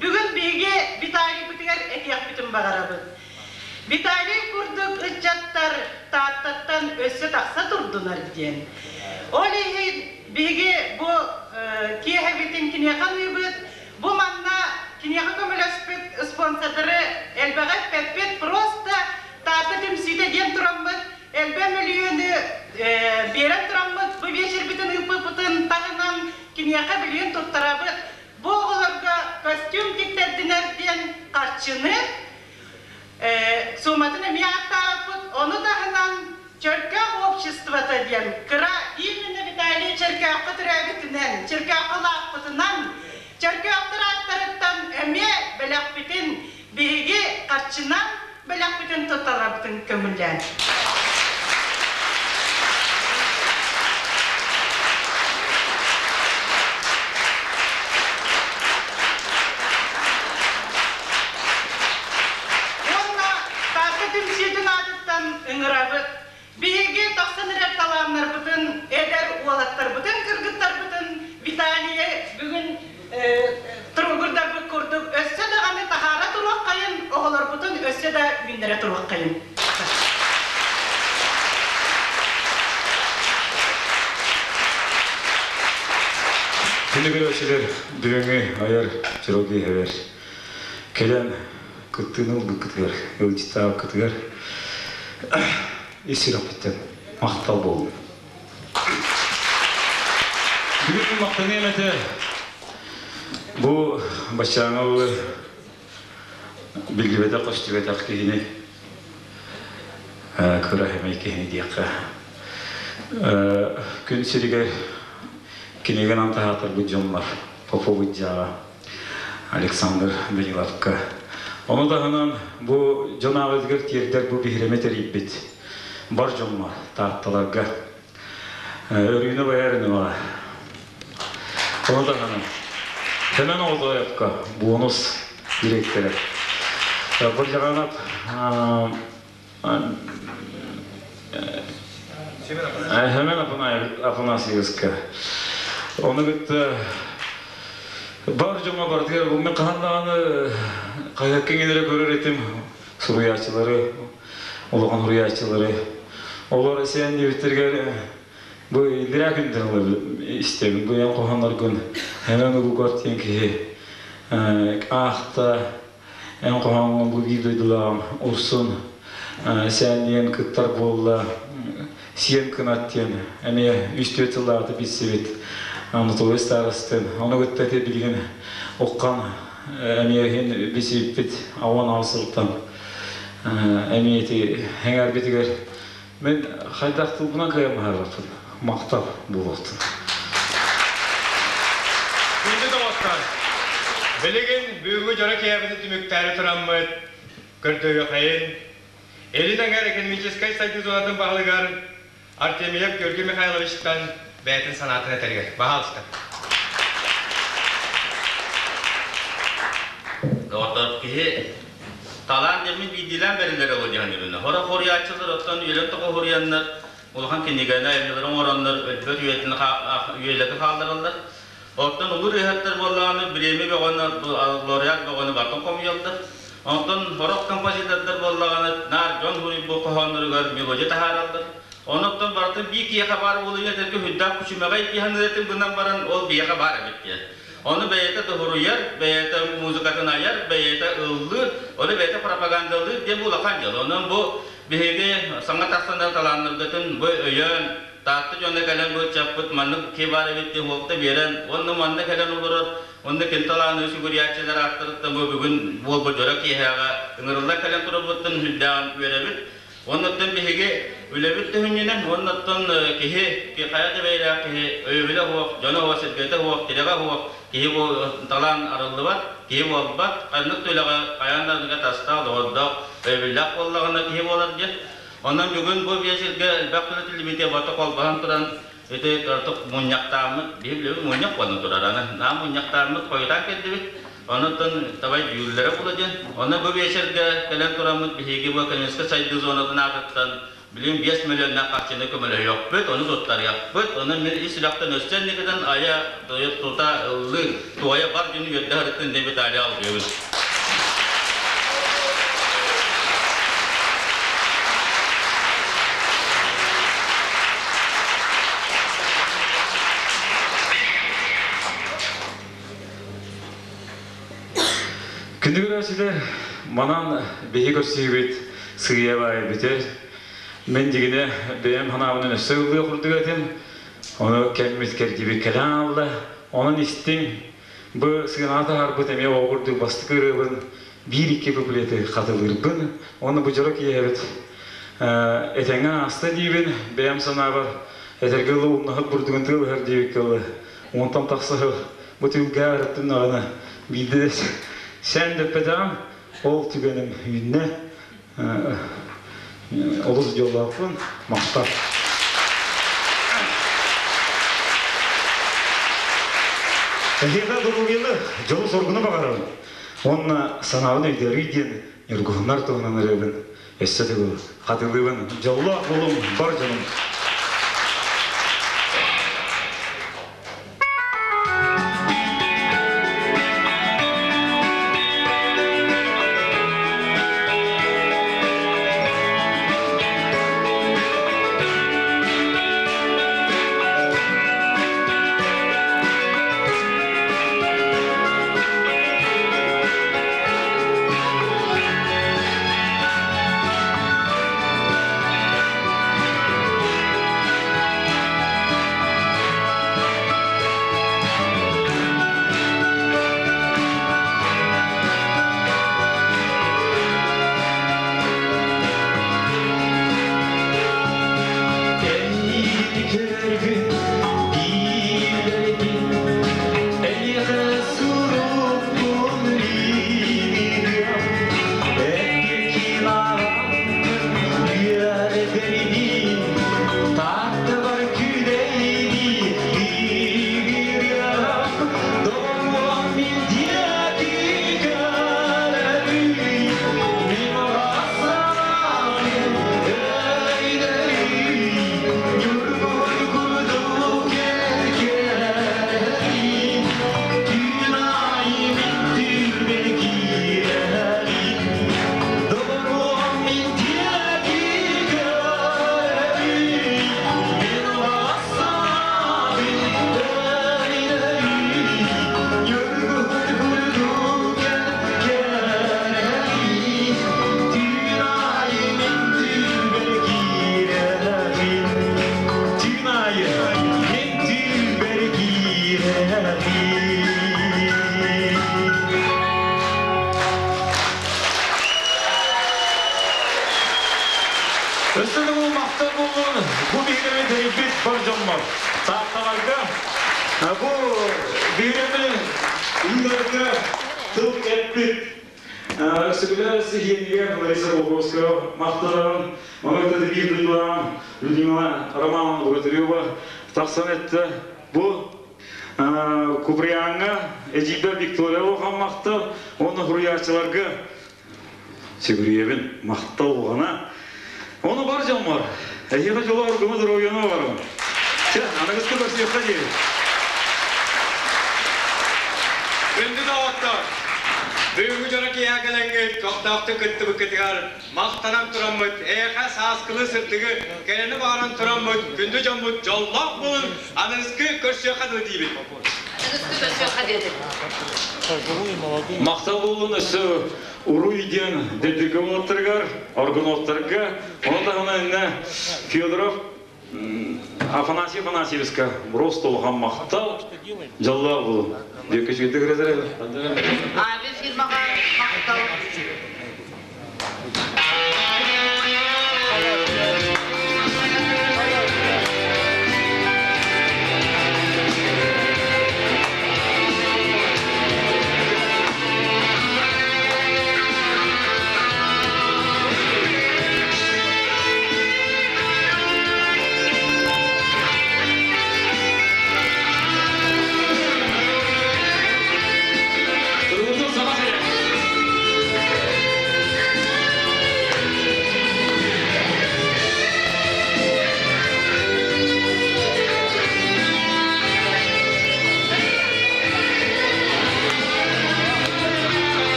L: Бүгүн биһиги Виталийбытыгар этиэхпитин баҕарабыт. Виталий курдук ыччаттар Тааттаттан өссө тахса турдунар диэн. Ол иһин биһиги бу киэһэбитин киниэхэ аныыбыт. Бу манна киниэхэ көмөлөспүт спонсордары элбэҕи эппэппит, просто Таатта түмсүүтэ диэн тураммыт, элбэх мөлүйүөнү биэрэн тураммыт, бу биэчэрбитин ыыппыппытын таһынан киниэхэ билигин туттарабыт. Бу оҕолорго костюм тиктэрдинэр диэн харчыны сууматын эмиэ ааттаабыппыт. Ону таһынан Чөркөөх обществота диэн кыра именно Виталий Чөркөөххө төрөөбүтүнэн, Чөркөөххө улааппытынан, Чөркөөхтөр ааттарыттан эмиэ бэлэхпитин биһиги харчынан бэлэхпитин туттарарбытын көҥүллээн. Уонна Таатта түмсүүтүн аатыттан ыҥырабыт. Биһиги тахсан эрэр талааннарбытын, эдэр уолаттарбытын, кыргыттарбытын Виталийы бүгүн туругурдарбыт курдук өссө даҕаны таһаара туруоххайын, оҕолорбутун өссө да үүннэрэ туруоххайын.
C: Күнү көрөөччүлэр бүгүҥҥү айар чырылгы иһэбэр кэлэн кыттыыны ылбыккытыгар, ыалдьыттаабыккытыгар ис сүрэхпиттэн махтал буоллун. Бүгүн махтаныам этэ бу баччааҥа биллибэтэх көстүбэтэх киһини кыра хэмэй киһини диэххэ күн сиригэр кинигэнэн таһаатарбыт дьоннор Попович дьаҕа Александр Даниловка. Ону таһынан бу дьон ааҕыытыгар тиэрдэр бу биһирэми тэрийбит бар дьоҥҥо Таатталарга Өрүүнэ Бояринова. Ону таһынан Семен Оҕотоевка бонус директора. Бурдьаҕанап Семен Афанасьевичка. Ону кытта бар дьоҥҥо барытыгар бу мен хаһан даҕаны хаһыакка иҥэнэрэ көрөр этим суруйааччылары, улахан суруйааччылары. Олор сен диэбиттэригэр бу иллирээ күнтэн истэбин. Бу эн хоһоонноргун Семен Угуков диэн киһи аахта эн хоһооҥҥун бу биир дойдулааҕым Урсун Сээн диэн кыттар буолла Сиэн Кынат диэн эмиэ үс-түөрт сыллааҕыта билсибит Анатолий Старостин. Ону кытта ити билигин Уххан эмиэ иһин билсибиппит 18 сылтан эмиэ ити эҥээрбитигэр мин хайдах тылбынан кыайан быһаарбаппын махтал буолуохтун.
B: Күндү доҕоттор, билигин бүгүҥҥү дьоро киэһэбитин түмүктээри тураммыт, көрдөһүөххэйин, Илин эҥэр экономическай сайдыы зонатын баһылыгар Артемьев Георгий Михайловичтан бэйэтин санаатын этэригэр. Баһаалыста.
M: Доҕоттор, киһи талаан диэммит биирдиилээн бэриллэрэ ол диэн үрүнэ. Хора хоруйааччылар оттон үөрэн тоҕо хоруйаннар улахан кинигэни айымньылары оҥороннор өлбөт үйэтин үйэлэргэ хааллараллар. Оттон улуу ырыаһыттар буоллаҕына бириэмэ бөҕөнү, лауреат бөҕөнү барытын хомуйаллар. Онтон сорох композитордар буоллаҕына наар дьон суруйбут хоһоонноругар мелодия таһаараллар. Онуттан барытын биир киһиэхэ баар буолуйа этэргэ сүрдээх күчүмэҕэй киһи ырыатын гынан баран ол биһиэхэ баар эбит диэн. Ону бэйэтэ туһуруйар, бэйэтэ музыкатын айар, бэйэтэ ыллыыр, ону бэйэтэ пропагандалыыр диэн бу улахан дьыала. Онон бу биһиги саҥа тахсан талааннаргытын бу өйөөн, Таатта дьоно кэлэн бу ыччаппыт маннык киһи баар эбит диэн уолта биэрэн, уонна манна кэлэн олорор, уонна кини талааны сүгүрүйээччилэр ааттарыттан бу бүгүн буолбут дьоро киэһээҕэ ыҥырыллан кэлэн турарбыттан сүрдээҕин үөрэбит. Оннуттан биһиги үлэбит төһүнньүнэн, уоннаттан киһи, хайа да бэйэлээх киһи өйөбүлэ суох, дьоно суох, сиргэтэ суох, тирэҕэ суох, киһи бу талаан арыллыбат, киһи буолбат, ханнык да үлэҕэ хайаан да тастаах, доҕордоох, өйөбүллээх буоллаҕына киһи буолар диэн. Онон бүгүн бу биэсиргэ элбэх үлэтиллибитэ бата холбоһон туран ити артык мунньахтааммыт, биһи билэбит мунньах буолан турар, аны наам мунньахтааммыт хойутаан кэлдибит. Онуттан давай дьүүллэрэ була диэн. Онно бу биэсиргэ кэлэн тураммыт биһиги бу экономическай сайдыы зонатын аатыттан билигин 5 миллионнаах харчыны көмөлөһүөхпүт, ону туттарыахпыт. Ону мин ис сүрэхтэн өссө инникитин айа тута ыллыы, туойа бар дьону үөрдэ сырыттын диэн Виталий алгыыбын.
C: Күндү көрөөччүлэр, манан биһи көрсүүбүт сыыйа баайы бүтэр. Мен дигине бэйэм санаабынан өссө ыллыа курдук этим. Ону кэммит кэрдибит кэлэн аалла. Онон истиҥ, бу сыанаҕа таһаарбыт эмиэ оҕо курдук бастакы ырыабын биир-икки куплеты хатылыырбын. Уонна бу дьоро киэһэбит этэҥҥэ ааста диибин. Бэйэм санаабар этэргэ дылы умнаһыт бурдугун тыалыһар диэбиккэ дылы. Уонтан тахса сыл бу түлгээ ырыттым даҕаны биирдэ да сээн дэппэтэҕим. Ол түгэним үүннэ. Олус дьоллоохпун. Махтал. Эһиэхэ доруобуйаны, дьолу-соргуну баҕарабын. Уонна санаабын өйдөөрүй диэн ньургуһуннар туһунан ырыабын өссө төгүл хатылыыбын. Дьоллоох буолуҥ, бар дьонум! Кэнники көргүн биирдэрбин эйиэхэ сурукпун линиям Үөрдэрбин тааттабар күлэйди биирям доҕоруом мин диэки көрөрүй мин санаабын өйдөрүй ньургун курдук кэркэрий түүн аайы мин түрмэ киирэрин Доҕоруом мин диэки көрөбүн, мин бассаабын өйдөбүн, ньургуһун курдук кэрэбин, түүн аайы мин түүлбэр киирэбин, түүн аайы мин түүлбэр киирэбин. Өссө да бу махтал буоллун бу биһирэми тэрийбит бар дьоммор Таатталарга бу биһирэми ыытарга тыл эппит Өксөкүлээх сиһиэнигэр Лариса Волковская махтанарым ону кытта биир дойдулаам Людмила Романовна Богатырева тахсан эттэ бу Куприяҥҥа эдьиийбэр Виктория улахан махтал уонна суруйааччыларга сүгүрүйэбин махтал улахана. Ону бар дьоммор, эһиэхэ дьолу оргуну доруобуйаны баҕарабын. Чэ, аныгыскы көрсүөххэ диэри.
B: доҕоттор! Бүгүҥҥү дьоро киэһэ кэлэҥҥит көхтөөхтүк кыттыбыккытыгар махтанан тураммыт, эйэхэ сааскылы сырдыгы кэрэни баҕаран тураммыт, күндү дьоммут дьоллоох буолун, аныгыскы көрсүөххэ дылы диибит.
A: Аныгыскы көрсүөххэ диэтик.
C: Махтал буоллун өссө уруй диэн дэдиргэ уолаттарыгар, органоттарга, ону таһынан иннэ Федоров Афанасий Афанасьевичка просто улахан махтал, дьоллоох буолун. Бүөккэ үчүгэйдик ырыатар
A: Ави фирмаҕа махтал.